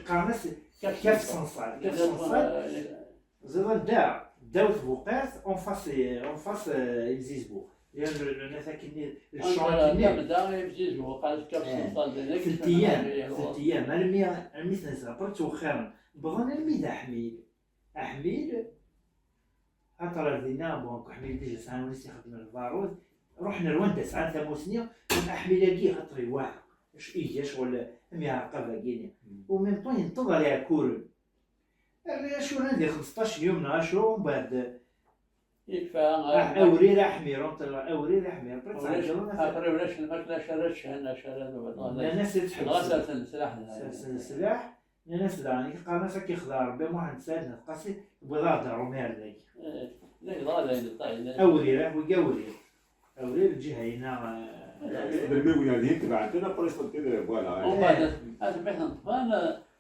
Qqaren-as Kaf Ṣenṣal, Kaf Ṣenṣal. Ẓidan da, ddaw tbuqirt, en face, en face, euh, imzizbu. Yan le, le net akkenni, le champ akkenni. Anda, da, imzizbu, qal Kaf Ṣenṣal, dinna. Telt eyyam, telt eyyam, almi, almi ten-ẓra, ttwexxiren. Wwḍen almi d Aḥmil. Aḥmil, xaṭer ar dinna, bon, Aḥmil déjà sɛan win i s-ixeddmen lbarud. Ruḥen ar wanda sɛan tamusni, Aḥmil-agi, xaṭer iwaɛeq. Iga ccɣel am iɛerqab-agi-nni. Au même temps, yenṭeḍ ar Iɛekkuren. Acu, di xmesṭac n yum neɣ acu, mbeɛd. Yekfa. Ah, awrir aḥmir, awrir aḥmir, après ulac, après ulac lmakla, acu ara ččen, acu ara d-, nnan-as ad tḥebsem. Nnan-as ad ten-, sslaḥ. Ad ten-, sslaḥ. Nnan-as daɣen, qqaren-as ad k-ixdeɛ Rebbi, Muḥend Saɛid n At Qasi, tewwiḍ-aɣ-d Ṛumi ar dagi. Eh, d agḍaḍ ayen d ṭayen. Awrir, ah, wigi awrir. Awrir lǧiha-ina, eh, melmi wina din tebɛen-ten, après, voilà. Umbeɛd, asmi ten-ṭṭfen,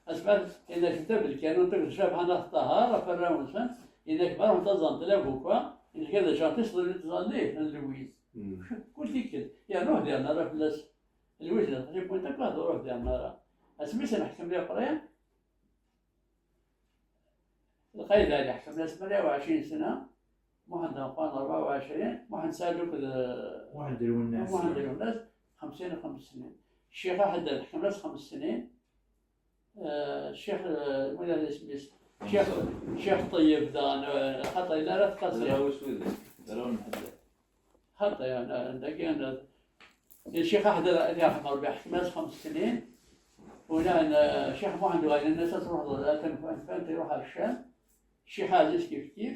asmi, yenna-k, "Tabel kan, ur tabel Cabḥa n At Ṭaher, ɣef warraw-nsen, yenna-k, ma ruḥent ad ẓẓɛent labuka, yenna-k, ad ǧǧent tiṣeḍlin n tẓallit, n Lwiz." Kul tikkelt, yerna ur d-yerni ara fell-as. Lwiz, d aqcic n Point akk, ad ur d-yerni ara. Asmi s-nḥekkem Leqri, Lqayeḍ Ɛli ḥekmen-as tmanya u ɛecrin sna, Muḥend Ameqqran rebɛa u ɛecrin, Muḥend Saɛid akked, eh, Muḥend Lwennas. Muḥend Lwennas, xemsin u xems snin. Ccix Aḥeddad ḥekmen-as xems snin. Eh, ccix, eh, win ara isem-is? Ccix, ccix Ṭeyyeb daɣen, eh, xaṭer yella ara tqasi. Xaṭi, eh, dagi, eh, Ccix Aḥeddad, ad yerḥem Ṛebbi, ḥekmen-as xems snin. Ula n, eh, Ccix Muḥend Uɛli, nnan-as ad truḥeḍ, ad tanfant, iruḥ ar Ccam. Ccix Ɛziz kif kif.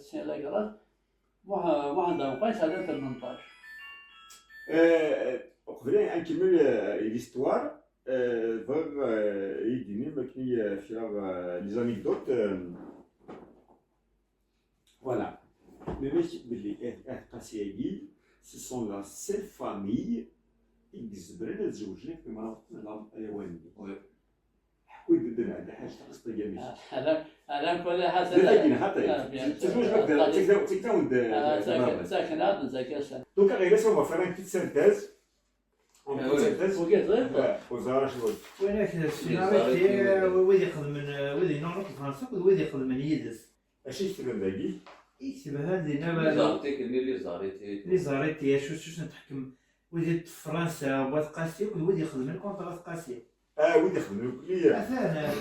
Sien Lagras, Muḥ- Muḥend Abuqac sɛedda tmenṭac. Euh, Qbel ad nkemmel euh, l'histoire, euh, bɣiɣ euh, ad yi-d-tinim akken i euh, fkiɣ euh, les anecdotes. Euh, voilà. Memmi belli eh, eh, Qasi-agi, ce sont la seule famille i izemren ad zewjen akken ma nɛawed ay awan-nni. Ḥku-d-d lɛedda ḥaǧ taqesṭ-agi amek. Ala, ala, kul ḥaǧa. D ayen xaṭi. Ah, bien sûr. Tezweǧ d tikta-, tiktawin d. Ah, d- d- d- d- d- Donc, ɣilas, on va faire une petite synthèse. Une petite synthèse. Ur ẓriɣ acu. Win ak d scenariti, wid ixedmen, wid yennuɣen akk Fransa akked wid ixedmen yid-s. Acu i ketben dagi? I ketben ha dinna les articles-nni, les arrêtés. Les arrêtés, acu s n teḥkem, wid i Fransa, wat Qasi akked wid ixedmen kontra Qasi. Ah, wid ixedmen nekkni. Atan,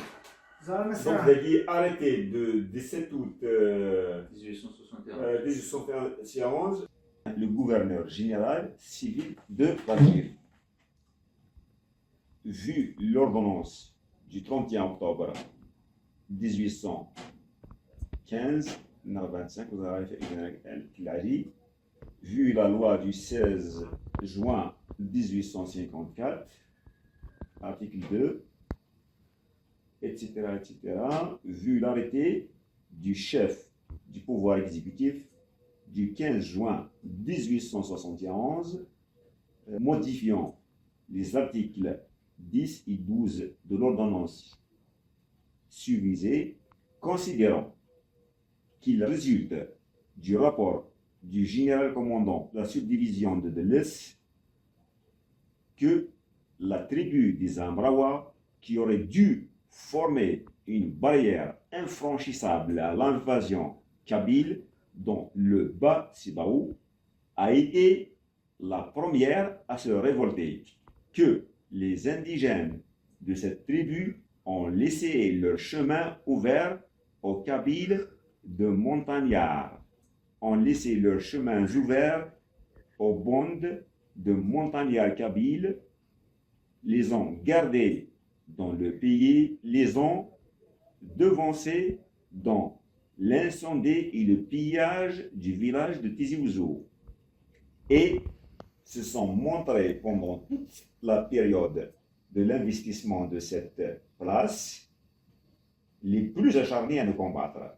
ẓran. Donc, dagi, arrêté de dix-sept août euh, dix-huit cent soixante et onze. Euh, dix-huit cent soixante et onze, le gouverneur général civil de l'Algérie. Vu l'ordonnance du trente et un octobre dix-huit cent quinze, neɣ vingt-cinq, vous avez fait une règle, elle, qui l'a dit, vu la loi du seize juin dix-huit cent cinquante-quatre, article deux, et cetera, et cetera, vu l'arrêté du chef du pouvoir exécutif du quinze juin dix-huit cent soixante et onze, euh, modifiant les articles dix et douze de l'ordonnance susvisée, considérant qu'il résulte du rapport du général commandant de la subdivision de Delesse que la tribu des Amrawa, qui aurait dû former une barrière infranchissable à l'invasion kabyle dans le Bas Sibaou, a été la première à se révolter, que les indigènes de cette tribu ont laissé leur chemin ouvert aux Kabyles de montagnards, ont laissé leur chemin ouvert aux bandes de montagnards kabyles, les ont gardés dans le pays, les ont devancés dans l'incendie et le pillage du village de Tizi Ouzou et se sont montrés pendant toute la période de l'investissement de cette place les plus acharnés à nous combattre,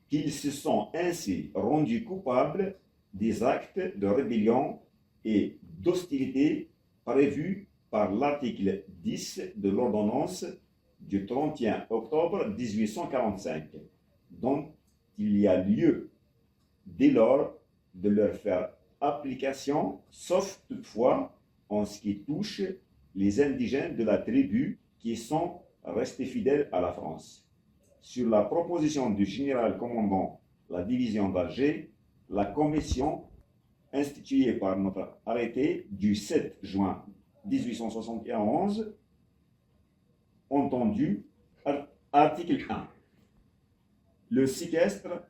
qu'ils se sont ainsi rendus coupables des actes de rébellion et d'hostilité prévus par l'article dix de l'ordonnance du trente et un octobre dix-huit cent quarante-cinq, dont il y a lieu dès lors de leur faire application, sauf toutefois en ce qui touche les indigènes de la tribu qui sont restés fidèles à la France. Sur la proposition du général commandant la division d'Alger, la commission instituée par notre arrêté du sept juin dix-huit cent soixante et onze, entendu, ar-, article un. Le séquestre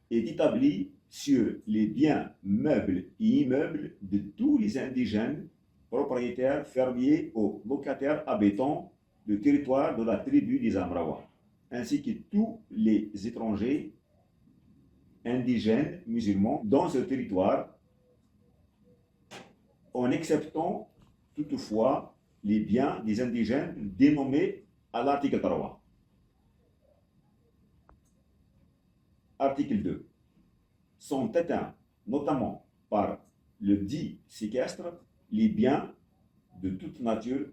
est établi sur les biens meubles et immeubles de tous les indigènes, propriétaires, fermiers ou locataires habitant le territoire de la tribu des Amrawa, ainsi que tous les étrangers indigènes musulmans dans ce territoire, en acceptant toutefois les biens des indigènes dénommés à l'article trois. Article deux. Sont atteints, notamment par le dit séquestre, les biens de toute nature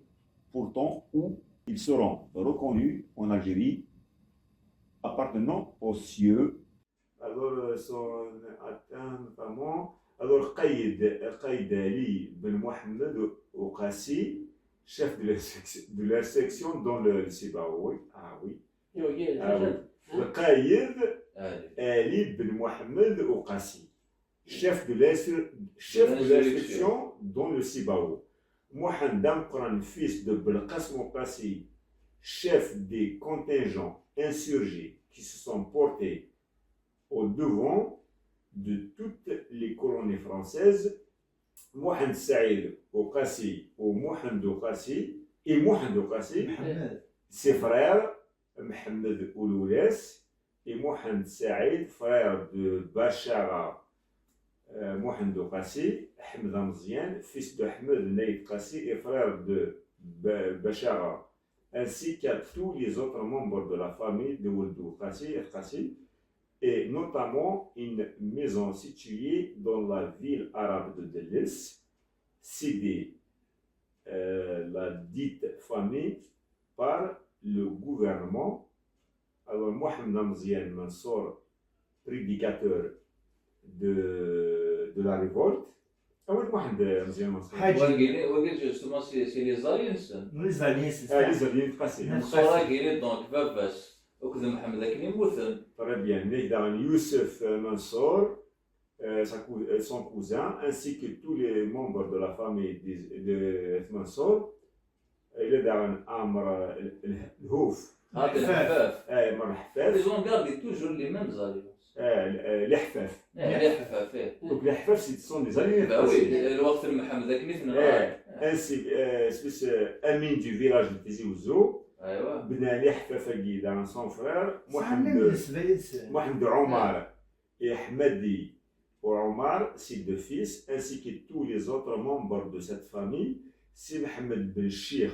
portant où ils seront reconnus en Algérie appartenant aux cieux. Alors, euh, sont atteints notamment. Alors, Qaïd, Qaïd Ali Ben Mohamed Ouqassi, chef de la, sec- de la section dans le, le Sibawi. Ah oui. Ah oui. Qaïd Ali Ben Mohamed Ouqassi, chef de la, chef de la section dans le Sibawi. Mohamed Amqran, fils de Belkacem Ouqassi, chefs des contingents insurgés qui se sont portés au devant de toutes les colonies françaises, Mohamed Saïd Ouqassi ou Mohamed Ouqassi, et Mohamed Ouqassi, ses frères Mohamed Ouloulas et Mohamed Saïd, frère de Bachara, euh, Mohamed Ouqassi, Ahmed Amzian, fils de Ahmed Naïd Qassi et frère de Ba- Bachara, ainsi qu'à tous les autres membres de la famille de Ould Ouqassi et Qassi, et notamment une maison située dans la ville arabe de Delès, cédée, euh, la dite famille par le gouvernement. Alors, Mohamed Amzian Mansour, prédicateur de, de la révolte. Ah oui, Mohamed Amzian Mansour. Haji. Wagi, wagi, justement, c'est c'est les alliés, ça. Les alliés, c'est Ah, ça. les alliés, de Qassim. Non. Mansour-agi, donc, baba-s, akked Mḥemmed akken i mmuten. Très bien. Nnek daɣen Youssef Mansour, euh, sa cou- euh, son cousin, ainsi que tous les membres de la famille de, de Mansour. Il est dans Amr Lhouf. Hadi Lḥeffaf. Amr Lḥeffaf. Ils ont gardé toujours les mêmes alliances. Euh, Lḥeffaf. Eh, Lḥeffaf, eh. Donc Lḥeffaf, ce sont des alliés. Bah oui, lweqt n Mḥemmed akken i ten-nɣan. Ainsi, euh, c'est, euh, Amin du village de Tizi Ouzou. Aywa. Bna Lḥeffaf-agi, dans son frère, Sɛan même Mohamed, lesbayel-nsen. Mohamed Omar et Ahmadi Omar, ses deux fils, ainsi que tous les autres membres de cette famille, c'est Mohamed Ben Cheikh,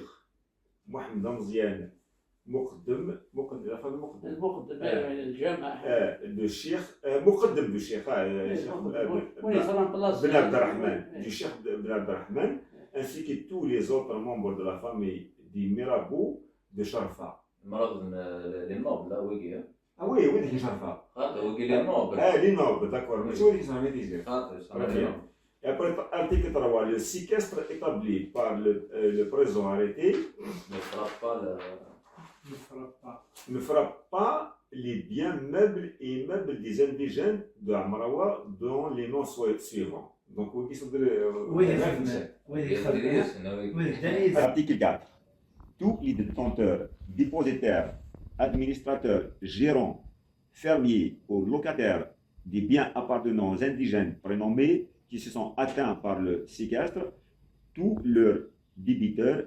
Mohamed Amzian Muqaddam, Muqaddam, la famille Muqaddam. المقدم آه. الجامع Euh, de Cheikh, euh, Muqaddam de Cheikh, euh, Cheikh, euh, وين صار بلاص Ben Abderrahman, du Cheikh de- Ben Abderrahman, ainsi que tous les autres membres de la famille des Mirabou de Sharfa. Mraḍ n les nobles, là, wigi. Ah oui, oui, de Sharfa. Xaṭi, wigi les nobles. Ah, les nobles, d'accord. Mais tu vois, ils sont métis. Xaṭi, Très bien. Et après, article trois, le séquestre établi par le, euh, le présent arrêté Ne frappe pas le... Ne frappe pas. ne frappe pas les biens meubles et immeubles des indigènes de Amrawa dont les noms soi- suivants. Donc, oui, qui sont de, euh, Oui, ouais, oui, c'est oui. ça. Oui, Il y a très des bien. liens, c'est... Oui, Daniel. Article quatre. Tous les détenteurs, dépositaires, administrateurs, gérants, fermiers ou locataires des biens appartenant aux indigènes prénommés qui se sont atteints par le séquestre, tous leurs débiteurs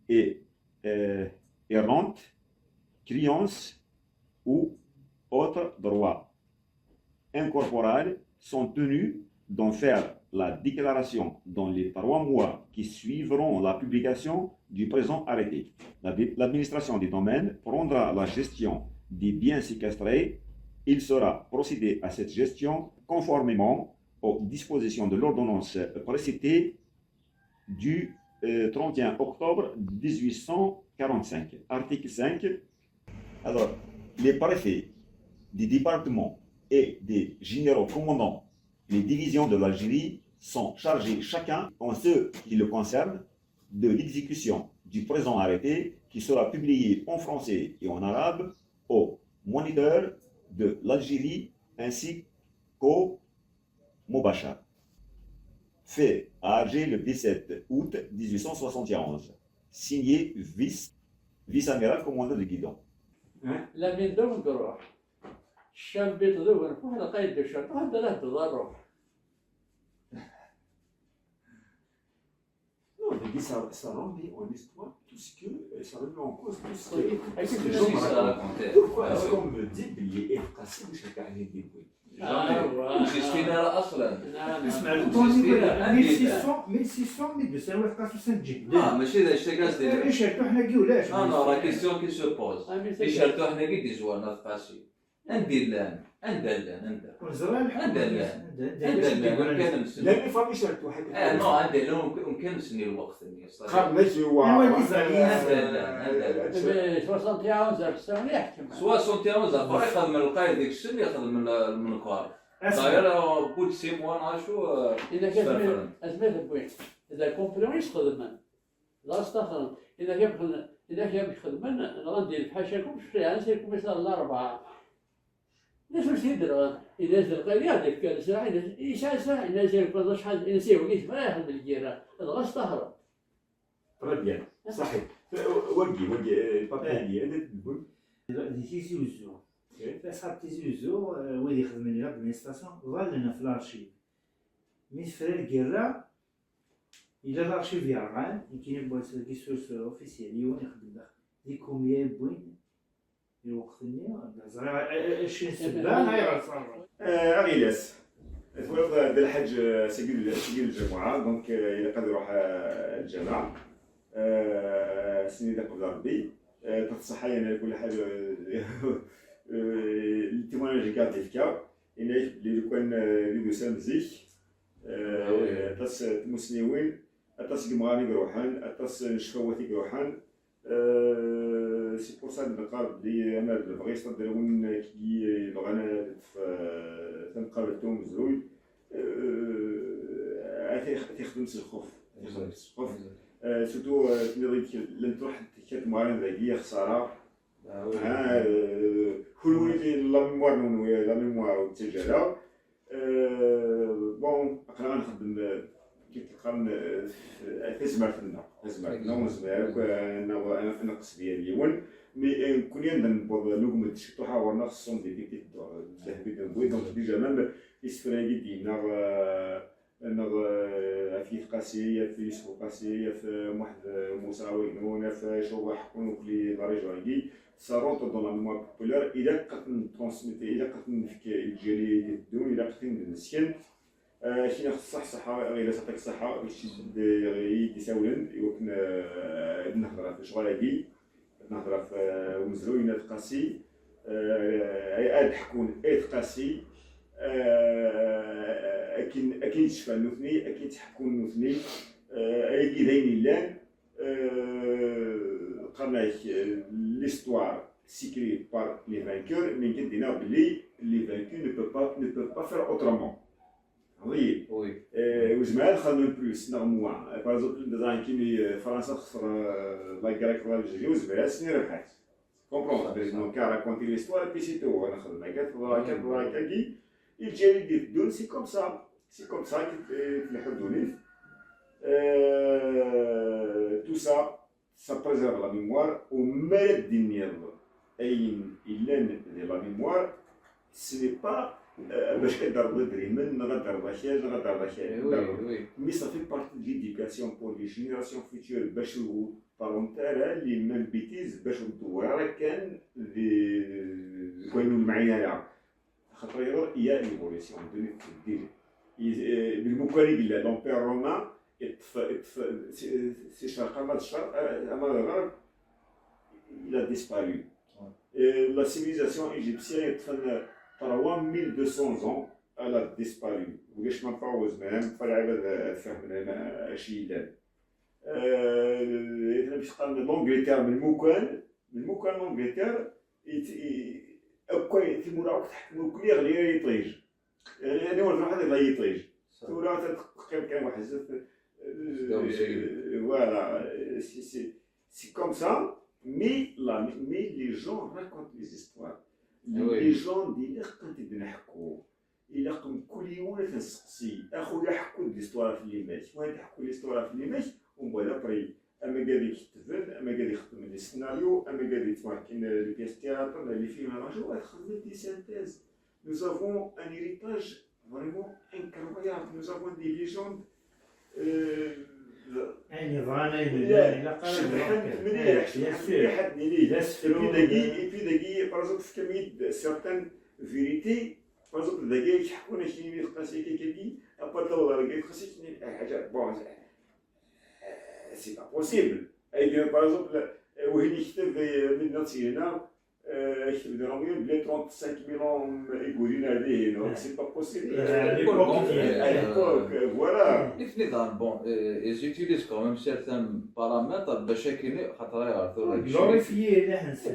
et, euh, et rentes, créances ou autres droits incorporels sont tenus d'en faire la déclaration dans les trois mois qui suivront la publication du présent arrêté. L'ad- L'administration des domaines prendra la gestion des biens séquestrés. Il sera procédé à cette gestion conformément aux dispositions de l'ordonnance précitée du, euh, trente et un octobre dix-huit cent quarante-cinq. Article cinq. Alors, les préfets des départements et des généraux commandant les divisions de l'Algérie sont chargés chacun, en ce qui le concerne, de l'exécution du présent arrêté qui sera publié en français et en arabe au Moniteur de l'Algérie ainsi qu'au Mobachar. Fait à Alger le dix-sept août dix-huit cent soixante et onze. Signé vice, vice-amiral commandant de Guidon. Lamin d awen-d-ruḥ. Ccambiṭ d ugerfuḥ, lqayed d ucerṭuḥ, anda ara heddeḍ a ruḥ. Non, mais ça, ça remet en histoire tout ce que, euh, ça remet en cause tout ce que, Oui, tout ce que les Qu'est-ce gens que ça racontent. racontait? Pourquoi Ah est-ce oui. qu'on me dit qu'il est effacé de chaque année des bruits? Jamais. Ah, ouais. Ur existin ara اصلا. Ah, اسمع non. البوني Exister, يقول ah, mille six cents, mille six cents, mille deux cents, واحد خاصو سنجي. Ah, ماشي هذا الشيء قاعد ايش هحنا كيولاش؟ Ah non, la question qui se pose. Ah, mais c'est ايش هاتو حنا كي ديزوار ناس قاسي؟ عند اللان، عند اللان، عند ونزرع الحكم. عند اللان. عند عند اللان، كان نسمي. لأن فامي شرط واحد. اه نو، عند اللان كان نسمي الوقت اللي يصير. خرج شيء ايوا دي زاليز. عند اللان، عند اللان. Mais soixante et onze, ça, ça, on est à soixante et onze, après يخدم القايد ديك السن يخدم من المنقار. داير بود سي موا نعرفو. إذا كان أزمة بوين، إذا كومبلون يستخدم. لا استخدم. إذا كان بخل-، إذا كان بخدمة، غندير بحاشاكم شفيها، نسيكم مثلا الأربعة. الناس واش يدير؟ إذا زاد القيد يهدر كان ساعة، إذا يسعى ساعة، إذا زاد كان شحال، إذا سيو كيس ما ياخذ بالجيرة. الغاز تهرب. Très bien. صحيح. Wagi, wagi, eh, papya-agi, anda t-id-wwin? Di Tizi Uzzu. Ok. Asxab Tizi Uzzu, eh, wid ixedmen di l'administration, ḍallen ɣef l'archive. Mi tefra lgirra, yella l'archive yerɣan, nekkini wwiɣ-t deg source officielle, yiwen ixeddem daxel. Di kumya i wwin lweqt-nni, ur ẓriɣ a-, a-, acu n ssebba, ayɣer tt-rɣan. Eh, aɣilas. Twalaḍ, eh, Dda Lḥaǧ, eh, seg l-, seg lǧamuɛa, donc, eh, ilaq ad iruḥ, eh, lǧameɛ. Eh, sini d aqbel Rebbi. Eh, taṣaḥa, yani, kul ḥaǧa, eh, eh, le témoignage i k-d-ifka, yenna-yak belli lukan, eh, d idusam zik, eh, aṭas n tmusniwin, aṭas n yemɣaren i iruḥen, aṭas n ccfawat i iruḥen. Eh, c'est pour ça neqqar belli ama d lebɣi s tadrawin kigi yebɣan ad teṭṭef, eh, tamqabelt n umezruy, eh, ad t-, ad t-ixdem s lxuf. Ad t-ixdem s lxuf. Eh, surtout, eh, tenniḍ-id llant ruḥent kra tmeɣrin dagi, ya xsara. Ah, oui. Ah, eh, kunwi la mémoire-nwen, la mémoire ur ttaǧǧa ara. Euh, bon, aql-aɣ nxeddem, euh, kif qqaren, euh, tazmert-nneɣ, tazmert-nneɣ, ur nezmir akk, euh, neɣ, euh, neqs di yal yiwen. Mais, euh, nekkni anda newweḍ, nugem-d ciṭuḥ ɣur-neɣ soixante-dix députés, donc, euh, donc, déjà, même isefra-agi d-yenna, euh, neɣ, euh, ɣef Yit Qasi, ɣef Yusef Qasi, ɣef, euh, Muḥend, euh, Musa Awagnu, ɣef, euh, Cuba ḥekkun ukli la région-agi. Ça rentre dans la mémoire populaire, ilaq ad ten-transmettre, ilaq ad ten-nefk i lǧil i d-iteddun, ilaq ad ten-nesken. Euh, kina xeṣṣaḥ ṣṣaḥa, ɣilas aṭak ṣṣaḥa, kečč i d-, i d-isawlen, i wakken, euh, ad nehder ɣef lecɣal-agi, ad nehder ɣef, euh, umezruy n At Qasi, euh, ad ḥkun At Qasi, euh, akken, akken i ttcfan nutni, akken i ttḥekkun nutni, euh, ayagi d ayen yellan, euh, qqaren-ak, euh, l'histoire s'écrit par les vainqueurs, mais nekk ad d-iniɣ belli les vaincus ne peuvent pas, ne peuvent pas faire autrement. Oui. Oui. Euh, ur zmireɣ ad xedmeɣ plus, neɣ moins. Euh, par exemple, d ayen kan, euh, Fransa texṣer, euh, la guerre contre l'Algérie, ur zmireɣ ad s-iniɣ rebḥet. Comprendre, donc, à raconter l'histoire, et puis c'est tout. Ur nxeddem akka, teḍra akka, teḍra akka, i lǧil i d-iteddun, c'est comme ça. C'est comme ça que, euh, tleḥḥu ddunit. Euh, tout ça, ça préserve la mémoire, u mi ara d-tiniḍ ayen illan di la mémoire, ce n'est pas, euh, bac ad d-terreḍ idrimen, neɣ ad d-terreḍ akal, neɣ ad d-terreḍ akal. Eh oui, oui. Mais ça fait partie de l'éducation pour les générations futures, bac ur ṭṭerrunt ara les mêmes bêtises, bac ur d-ddewwir ara kan di, deg wayen ur nemɛin ara. Xaṭer, il y a une évolution, ddunit tettbeddil. I-, eh, d lmukan i yella l'Empire romain, iṭṭef, iṭṭef, si, si ccerq ama d ccerq, eh, ama d lɣerb, il a disparu. Ouais. Eh, la civilisation égyptienne, iṭṭfen trois mille deux cents ans, elle a disparu. Ulac ma nfa wezman, nfa lɛibad ad fehmen acu yellan. Eh, akken amek teqqar l'Angleterre, melmukan, melmukan l'Angleterre, i, i, akk timura akk tḥekkem, akk yeɣli ara yiṭij. Yeɣli, yeɣli ur nruḥ ad iḍla yiṭij. Tura teqqim kan waḥed zdat, eh, voilà, eh, c'est, c'est, c'est comme ça, mais là, mais les gens racontent les histoires. Ah oui. Les gens, di lqant id-nḥekku. Ilaq mkul yiwen ad t-nseqsi, a xuya, ḥekku-d l'histoire ɣef limak. Win teḥku l'histoire ɣef limak, umbeɛd après, amagad i ikettben, amagad ixeddmen les scénarios, amagad yettwaḥkin les pièces de théâtre, les films, machin, ad xedmen des synthèses. Nous avons un héritage vraiment incroyable. Nous avons des légendes, euh, ayen yeḍran, ayen yellan, ilaq ara cebḥent mliḥ, cebḥent mliḥ ad nini. Et puis dagi, et puis dagi, par exemple, tefkam-iyi-d certaines vérités. Par exemple, dagi i k-ḥekkun akini At Qasi, kikaki, après taweḍ ar At Qasi, kini, eh, ḥaǧa, bon, eh, c'est pas possible. Et bien, par exemple, eh, wihin yekteb, eh, Medina Tsigna, eh, yekteb di Romium, bla trente-cinq mille ans igulin ar dihin, donc c'est pas possible. Eh, à l'époque, eh, à l'époque, eh, voilà. Nitni daɣen, bon, eh, ils utilisent quand même certains paramètres bac akini, xaṭer ayɣer tura glorifier.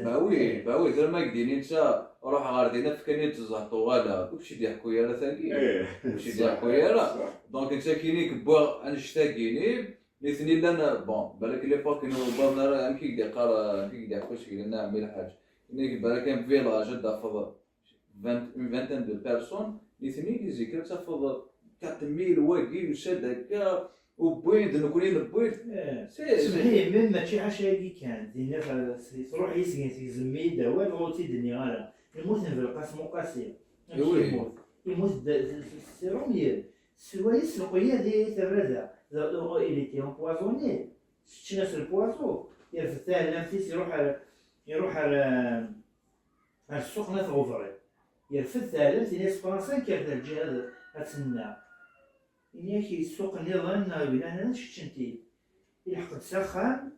Bah oui, bah oui, tura ma k-d-inin netta, ruḥ ɣer din, fkan-iyi-d tẓeṭ uɣaleɣ. Ur k-id-yeḥku ara tagi. Eh, ur k-id-yeḥku ara. Ṣṣeḥ. Donc, nettakini wwiɣ annect-agini, nitni llan, bon, balak l'époque-nni ur wwiḍen ara, amek i k-d-yeqqar, amek i k-d-yeḥku seg llan ɛemmi Lḥaǧ. Ini-k balak un village, ad d-tafeḍ vingt, une vingtaine de personnes, nitni di zik ad tafeḍ quatre mille wagi, yusa-d akka, Wwin-d, nekkni newwi-d. Eh, C'est- Semḥi, même mačči ḥaca-agi kan, dinna f- s- truḥ yis-gen, tegzem-iyi-d awal, ur tt-id-nniɣ ara. Lmut n Belqasem Uqasi. Amek Oui. yemmut? Yemmut d- d- d- si Romyel. S wayes lqeyyad i terra da. Da- Il était empoisonné. Teččen-as lpoison. Yerfed taɛellamt-is, iruḥ ar, iruḥ ar, ar ssuq n At Ɣebri. Yerfed taɛellamt, ini-as Fransa, kker ar lǧiha ad tennaɣ. Ini-ak ssuq nniḍen neɣ glan, ad keččent-id. Ilḥeq-d s axxam,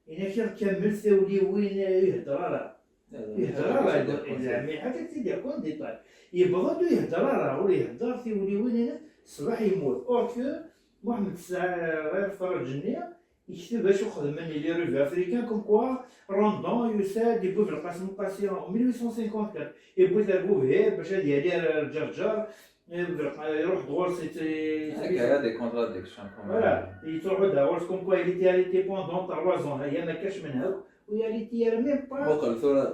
ini-ak iḍ kamel tawliwin, ur ihedder ara. Ur ihedder ara, lɛemmi ḥaǧa t-id-yakun di ṭṭal. Yewweḍ-d ur ihedder ara, ur ihedder tiwliwin, ini ṣṣbeḥ yemmut. Or que Muḥemmed Ssaɛid Ferraǧ-nni yekteb acu xedmen les revues africaines comme quoi Randon yusa-d, yewwi Belqasem Uqasi en mille huit cent cinquante-quatre, yewwi-t ar Bubhir bac ad yali ar Ǧerǧer, iruḥ-d ɣur-s. Il y a des contradictions quand même. Voilà, yettruḥu-d ɣur-s comme quoi il était arrêté pendant trois ans, aya ma kac menhak, ur arrêté ara même pas. Muqel tura,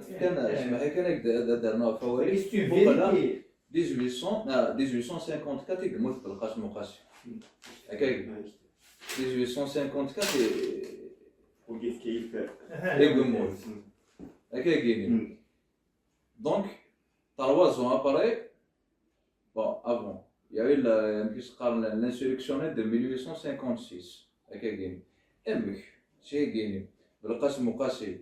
tefkan, smeḥ-iyi kan ad d-rnuɣ ɣef wawal-ik. C'est une vérité. dix-huit cents, ah, dix-huit cent cinquante-quatre i yemmut Belqasem Uqasi. Akka i yemmut. dix-huit cent cinquante-quatre i i yemmut. Akka i yini. Donc, trois ans après, bon, avant, il y a eu la, amek i s-qqaren, l'insurrection de mille huit cent cinquante-six. Akka i yini. Amek, si i yini, Belqasem Uqasi,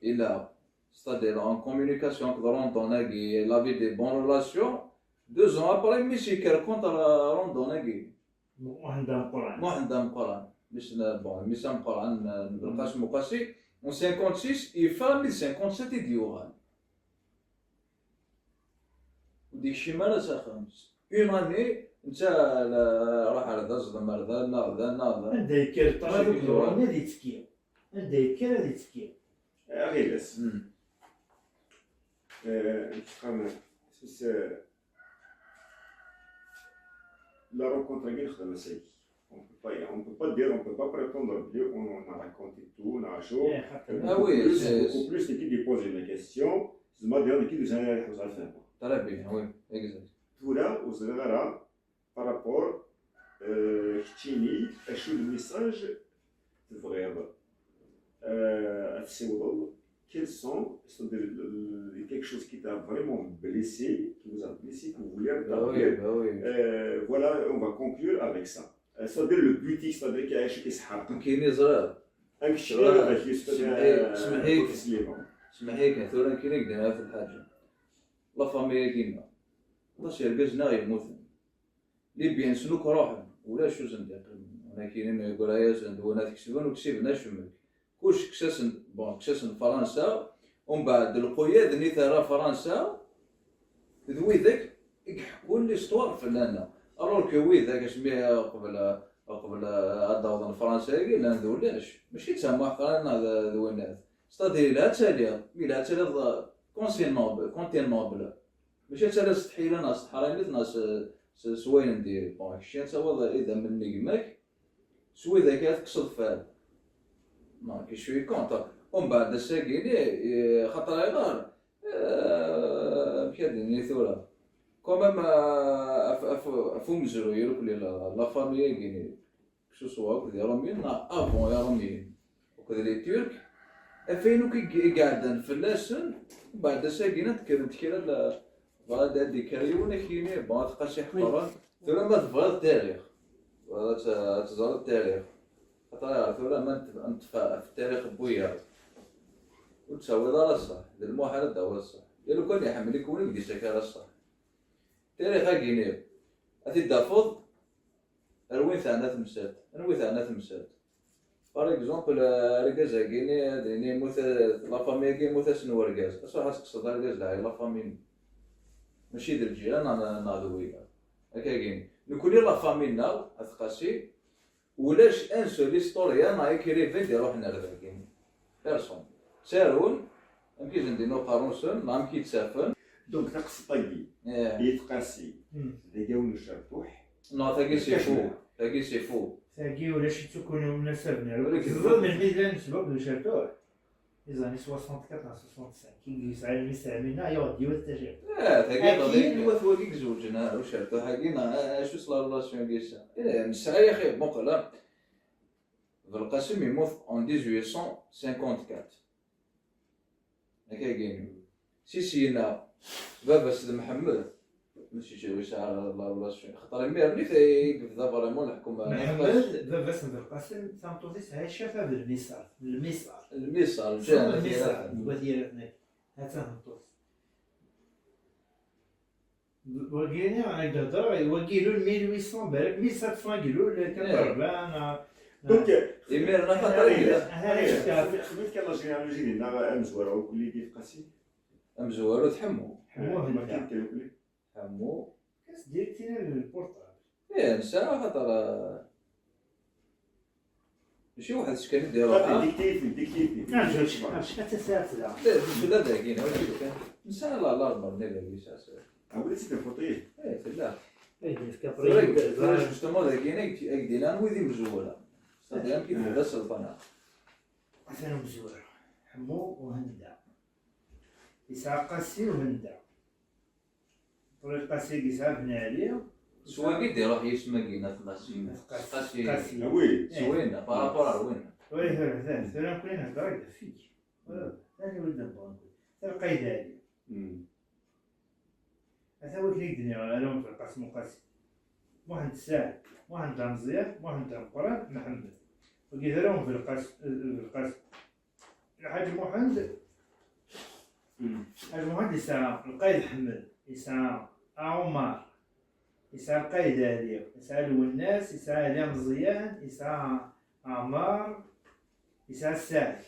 il a, c'est-à-dire en communication avec Randon-agi, il avait des bonnes relations. Deux ans après, mi s-yekker contre Randon-agi. Muḥend Ameqqran. Muḥend Ameqqran. Mmi-s n, bon, mmi-s ameqqran n, n Belqasem Uqasi. En cinquante-six, yeffeɣ, mi d cinquante-sept i d-yuɣal. Ur d-yekcim ara s axxam. Une année, netta la, ruḥ ar da, zḍem ar da, neɣ da, neɣ da. Anda yekker ṭṭrad akked uɣenni ad yettekki. Anda yekker ad yettekki. Aɣilas. Hmm. Eh, qqaren, s-, s-, la rencontre-agi nexdem ass-agi. On peut pas, on peut pas dire, on peut pas prétendre que on, on a raconté tout, on a chaud. Eh, xaṭi. Ah oui, Plus, c'est- beaucoup plus, nekk i d-poser la question, zedmeɣ ad d-iniɣ nekk d-usan ad iḥuz ɣer fehmeɣ. Très bien, oui, exact. Tura, ur ẓriɣ ara, par rapport, euh, keččini, acu le message tebɣiḍ, euh, ad tessiwḍeḍ, quels sont, c'est-à-dire, le- le- quelque chose qui t'a vraiment blessé, qui vous a blessé, que vous voulez Bah oui, rétablir. Bah oui. Euh, voilà, on va conclure avec ça. Euh, c'est-à-dire le but, c'est-à-dire qu'il y a un qui s'harpe. Kini ẓriɣ. Un qui Voilà. Smeḥ-, smeḥ-, smeḥ-, smeḥ-iyi kan, tura nekkini i k-d-nniɣ ɣef lḥaǧa. La famille-agi-nneɣ, aṭas yergazen-a yemmuten. Libyen-nsen akk ruḥen, ulac ur sen-d-yeqqimen. Win akkin-in yeggura-yasen-d, win ad kesben, ur ksiben acemmek. Kullec kkes-asen, bon, kkes-asen Fransa, umbeɛd lquyad-nni terra Fransa d widak i iḥekkun l'histoire fell-aneɣ. Alors que widak, asmi qbel, qbel ad d-awḍen Fransa-agi, llan d ulac. Mačči d tamuḥeqranit neɣ d, d winat. C'est-à-dire, yelha ad taliḍ, mi yelha ad taliḍ, euh, quand c'est noble, quand t'es noble. Mačči ad taliḍ s tḥila neɣ s teḥraymit neɣ s, s, s wayen n diri. Bon, kečč ad tawiḍ idammen n gma-k, s widak ad tekkseḍ fad. Non, je suis contre. Umbeɛd ass-agi-ni, eh, xaṭer ayɣer, eh, amek ad d-nini tura? Quand même, eh, af, af, af umezruy, irukli la, la famille-agi-ni, que ce soit akked Iṛumyen neɣ avant Iṛumyen, akked les Turcs, af ayen akk i, i iɛeddan fell-asen, umbeɛd ass-agi ad d-kkrent kra la, bɣa ad d-ikker yiwen ad k-yini, bɣa tqasi ḥeqren, tura ma tebɣiḍ tarix, bɣa ad t-, ad teẓreḍ tarix. Xaṭer ayɣer tura ma nt-, neṭṭef ɣef tarix n wiyaḍ, ur d-tawiḍ ara ṣṣeḥ, d lmuḥal ad d-tawiḍ ṣṣeḥ. Ya lukan iḥemmel-ik win ur k-d-ittak ara ṣṣeḥ. Tarix-agi-ni, ad t-id-tafeḍ ar win teɛna temsalt. Anwa i teɛna temsalt? Par exemple, argaz-agi-ni, ad nini, yemmut, la famille-agi yemmut-asen urgaz. Ad truḥ ad tekkseḍ argaz lɛali la famille-nni. Mačči d lǧiran neɣ, neɣ d wiyaḍ. Akka-agi. Nekkni la famille-nneɣ, At Qasi, ulac un seul historien neɣ écrivain d-iruḥen ar dagi. Personne. Ttarun, amek i sen-d-inu uqerru-nsen, neɣ amek i d-ttafen. Donc, taqsiṭ-agi, Eh, At Qasi, Hmm. d agaw n ucertuḥ. Non, tagi c'est faux. Tagi c'est faux. Tagi ulac ittukkun umnasab n Ulac Tezḍa melmi llan sebab d ucertuḥ. les années soixante-quatre à soixante-cinq, i yesɛa almi sɛa minna, yuɣ-d yiwet tajirt. Ah, tagi, akin, tagi, wat wagi izewǧen, ah, ucertuḥ-agi, neɣ, ah, acu s la relation-agi yesɛa? Eh, nesɛa, yaxi, muqel, ah, Belqasem yemmut en dix-huit cent cinquante-quatre. Akkagi. Si syin-a, baba-s d Mḥemmed, mačči d wis ara la relation. Xaṭer imir-nni i yebda vraiment leḥkum. Mḥemmed, baba-s n Belqasem, tameṭṭut-is Ɛica, ta d Lmisar. Lmisar. Lmisar, Lmisar, lǧiran n At Yiraten. N At Yiraten. Ha-tt-a tameṭṭut. Wagi, ay d-hedreɣ, wagi ilul mille huit cents, balak mille sept cents i ilul, kan. Rebɛa, neɣ, donc, imir-nni, axaṭer yella. Xdmet kan la généalogie, dinna amezwaru akk-nni d Belqasem. Amezwaru d Ḥemmu. Ḥemmu, eh, Henda. Ma kan kan akk-nni. Ḥemmu. Kas direct tina n lpurṭabl. Eh, nesɛa axaṭer, eh, mačči weḥd-s kan i d-iruḥ, ah? Dikti-yi-ten, dikti-yi-ten. Ah, ǧuǧ, ǧuǧ, ad tasaɛet da. La, ǧuǧ, la dagi, neɣ ǧuǧ kan. Nesɛa la, la, la, nni dagi, sɛa, sɛa. Ah, wala-tt-id lfuṭi? Eh, tella. Eh, d-nefka tura, tura, justement, dagi, ay d-, ay d-ilan wid imezwura. Tella amek i tebda sselṭana. Atan umezwar. Ḥemmu u Henda. Yesɛa Qasi u Henda. Ṭṭriq Qasi yesɛa Ben Ɛli. S wagi d-iruḥ yisem-agi n At Qasi. At Qasi. Qasi. Ah, oui. S winna, par rapport ar winna. Oui, tura, tura, tura nekkni nhedder-ak d afig. Tura, tura, tura, tura, tura, Lqayed Ali. Hmm. Ata wakken i k-d-nniɣ, arraw n Belqasem u Qasi. Muḥend Saɛid, Muḥend Ameẓyan, Muḥend Ameqqran, Mḥemmed. Wagi d arraw n Belqas-, Belqasem. Lḥaǧ Muḥend, Lḥaǧ Muḥend yesɛa Lqayed Ḥmed, yesɛa Ɛumar, yesɛa Lqayed Ɛli, yesɛa Lwennas, yesɛa Ɛli Ameẓyan, yesɛa Ɛmar, yesɛa Saɛid.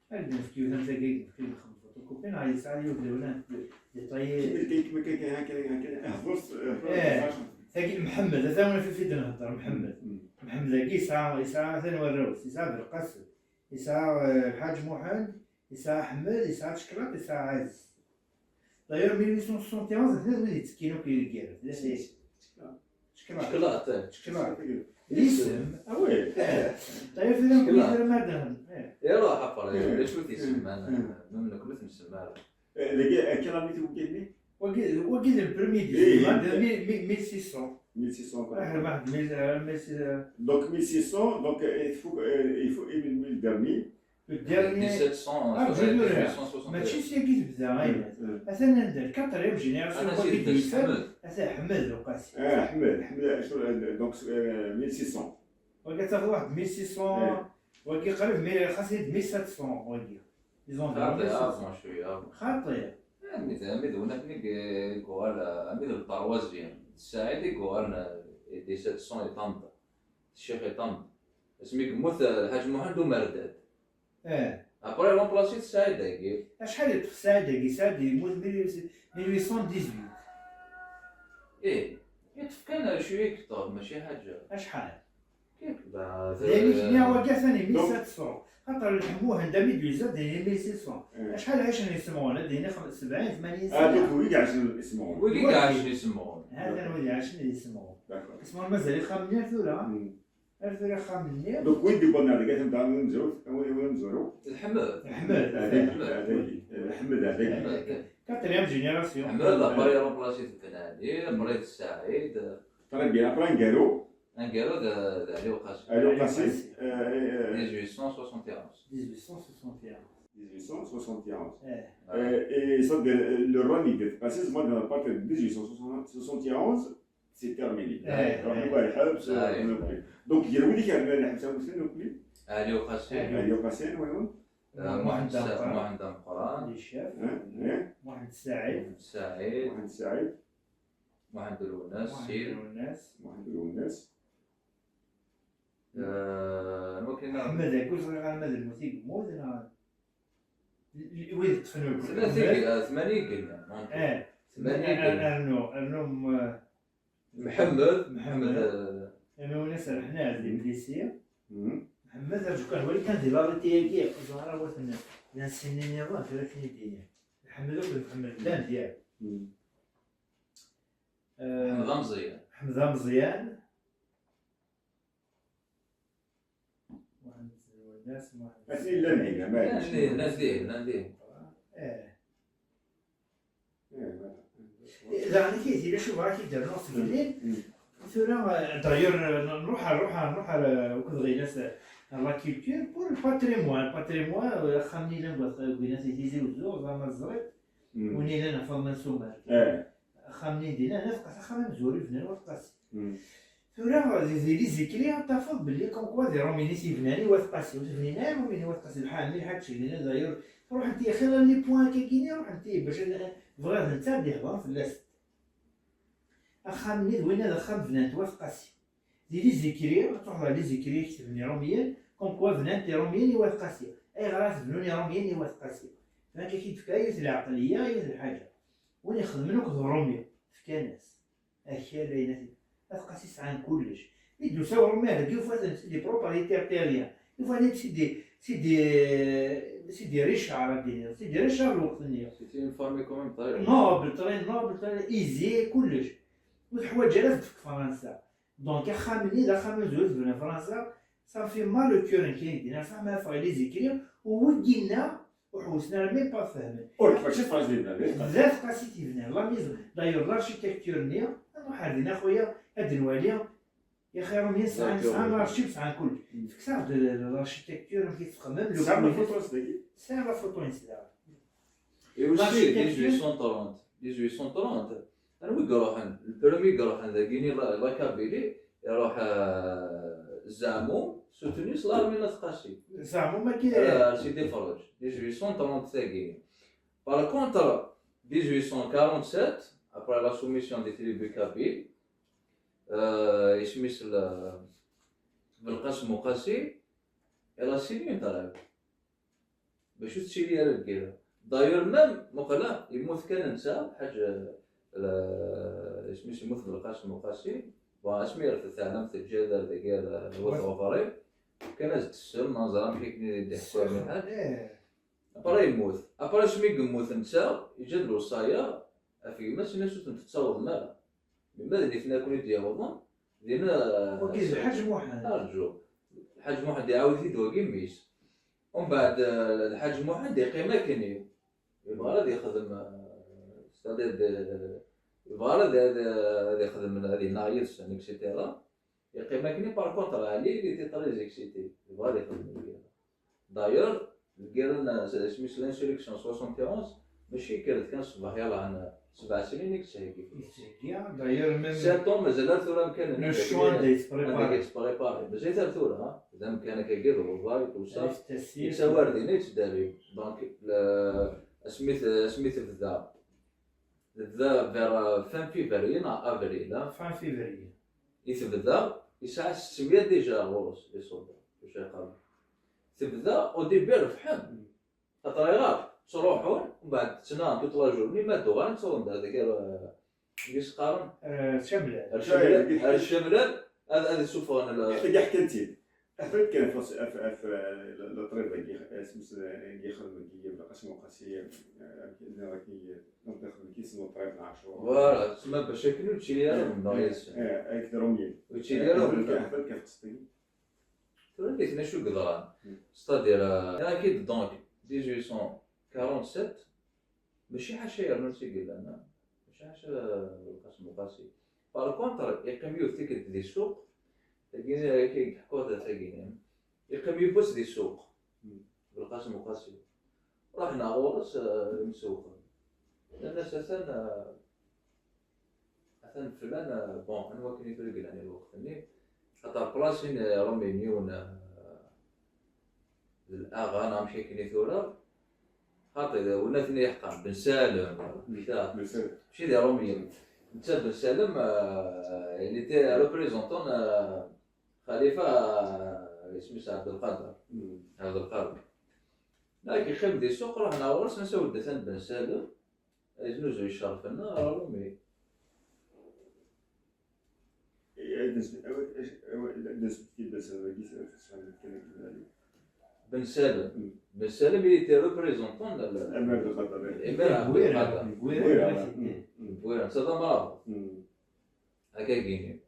Ad d-nefk yiwet am tagi, ad d-nefk yiwet n fotokopi, neɣ yesɛa yiwet dawla détaillé. Kemmel kan, kemmel kan, kan, kan, kan, kan, hḍer s, hḍer s. Eh, tagi Mḥemmed, ata win ɣef i d-nhedder, Mḥemmed. Mm. Mḥemmed-agi yesɛa, yesɛa atan warraw-is, yesɛa Belqasem, yesɛa, eh, Lḥaǧ Muḥend, yesɛa Ḥmed, yesɛa Teclaṭ, yesɛa Ɛaziz. D'ailleurs, mille huit cent soixante et onze, d wid yettekkin akk i lgirra. D acu? Teclaṭ. Teclaṭ. Teclaṭ. D isem. Ah, oui. Eh. D'ailleurs, tura mkul tura ma d-, eh. Iruḥ, après, d acu i t-isemman? Même nekk ur t-nsemma ara. Eh, dagi, eh, quelle année-t wagi-nni? Wagi, wagi d le premier, eh, décembre, de mille, mille, mille six cents. Mille six cents, ah, quoi. Waḥed mille, euh, mille six cents. Donc, mille six cents, donc, euh, il faut, euh, il faut, et le, le dernier, Le dernier. Dix-sept cents, ah, euh, dix-huit cent soixante-treize. Mačči s yagi tebda, ay. Mm, mm. Atan anda, le quatrième génération, atan wagi d Ḥmed. Atan Ḥmed Uqasi. Ah, Ḥmed, Ḥmed, euh, donc, euh, mille six cents. Wagi tafeḍ waḥed mille six cents, eh, wagi qrib mille, xas d mille sept cents, wagi. Ils ont vraiment mille sept cents. Xaṭi, avant, cwiya. Xaṭi. Eh, mi d, mi d winat-nni i yuɣal, eh, mi d le troisième. Saɛid i yuɣalen, eh, dix-sept cents et trente. Ccix iṭam. Asmi yemmut, eh, Lḥaǧ Muḥend Umerdad. Eh. Après, remplace-it Saɛid-agi. Acḥal yeṭṭef Saɛid-agi? Saɛid yemmut mille, mille huit cent dix-huit. Eh, yeṭṭef kan cwiya yeṭṭef, mačči ḥaǧa. Acḥal? Kif, ba, d ayen i k-nniɣ, wagi atan mille sept cents. Xaṭer Lḥaǧ Muḥend, ami d-yusa, d ayen mille six cents. Eh. Acḥal ɛicen yisemɣun? Ad d-yini xem-, sebɛin, tmanyin snin. Ah, donc, wigi ɛecen yisemɣun. Wigi ɛecen yisemɣun. Hatan wigi ɛecen yisemɣun. D'accord. Isem mazal ixxamen-nni ar tura. Hmm. Ar tura ixxamen-nni. Donc, win d-yewwḍen ar deg atan daɣen amezwaru, win, win amezwaru? Lḥmed. Lḥmed. Lḥmed. Lḥmed, Lḥmed. Quatrième génération. Lḥmed, après, remplace-it Ben Ali, après, d Saɛid. Très bien, après, aneggaru? Aneggaru d, d Ɛli Uqasi. Ɛli Uqasi, euh, euh, dix-huit cent soixante et onze. Dix-huit cent soixante et onze. Dix-huit cent soixante et onze. Eh. Euh, et ça, de, le règne de Qasi, moi, dans la partie de dix-huit cent soixante et onze, c'est terminé. Eh, eh. Ṛuḥ i lḥebs, eh, euh, donc, yerwi-d kan, lḥebs, am wakken nekkni. Ɛli Uqasi. Ɛli Uqasi, oui, oui. Euh, Muḥend Sa-, Ameqqran. Muḥend Ameqqran. Di Ccaf. Hein, hein. Muḥend Saɛid. Muḥend Saɛid. Muḥend Saɛid. Muḥend Lwennas, Muḥend Sid. Lwennas. Muḥend Lwennas. Euh, anwa kan? Ḥmed Akuz, ẓriɣ arma d lmut i yemmut, neɣ l-, l-, wid ṭṭfen ur tmanya i yellan, eh, tmanya i yellan. Rnu, rnu, mm, Mḥemmed, Mḥemmed, Mḥemmed, eh, Lwennas rḥen-as di Blisi. Mhm. Mḥemmed, rǧu kan, wali kan di l'arrêté-agi, ẓriɣ ara waten d sin nniḍen, tura akken i d-ini. Mḥemmed akked Mḥemmed, llan diak. Mhm. Eh, Ḥmed Ameẓyan. Ḥmed Ameẓyan. Muḥend Lwennas. Aten llan dinna, ma Nandi, nandi, nandi. Daɣen i tili, acu bɣa k-id-rnuɣ tgelli. Tura, d'ailleurs, nruḥ, nruḥ, nruḥ ar uked ɣilas, ar la culture, pour le patrimoine, patrimoine, axxam-nni yellan deg Winat i Tizi Uzzu, ẓer ma teẓriḍ, win yellan ɣef Faḍma n Sumer. Axxam-nni dinna, nafeq-as axxam amezwaru yebnan Wat Qasi. Tura, di, di les écrits, ad tafeḍ belli comme quoi d Iṛumyen i t-yebnan i Wat Qasi. Ur t-bnin ara Iṛumyen i Wat Qasi, lḥal mi lḥaǧ ceglen, d'ailleurs, ruḥent-iyi xir les points akkagini, ruḥent-iyi bac ad, bɣiɣ d netta ad d-ihḍer fell-as. Axxam-nni d winna d axxam bnan-t Wat Qasi. Di les écrits, ad truḥeḍ ɣer les écrits i ketben Iṛumyen, comme quoi bnan-t Iṛumyen i Wat Qasi. Ayɣer ara t-bnun Iṛumyen i Wat Qasi? Fak-ak-id tefka yiwet lɛeqliya, yiwet lḥaǧa. Win ixedmen akked Uṛumi, fkan-as. Akal, ayen at, at Qasi sɛan kullec. Mi d-yusa Uṛumi ar dagi, yufa-ten c'est des propriétaires terriens. Yufa-ten c'est des, c'est des, c'est des richards, ad d-iniḍ. C'est des richards lweqt-nni. C'était une famille quand même très riche. Noble, très noble, très aisé, kullec. Ur teḥwaǧ ara ad d-tefk Fransa. Donc, axxam-nni d axxam amezwaru tebna Fransa, ça fait mal au cœur n kan din, ça m'a fait les écrits, u wigi-nna ur ḥewsen ara même pas fehmen. Ur teḥwaǧ ad tefreẓ di bnadem. D At Qasi i t-yebnan, la maison, d'ailleurs, l'architecture-nni, ad nruḥ ar din a xuya, ad d-nwali, yaxi Iṛumyen sɛan, sɛan l'archive, sɛan kullec. Fket-aɣ-d l'architecture, amek i txemmem, le Tesɛam la photo-s dagi? Sɛiɣ la photo-ines daɣen. Et aussi, dix-huit cent trente, dix-huit cent trente, anwa i iruḥen? Le premier i iruḥen dagini, la, la Kabylie, iruḥ, euh, Zaɛmum, soutenu s l'armée n At Qasi. Zaɛmum, euh, Sidi Ferrej, dix-huit cent trente tagini. Par contre, dix-huit cent quarante-sept, après la soumission des tribus kabyles, euh, isem-is l-, Belqasem Uqasi, elle a signé une trêve. Bac ur tettili ara lgirra. D'ailleurs, même, muqel ah, yemmut kan netta, lḥaǧ, euh, isem-is yemmut Belqasem Uqasi, bon, asmi yerfed teɛlamt teǧǧa-d ar dagi ar, ar Wat Ɣebri, fkan-as-d ssem, ma neẓra amek akken i d-iḥekku lḥaǧ. Après yemmut. Après asmi yemmut netta, yeǧǧa-d lewṣaya ɣef gma-s, yenna-as ur tent-tettawḍem ara. Melmi d nitni akk i d-yawḍen, dinna. Wagi d Lḥaǧ Muḥend. Rǧu. Lḥaǧ Muḥend iɛawed-it-id wagi mmi-s. Umbeɛd, eh, Lḥaǧ Muḥend iqqim akkenni. Yebɣa ara ad yexdem, eh, c'est-à-dire de, yebɣa ara ad, ad, ad yexdem, ad yennaɣ yid-sen, et cetera. Yeqqim akkenni, par contre, Ɛli, il était très excité. Yebɣa ad yexdem lgirra. D'ailleurs, lgirra n, isem-is l'insurrection soixante et onze, mačči yekker-d kan ṣṣbeḥ, yalaɣ n sebɛ snin i yettheggi. Yettheggi, d'ailleurs, même. Sept ans, mazal ar tura amkan-nni. Le champ anda yettprépari. Anda yettprépari. Mazal ar tura, ha? D amkan akkagi d lwebḍa, tout ça. Yettawi ar dinna, yettdari. Donc, le, asmi t-, asmi tebda. Tebda vers, euh, fin février neɣ avril, ha? Fin février. I tebda, yesɛa settmya déjà ɣur-s, les soldats, acu yeqqaren. Tebda, au début rebḥen. Xaṭer ayɣer? Ttruḥun, mbeɛd ttnaɣen toute la journée, ma d-uɣalen ttawḍen-d ar dagi, euh, amek i s-qqaren? Euh, Camlan. Ar Camlan, ar Camlan, ad, ad isuffɣen l-. Ḥkan-tt-id. Afat kan ɣef, ɣef, ɣef, eh, la, la tribe-agi, eh, isem-is, eh, i yexdem deg Belqasem Uqasi, eh, amek nniɣ akken, eh, donc ixdem kis n uṭrib n Ɛacur. Voilà, tessma bac akken ur ttili ara mennaɣ yid-sen. Eh, eh, ak d Rumyen. Ur ttili ara mennaɣ. Afat kan ɣef qesṭ-agi. Tura nitni acu yeḍran? C'est-à-dire, eh, nniɣ-ak-id donc, dix-huit cent quarante-sept, Mačči ḥaca yernu-tt i yellan, ha? Mačči ḥaca Belqasem Uqasi. Par contre, yeqqim yiwet tikkelt di ssuq, tagini akka i yeḥkuɣ da tagini, yeqqim yiwwas di ssuq, Belqasem Uqasi. Ruḥen ɣur-s, eh, imsewwqen. Nnan-as atan, eh, atan flan, eh, bon, anwa akken i tura i yellan i lweqt-nni, xaṭer plasin, eh, Rumini un, eh, d l'aɣa neɣ amek akken i tura, xaṭi, d win aten iḥqan, Ben Salem, kta. Ben Salem. Mačči d Iṛumyen. Netta Ben Salem, euh, il était représentant, euh, xalifa, euh, isem-is Ɛebdelqader. Ɛebdelqader. Nak, yeqqim di ssuq, ruḥen ɣur-s, nnan-as a weldi atan Ben Salem, yeznuzuy ccerf-nneɣ, Iṛumi. Ben Salem. Ben Salem, il était représentant de l'Amir Abdelkader. Voilà, c'est un bravo. Hakagini.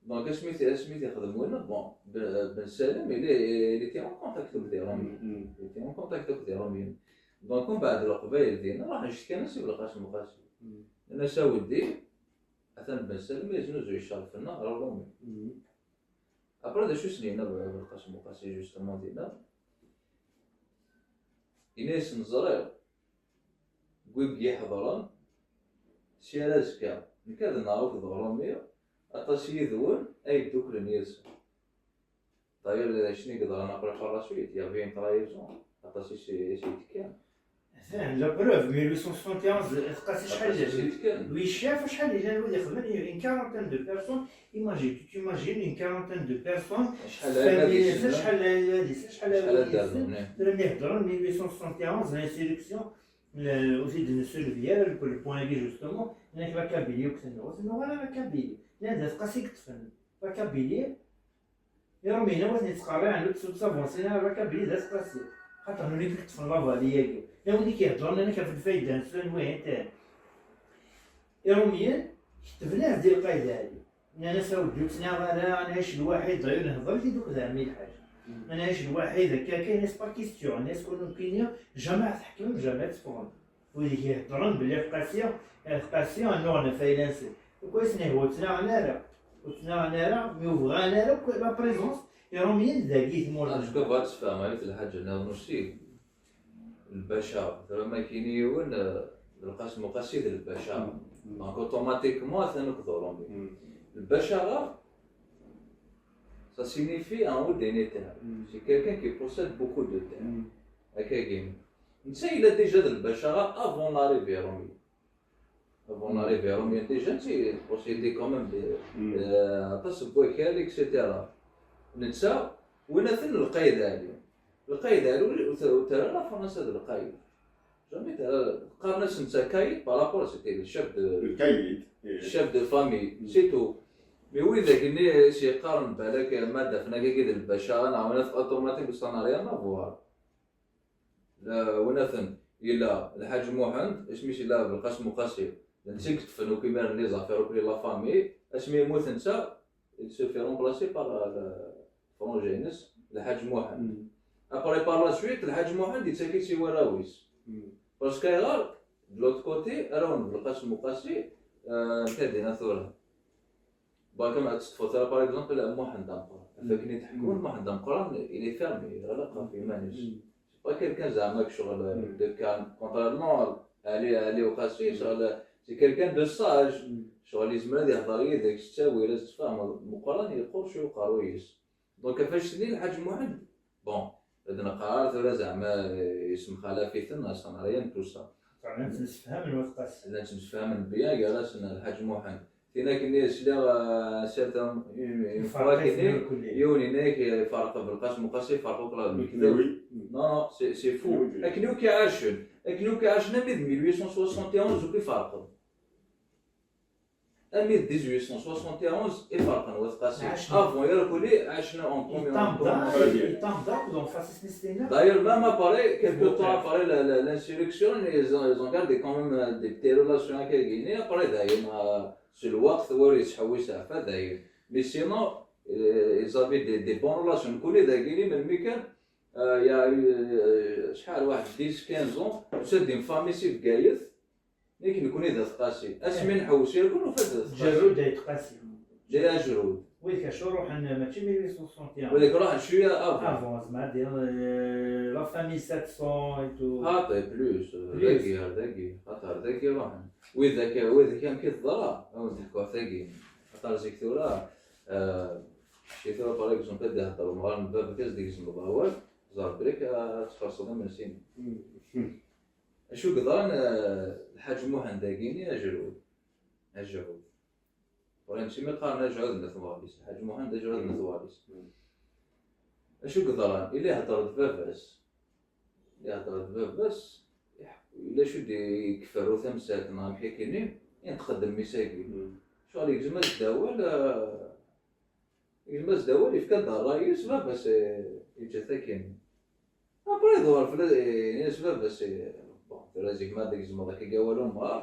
Donc, asmi t-, asmi t-ixdem winna, bon, Ben, Ben Salem, il est, il était en contact avec des Romiens. Il était en contact avec des Romiens. Donc, mbeɛd Leqbayel dinna, raḥen cetkan-as i Belqasem Uqasi. Nnan-as, a weddi, atan Ben Salem yeznuzuy ccerf-nneɣ ɣer Ṛumi. Après, d acu i sen-yenna Belqasem Uqasi, justement, dinna? Yenna-yasen, ẓriɣ deg wid i yi-iḥeḍren, si ar azekka, nekk ad nnaɣ akked Ṛumi, aṭas yid-wen ay dduklen yid-sen. D'ailleurs, d acu i yeḍran après par la suite, il y avait une trahison, aṭas i s-, i s-yettekkan. Atan, la preuve, mille huit cent soixante et onze, Uqasi, acḥal, aṭas i s-yettekkan. Lui chef, acḥal yellan wid ixedmen, une quarantaine de personnes, imagine, tu t'imagines une quarantaine de personnes, acḥal n familles, acḥal n, acḥal n, acḥal n, acḥal n, tura mi heddren mille huit cent soixante et onze, l'insurrection, le, aussi de Monsieur le Vier, le, le point-agi, justement, la Kabylie, ur tennuɣ, ur tennuɣ ara la Kabylie. Llan d Uqasi i yeṭṭfen la Kabylie, Iṛumyen, a waten yettqerriɛen, ur tt-, ur tt-avansin ara la Kabylie d Uqasi. Xaṭer nutni i yeṭṭfen la vallée-agi. Nutni i k-iheddren, nnan-ak ɣef lfayda-nsen, wihin, atan. Iṛumyen, ketben-as-d i Lqayed Ɛli. Nnan-as, a weddi, ur ttnaɣ ara, ad nɛic lwaḥid, d'ailleurs, nhedder-it-id akked ɛemmi Lḥaǧ. Ad nɛic lwaḥid, akka, akka, nnan-as, pas question, nnan-as, ur nekkini, jamais ad tḥekmem, jamais ad teffɣem. Wid i k-iheddren belli Qasi, Qasi annuɣ n fayla-nsen. Akk ayen i sen-ihwa ur ttnaɣen ara. Ur ttnaɣen ara, mi ur bɣan ara akk la présence Iṛumyen dagi i tmurt. Parce que bɣiɣ ad tfehmeḍ yiwet lḥaǧa nniḍen aussi. Lbaca, tura ma kini yiwen, eh, d Lqasem Uqasi d lbaca. Donc automatiquement atan akked Uṛumi. Lbaca, ça signifie un haut dignitaire. C'est quelqu'un qui possède beaucoup de terres. Akkagi. Netta yella déjà d lbacara avant l'arrivée Iṛumyen. Avant l'arrivée Iṛumyen, déjà, netta possédait quand même des, euh, aṭas n wakal, et cetera. Netta, win atan Lqayed Ɛli. Lqayed Ɛli, ur, ur, ur terra la Fransa d Lqayed. Jamais terra, qqaren-as netta Kayed par rapport, c'était le chef de, le Kayed, chef de famille, c'est tout. Mais widak-nni i s-yeqqaren balak ma d-afen akkagi d lbacara, neɣ win at automatique, ça n'a rien à voir. La, win atan, yella Lḥaǧ Muḥend, isem-is yella Belqasem Uqasi. D netta i yeṭṭfen akk imir-nni les affaires akk la famille. Asmi yemmut netta, il se fait remplacer par, euh, le frangin-ines, Lḥaǧ Muḥend. Après, par la suite, Lḥaǧ Muḥend yettak-itt i warraw-is. Parce que ayɣer, de l'autre côté, arraw n Belqasem Uqasi, euh, netta dinna tura. Barka ma teṭṭfeḍ ara, par exemple, Muḥend Ameqqran. Ɣef akken i d-ḥekkun, Muḥend Ameqqran, il est fermé, yeɣleq ɣef yiman-is. C'est pas quelqu'un zeɛma ccɣel de calme. Contrairement à Ali, Ali Uqasi, ccɣel, c'est quelqu'un de sage. Ccɣel yezmer ad yehder yid-k s ttawil, ad tfehmeḍ. Meqqran yeqqur cwiya uqerruy-is. Donc, ɣef annect-nni, Lḥaǧ Muḥend, bon, ad neqqar tura zeɛma, eh, yessemxalaf-iten, ça n'a rien de tout ça. Atan ttemsefhamen wat Qasi. Llan ttemsefhamen bien gar-asen Lḥaǧ Muḥend. Tin akken i sliɣ, eh, certains, une, une fois, yiwen yenna-yak, eh, iferq Belqasem Uqasi, iferq akk la lekdeb. Non, non, c'est, c'est faux. Akken akk i ɛacen, akken akk i ɛacen armi d mille huit cent soixante et onze akk iferqen. Armi d dix-huit cent soixante et onze i ferqen wat Qasi. Avant, yerkuli, ɛacen en commun. D'ailleurs, même après, quelque temps après la, la, l'insurrection, ils ont, ils ont gardé quand même, euh, des petites relations avec la Guinée. Après, d'ailleurs, euh, c'est le waqt, ur yettḥewwis ɣef dayen. Mais sinon, euh, ils avaient des, des bonnes relations. Nekni dagi, melmi kan, euh, il y a eu, euh, شحال, واحد dix, quinze ans, c'est une famille si Bgayet. Nek nekni d At Qasi. Asmi nḥewwes irkul, nufa-d d At Qasi. Ǧerrud At Qasi. D Ajerrud. Widak acu ruḥen, mačči mille huit cent soixante et onze. Widak ruḥen cwiya avant. Avant, zeɛma ad d-iniḍ, euh, la famille sept cents et tout. Xaṭi, plus, euh, plus. Dagi, ar dagi. Xaṭer dagi ruḥen. Widak, widak amek i teḍra, ad wen-d-ḥkuɣ tagi. Xaṭer zik tura, euh, si tura, par exemple, ad d-ihedder umɣar n baba-k, ad s-d-igzem awal, ẓer belli ad tferseḍ imensi-nni. Acu yeḍran, eh, Lḥaǧ Muḥend-agi-nni Ajerrud? Ajerrud. Ur yemsi mi qqaren Ajerrud n At Waris. Lḥaǧ Muḥend Ajerrud n At Waris. Acu yeḍran? Ila ihedder d baba-s. Ihedder d baba-s, iḥ-, ila acu d-, yekferru tamsalt neɣ amek akkenni, yenṭeq-d mmi-s-agi. Ccɣel yegzem-as-d awal, eh, Yegzem-as-d awal, yefka-d ṛṛay-is, baba-s, eh, yeǧǧa-t akken. Après, iḍwer fell-as, eh, yenna-as baba-s, eh, bon, tura zik ma ad d-tgezmeḍ akka awal umɣar,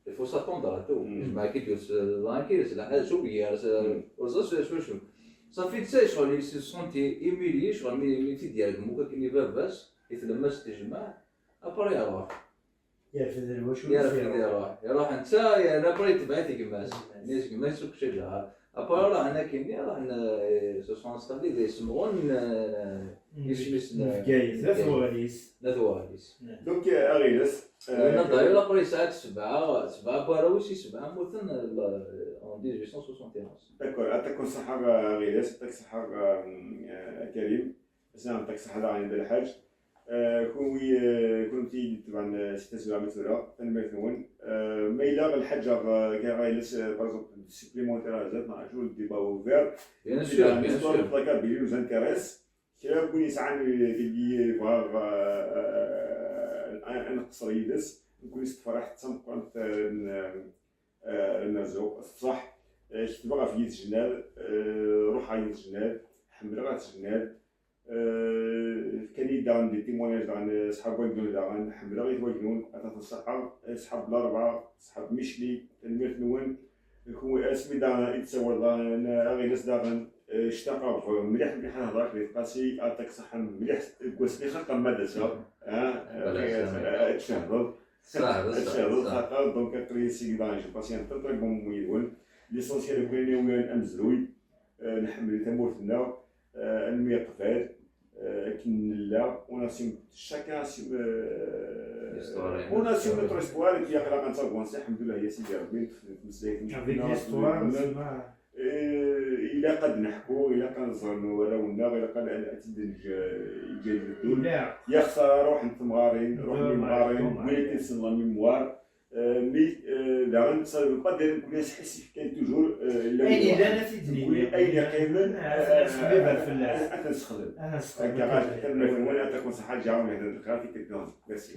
Il faut s'attendre à tout. Jmaɛ ki d-yus, euh, d ayen ki yus, la, euh, s ubyar, s, euh, ur ẓer s, s wacu. Safi d sa, ccɣel, il se sentit humilié, ccɣel, mi, mi t-id-yergem akk akken i baba-s, i tlemmast tejmaɛ, après iruḥ. Yerfed lwacu. Yerfed, iruḥ. Iruḥ netta, yerna après itbeɛ-it gma-s. Gma-s. Nni-as gma-s ur k-caǧaɛ. Après ruḥen akkenni, ruḥen, euh, se sont installés di Semɣun, euh, isem-is n, n Bgayet, n At Bgayet. Waɣlis. N At Waɣlis. Donc, euh, Aɣilas, euh, Yerna d'ailleurs après yesɛa-d sebɛa, sebɛa n warraw-is i sebɛa mmuten, euh, en dix-huit cent soixante et onze. D'accord, aṭak n ṣṣeḥḥa, euh, Aɣilas, aṭak ṣṣeḥḥa, euh, euh, Karim. Ass-a, aṭak ṣṣeḥḥa daɣen i Dda Lḥaǧ. Euh, kunwi, euh, kunwi i d-itebɛen, euh, si tazwara mi tura, tanemmirt-nwen. Euh, ma yella Lḥaǧ, euh, kra ɣiles, euh, par exemple, supplémentaire à zdat, neɣ toujours le débat ouvert. Bien sûr, bien sûr. L'histoire de la Kabylie nous intéresse. Kra n win yesɛan, euh, tigi, euh, bɣa, euh, euh, ad, ad nqeṣṣer yid-s, nekkni s tefraḥt d tameqqrant, euh, n, euh, n Rzuq. Ṣṣeḥ, euh, ketbeɣ ɣef Yat Jennad, euh, ruḥeɣ Yat Jennad, ḥemmleɣ At Jennad, euh, fkan-iyi-d daɣen des témoignages daɣen, euh, ṣḥab Wagdun daɣen, ḥemmleɣ At Wagdun, ad ten-ṣaḥeɣ, euh, ṣḥab Larebɛa, ṣḥab Micli, tanemmirt-nwen. Kunwi asmi daɣen i d-tsawaleḍ daɣen, Aɣilas daɣen, euh, ctaqeɣ mliḥ mliḥ ad hedreɣ akked At Qasi, aṭak ṣṣeḥḥa mliḥ deg wasmi xaqen ma d-aseɣ, ah, ad tcehdeḍ. Ṣaḥ, ad tcehdeḍ, xaṭer, donc, aql-i seg daɣen, j'ai passé un très très bon moment yid-wen. L'essentiel, akk ayen yewwin amezruy, euh, nḥemmel tamurt-nneɣ, euh, ad nemyeqbal, euh, akken nella, on assume, chacun assume, euh, on assume notre histoire, et puis aql-aɣ nettagwansi, alḥemdullah, ya Sidi Rebbi, neṭṭef-d tutlayt-nneɣ. Avec l'histoire, c'est vrai. Euh, ilaq ad neḥku, ilaq ad nẓer warraw-nneɣ, ilaq ad, ad, ad tt-id-neǧǧ, euh, iǧǧa-d ddun. Ilaq. Ya xsara, ruḥen temɣarin, ruḥen yemɣaren, win akken senɣen mémoire. Euh, mais, euh, daɣen, ça veut pas dire nekkni ad nḥissif kan toujours, euh, ayen yellan ad t-id-nini. Ayen yeqqimen, ad t-nessexdem. Ad t-nessexdem. Akka, ɣas, tanemmirt-nwen, aṭak ṣṣeḥḥa, ǧǧaɣ-wen hada lqaɛa, tikkelt-nniḍen. Merci.